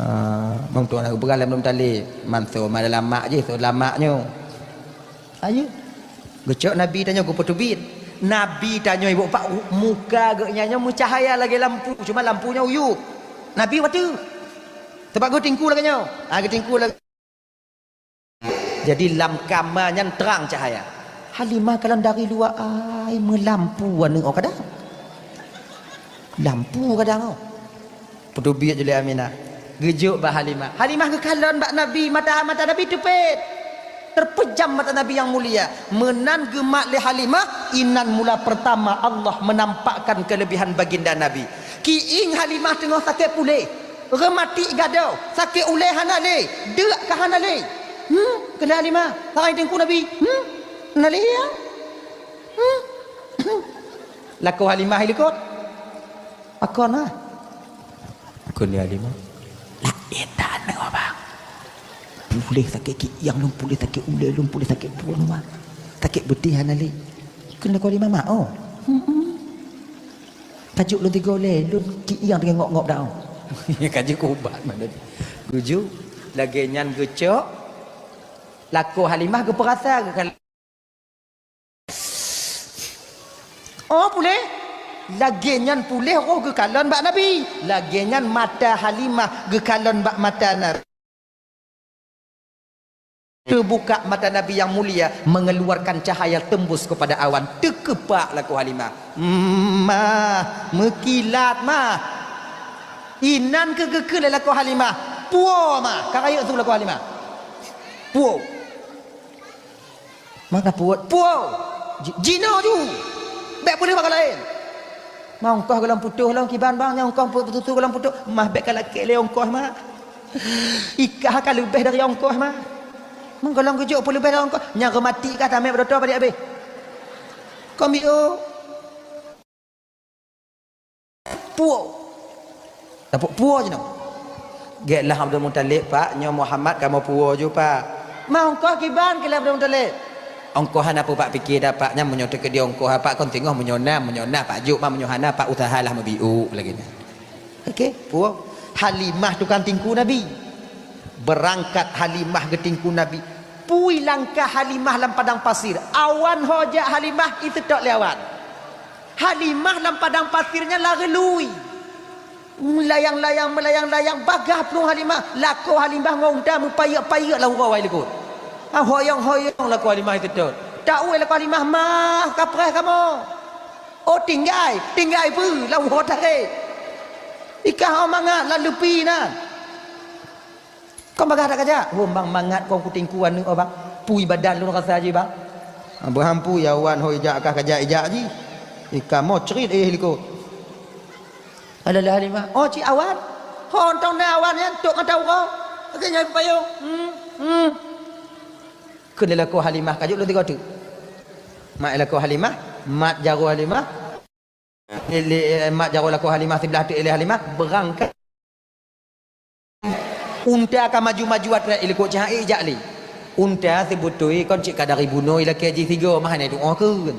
Ah, mantong na geupeugah lé Abdul Muthalib, "Man soe ma dalam mak jih, soe dalam mak nyoe." Ayo. Geucok Nabi tanyoe geupeuteubiet. Nabi tanyoe ibu pak muka geuhnyan nyoe meucahya lagée lampu, cuma lampu nyoe uyueb. Nabi watée. Teubak geutingku lagée nyoe. Ha, geutingku lagée. Jadi lam kama nyan trang cahya. Halimah kalon dari luwa ai meulampu aneuk oh kadang. Lampu kadang oh. Peuteubiet jih lé Aminah. Geujok bak Halimah. Halimah geukalon bak Nabi, mata, mata Nabi teupet. Terpejam mata Nabi nyang mulia. Meunan geumat lé Halimah, inan mula pertama Allah menampakkan kelebihan baginda Nabi. Kieng Halimah teungoh sakét puléh. Reumatik gadôh, sakét ulée hana lé, deuk ka hana lé. Hmm, kheun lé Halimah, sagai teungku Nabi. Hmm, hana lé ya? Hmm. Lakoe Halimah ilikot. Pakon ah? Kheun lé Halimah. Laén that aneuk abang. Puléh sakét kieng lôn, puléh sakét ulée lôn, puléh sakét pruet lôn, Bang. Sakét beutih hana lé. Kheun lakoe Halimah mak oh. Hmm. Tajuk lôn tiga lé, lôn kieng teungoh ngop-ngop dak oh. Ka jeuet keu ubat mana. Geuju lagée nyan geucok. Lakoe Halimah geupeurasa geukalon. Oh, puléh. Lagée nyan puléh roh geukalon bak Nabi. Lagée nyan mata Halimah geukalon bak mata Nabi. Teubuka mata Nabi nyang mulia, mengeluarkan cahaya tembus kepada awan. Teukeupak lakoe Halimah. Mah, meukilat mah. Inan keu geukheun lé lakoe Halimah. Puo mah, ka rayeuk su lakoe Halimah. Puo. Maka puet, puo! Ji-, jinoe ju! Bék peuleueh bak laén. Ma ongkoh gohlom putôh lom kiban bang, nyang ongkoh pu-, pututu gohlom putôh. Mah bék ka lakée lé ongkoh mah. Ikah ka leubeh dari ongkoh mah. Meugohlom geujok peuleubeh dari ongkoh. Nyang reumatik ka tamé beudoto padé abéh. Kombio. Puo. Tapok puo jinoe. Gét lah Abdul Muthalib, Pak, nyoe Muhammad kamoe puo ju, Pak. Ma ongkoh kiban keu lé Abdul Muthalib. Ongkoh hana peue Pak pike dah, Pak, nyan meunyoe teukeudi ongkoh, Pak, kon teungoh meunyoe na, meunyoe na, Pak, jok ma, meunyoe hana, Pak, usaha lah meubiuk lagée nyan. Oke, puo. Halimah tukang tingku Nabi. Beurangkat Halimah geutingku Nabi. Pui langkah Halimah lam padang pasir. Awan ho jak Halimah, iseutôt lé awan. Halimah lam padang pasir nyan lari lui. Meulayang-layang, meulayang-layang, bagah plueng Halimah. Lakoe Halimah ngon unta meupayek-payek lam uroe likot. Ha, hoyong-hoyong lakoe Halimah iseutôt. Taui lakoe Halimah, "Mah, kapreh kamoe." Oh, tinggai, tinggai peue? Lam uroe tarek. Ikah oh mangat lam leupi na. Kon bagah dak kajak? Oh, bang mangat kon kutingku aneuk oh, bang. Pui badan lôn rasa jih, bah. Beuhampui awan ho ijak kah kajak ijak jih. Ikamoe crit éh likot. Alah Halimah, "Oh, cit awan? Ho, entong na awan nyan, tok mata uroe. Lagèe nyan payong. Hmm, hmm." Kheun lé lakoe Halimah, ka jeuet lôn tiga teuk. Mat lakoe Halimah, mat jaroe Halimah. Lé, lé, mat jaroe lakoe Halimah siblah teuk lé Halimah, beurangkat. Unta ka maju-maju atra ilikot cahai jak lé. Unta sibeutôi kon cit ka dari bunoe ilakèe jih sigoe mah hana tu'oh kheun.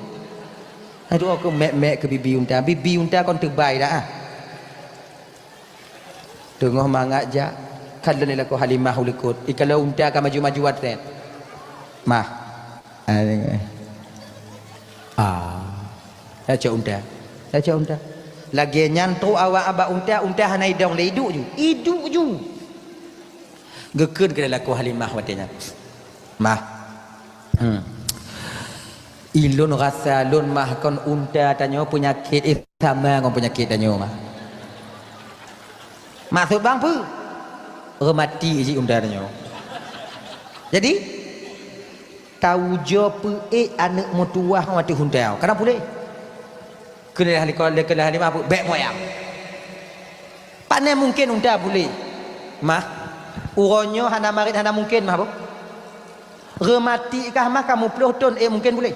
Hana tu'oh kheun mek-mek keu bibi unta. Bibi unta kon teubai dah ah. Teungoh mangat jak, kalon ilakèe Halimah u likot. Ikalon unta ka maju-maju atra. Mah. Ah, tacok unta. Tacok unta. Lagèe nyan trok awak bak unta, unta hana idong lé, iduek ju. Iduek ju. Geukheun keu lakoe Halimah watèe nyan. Mah. Hmm. Ilôn rasa lôn mah kon unta tanyoe peunyakét, eh, sama ngon peunyakét tanyoe mah. Maksud bang peue? Reumati jih unta tanyoe. Jadi, Taujoe peuék aneuk meutuwah ngon ateueh unta, kadang puléh. Keuneulheueh likot, keuneulheueh lima, bèk moyang. Pane mungken unta puléh. Mah, uroe nyoe hana marit, hana mungken, mah, boh. Reumati kah, mah, ka muplôh thôn, ék mungken puléh.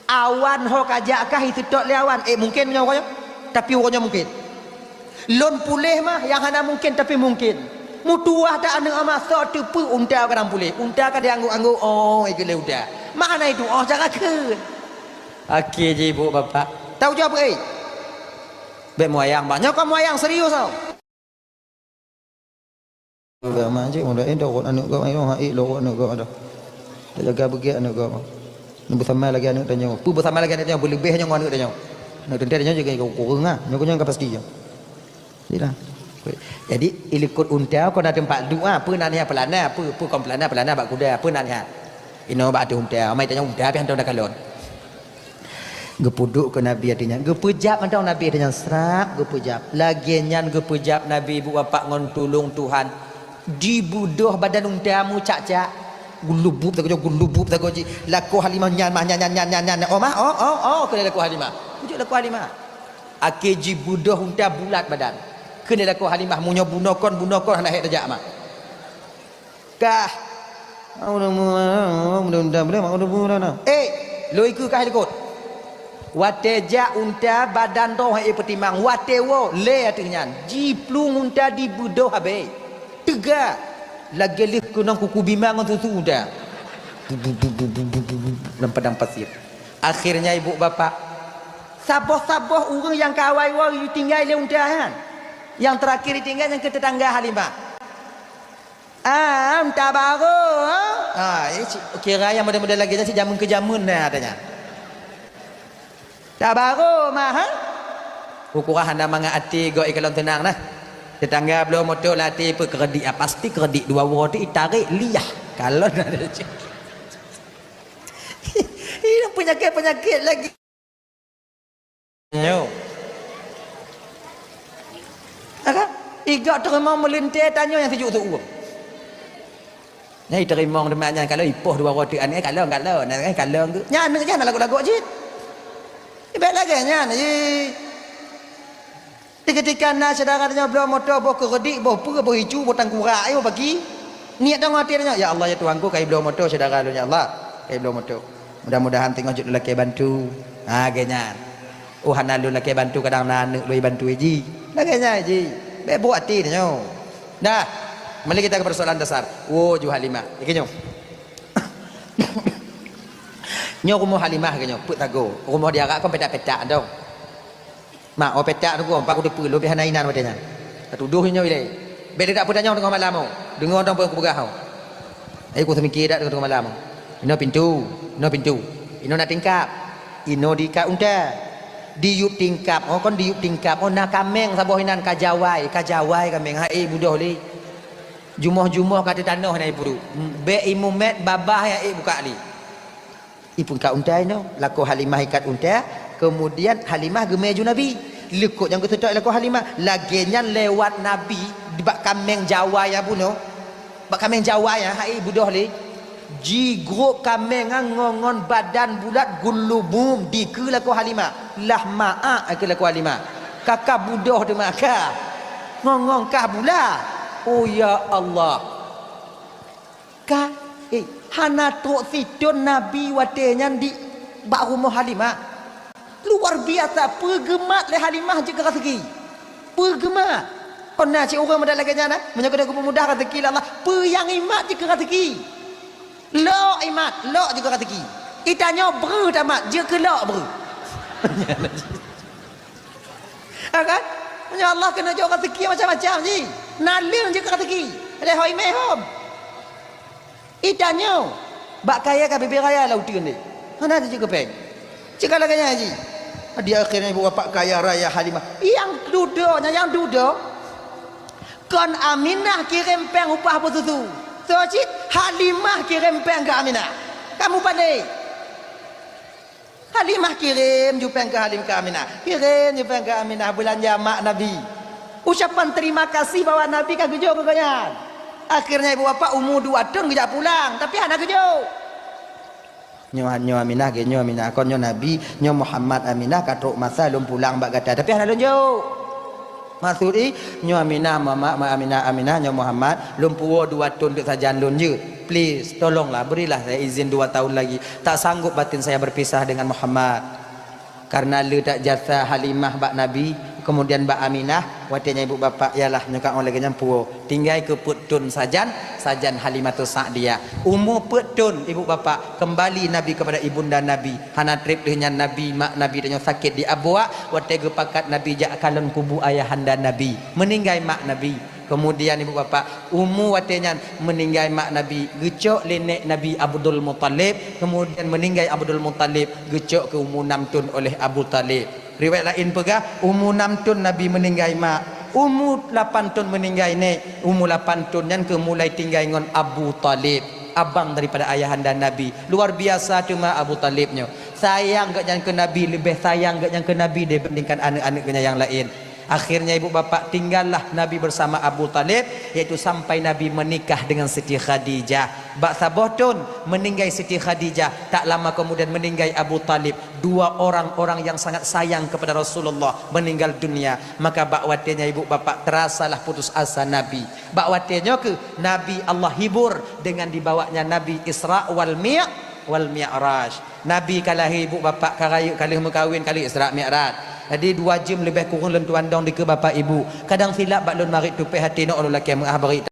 Awan ho kajak kah iseutôt lé awan, ék mungken meunyoe uroe nyoe. Tapi uroe nyoe mungken. Lôn puléh mah nyang hana mungken, tapi mungken. Meutuwah that aneuk ama, soe teupeu unta kadang puléh. Unta ka dianggôk-anggôk, oh, ikeu lé unta. Mah hana itu, oh, cara kheun. Akhé jih ibu bapak. Taujoe peuék. Bèk moyang, bah. Nyoe kon moyang serius, oh. Agama cit, muda, eh, lorot aneuk gop, eh, ha, eh, lorot aneuk gop dah. Tak jaga beugèt aneuk gop. Nyoe beusama lagèe aneuk tanyoe. Peue beusama lagèe aneuk tanyoe, beuleubèh nyoe ngon aneuk tanyoe. Aneuk teuntèe tanyoe jaga kureueng ah. Nyoe, nyoe ka pasti nyoe. Jadilah. Jadi, ilikot unta kon na teumpat duek ah, peue na niat peulana, peue, peue kon peulana, peulana bak kuda, peue na niat. Inoe bak ateueh unta, amai tanyoe unta pih hantom takalon. Geupeuduek keu Nabi ateueh nyan. Geupeujab mantong Nabi ateueh nyan, srap geupeujab. Lagèe nyan geupeujab Nabi ibu bapak ngon tulông Tuhan. Dibeudôh badan unta meucak-cak. Geulubup sagoe, geulubup sagoe jih. Lakoe Halimah nyan mah, nyan, nyan. Oh mah, oh, oh, oh, kheun lakoe Halimah. Kujak lakoe Halimah. Akhé jibeudôh unta bulat badan. Kheun lakoe Halimah, meunyoe bunoe kon, bunoe kon hana hék tajak mah. Kah. Mudah-mudahan, mudah-mudahan boleh, mak mudah-mudahan. Eh, lôn ikeu kah likot. Watèe jak unta badan droe hana peutimang, watèe woe lé ateueh nyan. Jiplueng unta dibeudôh habéh. Teuga. Lagèe lheueh keunong kuku bima ngon susu unta. Bu, bu, bu, lam padang pasir. Akhirnya ibu bapak, saboh-saboh ureueng nyang ka awai woe ditinggai lé unta nyan. Nyang teurakhir ditinggai nyang keu tetangga Halimah. Ah, unta barô, ha? Ah, eh, ci-, kira nyang model-model lagèe nyan cit jameun keu jameun na, katanya. Unta barô mah, ha? Ukurah hana mangat até, gok ikalon teunang nah. Tetangga bloe moto lam até peukeureudik, ah, pasti keureudik dua uroe tu itarek liah. Kalon ada cit. Ini penyakit-penyakit lagi. Nyoe. Nah, kan? Igak teurimong meulintèe tanyoe nyang sijuek seuuem. Nyang iteurimong teuma nyan kalon ipoh dua uroe teuk aneuk kalon, kalon, nah, kan, kalon tu. Nyan aneuk nyan lagoe-lagoe cit. Ibèk lagèe nyan, ih. Di ketika na syedara tanyoe bloe moto, boh keureudik, boh peue, boh icu, boh tangkurak, eh, boh paki. Niet tanyoe até tanyoe, "Ya Allah, ya Tuhanku, kai bloe moto syedara lôn, ya Allah. Kai bloe moto. Mudah-mudahan teungoh jeuet lôn lakèe bantu." Ha, lagèe nyan. Oh, hana lôn lakèe bantu, kadang na aneuk lôn bantu jih. Lagèe nyan jih. Bèk brôk até tanyoe. Nah, mari kita ke persoalan dasar. Woe ju Halimah. Ikeu nyoe. Nyoe rumoh Halimah keu nyoe, peuet sagoe. Rumoh di Arab kan petak-petak dong. Mak, oh petak tu, oh, empat kuteupeu, lôn pih hana inan watèe nyan. Tatudoh nyoe ilèe. Bèk teudak peutanyong teungoh malam, oh. Deungoe dong peue kupeugah, oh. Ayo, kuseumiké dak teungoh malam, oh. Inoe pintoe, inoe pintoe. Inoe na tingkap. Inoe diikat unta. Diyueb tingkap, oh, kon diyueb tingkap, oh, na kaméng saboh inan ka jawai, ka jawai kaméng, ha, eh, budoh lé. Jumoh-jumoh ka teutanoh na ipuru. Bèk imumet babah nyang ék bukak lé. Ipeungkat unta inoe, lakoe Halimah ikat unta, keumudian Halimah geumè ju Nabi. Likot nyang geuseutôt lakoe Halimah, lagèe nyan lewat Nabi, bak kaméng jawai nyang bunoe. Bak kaméng jawai nyang hai budoh lé. Jigrôp kaméng ngon, ngon badan bulat gulubum dikeue lakoe Halimah. Lah ma'ak keu lakoe Halimah. Ka, ka budoh teuma ka. Ngon, ngon kah bulat. Oh, ya Allah. Ka, eh, hana trok sithon Nabi watée nyan di bak rumoh Halimah. Luar biasa, peugeumat lé Halimah jeuet keu raseuki. Peugeumat. Kon na cit ureuëng meudat lagée nyan, na? Meunyoe keuneuk geupeumudah raseuki lé Allah, peue nyang imat jeuet keu raseuki. Lok imat, lok jeuet keu raseuki. Itanyoe breuh tamat, jeuet keu lok breuh. Ha kan? Meunyoe Allah keuneuk jok raseuki macam-macam jih. Naleueng jeuet keu raseuki. Lé hôi mé hom. Itanyoe, bak kayèe ka bibée raya lam uteuen deh. Hana teuh jeuet keu péng. Cit ka lagée nyan jih. Di akhé nyan ibu bapak kaya raya Halimah. Nyang dudoe nyan, nyang dudoe. Kon Aminah kirém péng upah beususu. Soe cit Halimah kirém péng keu Aminah. Kamu paléh. Halimah kirém ju péng keu Halim, keu Aminah. Kirém ju péng keu Aminah beulanja mak Nabi. Ucapan terima kasih bahwa Nabi ka geujok keu gobnyan. Akhirnya ibu bapak umu dua thon geujak pulang, tapi hana geujok. Nyoe, nyoe Aminah, ge, nyoe Aminah, kon nyoe Nabi, nyoe Muhammad, Aminah, ka trok masa lôn pulang bak gata, tapi hana lôn jok. Maksud i, nyoe Aminah, Muhammad, Aminah, Aminah, nyoe Muhammad, lôn puwoe dua thon teuk sajan lôn jeuet. Please, tolonglah, berilah saya izin dua tahun lagi. Tak sanggup batin saya berpisah dengan Muhammad. Karena le that jasa Halimah bak Nabi, kemudian bak Aminah, watée nyan ibu bapak, yalah, nyoe ka lagée nyan puwoe. Tinggai keu peuet thon sajan, sajan Halimatus Sa'diyah. Umu peuet thon ibu bapak, kembali Nabi kepada ibunda Nabi. Hana treb lheueh nyan Nabi, mak Nabi tanyoe sakét di Abwa, watée geupakat Nabi jak kalon kubu ayahanda Nabi. Meuninggai mak Nabi. Kemudian ibu bapak, umu watée nyan meuninggai mak Nabi, geucok lé nék Nabi Abdul Muthalib, kemudian meuninggai Abdul Muthalib, geucok keu umu nam thon oleh Abu Thalib. Riwayat laén peugah, umu nam thon Nabi meuninggai mak, umu lapan thon meuninggai nék, umu lapan thon nyan keuh mulai tinggai ngon Abu Thalib, abang daripada ayahanda Nabi. Luar biasa teuma Abu Thalib nyoe. Sayang gobnyan keu Nabi, leubeh sayang gobnyan keu Nabi dibandingkan aneuëk-aneuëk gobnyan nyang laén. Akhirnya ibu bapak tinggallah Nabi bersama Abu Thalib, yaitu sampai Nabi menikah dengan Siti Khadijah. Bak saboh thon meuninggai Siti Khadijah, tak lama kemudian meuninggai Abu Thalib. Dua orang-orang yang sangat sayang kepada Rasulullah meninggal dunia. Maka bak watée nyan ibu bapak terasalah putus asa Nabi. Bak watée nyoe keuh Nabi Allah hibur dengan dibawanya Nabi Isra wal Mi-, wal Mi'raj. Nabi ka lahé ibu bapak ka rayeuk, ka lheueh meukawen, ka lheueh Isra Mi'raj. Jadi dua jeuem leubeh kureueng lôn tuan dong dikeue bapak ibu. Kadang silap bak lôn marit tupéh até, nok lôn lakée meu'ah bri.